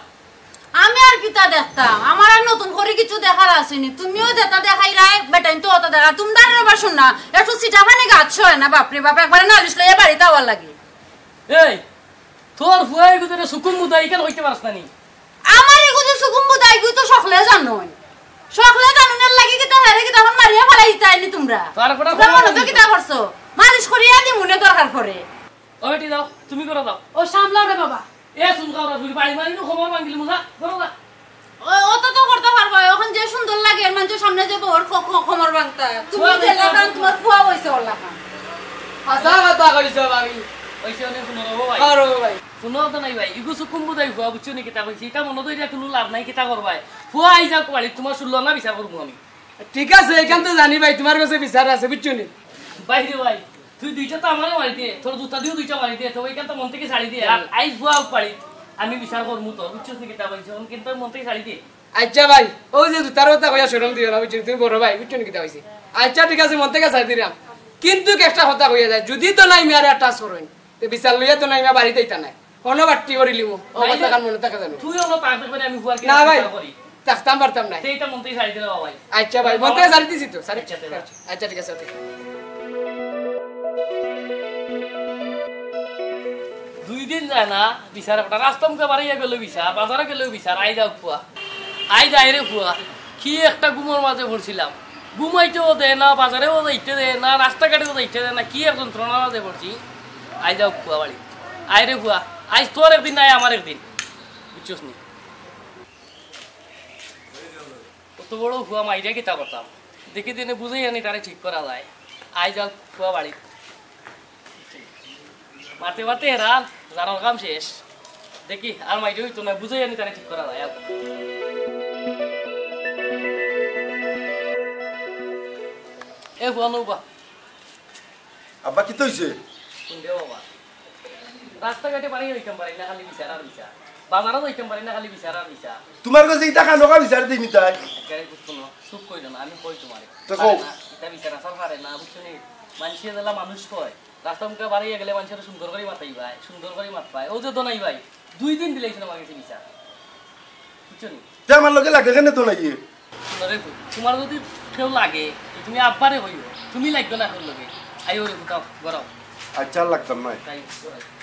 আমি আর কিতা দেখতাম? আমার আর নতুন করি কিছু দেখার আছেনি। তুমিও যেটা দেখাইরায়, বেটাইন তো অতা দেখা। তুমরার আবার হুনো না, একটু ছিটা পানি গাছ হয় না, বাপরে বাপ, একবারে নালিশ লইয়া বাড়িত আওয়ার লাগি। এই, তোর ফুয়া ইগু তোরে সুকুম বুদাই কেনে কইতে পারস না নি? আমার ইগু যে সুকুম বুদাই ইগু তো সকলে জানইন। সকলে জানইন এর লাগি কিতা হেরে কিতা অখন মারিয়া ফালাই দিতায় নি তুমরা। তার কথা তুমরা মনো তো কিতা করছো? মালিশ করিয়া দিমুনে দরকার পড়ে। ও বেটি যাও, তুমি করো যাও। ও সামলাও রে বাবা। এ চুল কাউরা চুল বাড়ি মারি নু খবর ভাঙিলি মুজা, করো যা। ও, অতা তো করতা পারবায়, অখন যে সুন্দর লাগে এর মানষর সামনে যে বউর খ-, খ-, খবর ভাঙতা। তুমি ফুয়া যে বইছে লাখান, অখন। তুমার ফুয়া বইছে অর লাখান। হাছা কথা কইছো ভাবি। কইছে অনেক হুনো রে ভাই। আর ও ভাই। হুনো তো নাই ভাই, ইগু সুকুম বুদাই ফুয়া, বুঝছো নি কিতা কইছি? ইটা মনো তো ইটা কুনু লাভ নাই, কিতা করবায়? ফুয়া আই যাউক বাড়িত, তুমার ষোলো আনা বিচার করমু আমি। ঠিক আছে, ইখান তো জানি ভাই, তুমার গেছে বিচার আছে, বুঝছো নি? ভাই রে ভাই, তুই দুইটা তো আমারে মারি দে, তোর জুতা দিও দুইটা মারি দে, তো ইখান তো মন থাকি ছাড়ি দে। আর আইজ ফুয়া আউক বাড়িত, আমি বিচার করমু তোর, বুঝছস নি কিতা কইছি? অখন কিন্তু মন থাকি ছাড়ি দে। আইচ্ছা ভাই, অউ যে জুতার কথা কইয়া শরম দিও না, বুঝছো নি? তুমি বড় ভাই, বুঝছো নি কিতা কইছি? আইচ্ছা ঠিক আছে, মন থাকি ছাড়ি দিরাম, কিন্তু একটা কথা কইয়া যায়, যুদি তো নাই মিয়ারে আর touch করইন, তে বিচার লইয়া তো নাই মিয়া বাড়িত আইতা নায়। অনো বাট্টি করিলিমু। ও নাইলে কথা কান মনো থাকে জানো? তুই অনো তাকে করে আমি ফুয়ার না ভাই, বিচার করি। থাকতাম পারতাম নায়। তে ইটা মন থাকি ছাড়ি দিলে বাবাই। আইচ্ছা ভাই, মন থাকি ছাড়ি দিছি তো, ছাড়ি আইচ্ছা, তে যা। আইচ্ছা, ঠিক আছে, ওকে। দুই দিন যায় না, বিচার একটা রাস্তা মুখে বাড়াইয়া গেল বিচার, বাজারে গেলেও বিচার, আই যাও ফুয়া। আই যাই রে ফুয়া, কি একটা ঘুমর মাঝে পড়ছিলাম। ঘুমাইতেও দেয় না, বাজারেও যাইতে দেয় না, রাস্তাঘাটেও যাইতে দেয় না, কি এক যন্ত্রণার মাঝে পড়ছি। আই যাও ফুয়া বাড়ি। আয় রে ফুয়া, আইজ তোর একদিন নাই আমার একদিন। বুঝছস নি? অত বড় ফুয়া মাইরা কিতা করতাম? দেখি দিনে বুঝাইয়া নি তারে ঠিক করা যায়। আই যাও ফুয়া বাড়ি। মারতে মারতে হেরান, জানোর কাম শেষ। দেখি, আর মাইরে অইতো না, বুঝাইয়া নি তারে ঠিক করা যায়। আও। এ ফুয়া নৌবা। আব্বা, কিতা অইছে? হুন রে বাবা, রাস্তাঘাটে বাড়ি অইতাম পারি না, খালি বিচার আর বিচার। বাজারো যাইতাম পারি না, খালি বিচার আর বিচার। তুমার গেছে ইতা খানোকা বিচার দিমু তাই? একেবারে কুত্তা না, চুপ কইরো না, আমি কই তুমারে। তো কও। পারে না, ইতা বিচার আচার পারে না, বুঝছো নি? মানষে যেলা মানুষ কয়, রাস্তা মুখে বাড়াইয়া গেলে মানষরে সুন্দর করি মাতাইবায়, সুন্দর করি মাতবায়। অউ যে দোনাই ভাই, দুই দিন দিলাইছইন আমার গেছে বিচার। বুঝছো নি? তে আমার লগে লাগে কেনে দোনাইয়ে? হুনো রে ফুত, তুমার যুদি কেউ লাগে, তে তুমি আব্বারে কইও, তুমি লাগিও না কেউর লগে। আইও রে ফুত, আও, ঘরো আও। আইচ্ছা, আর লাগতাম নায়। তাই, ঘরো আও।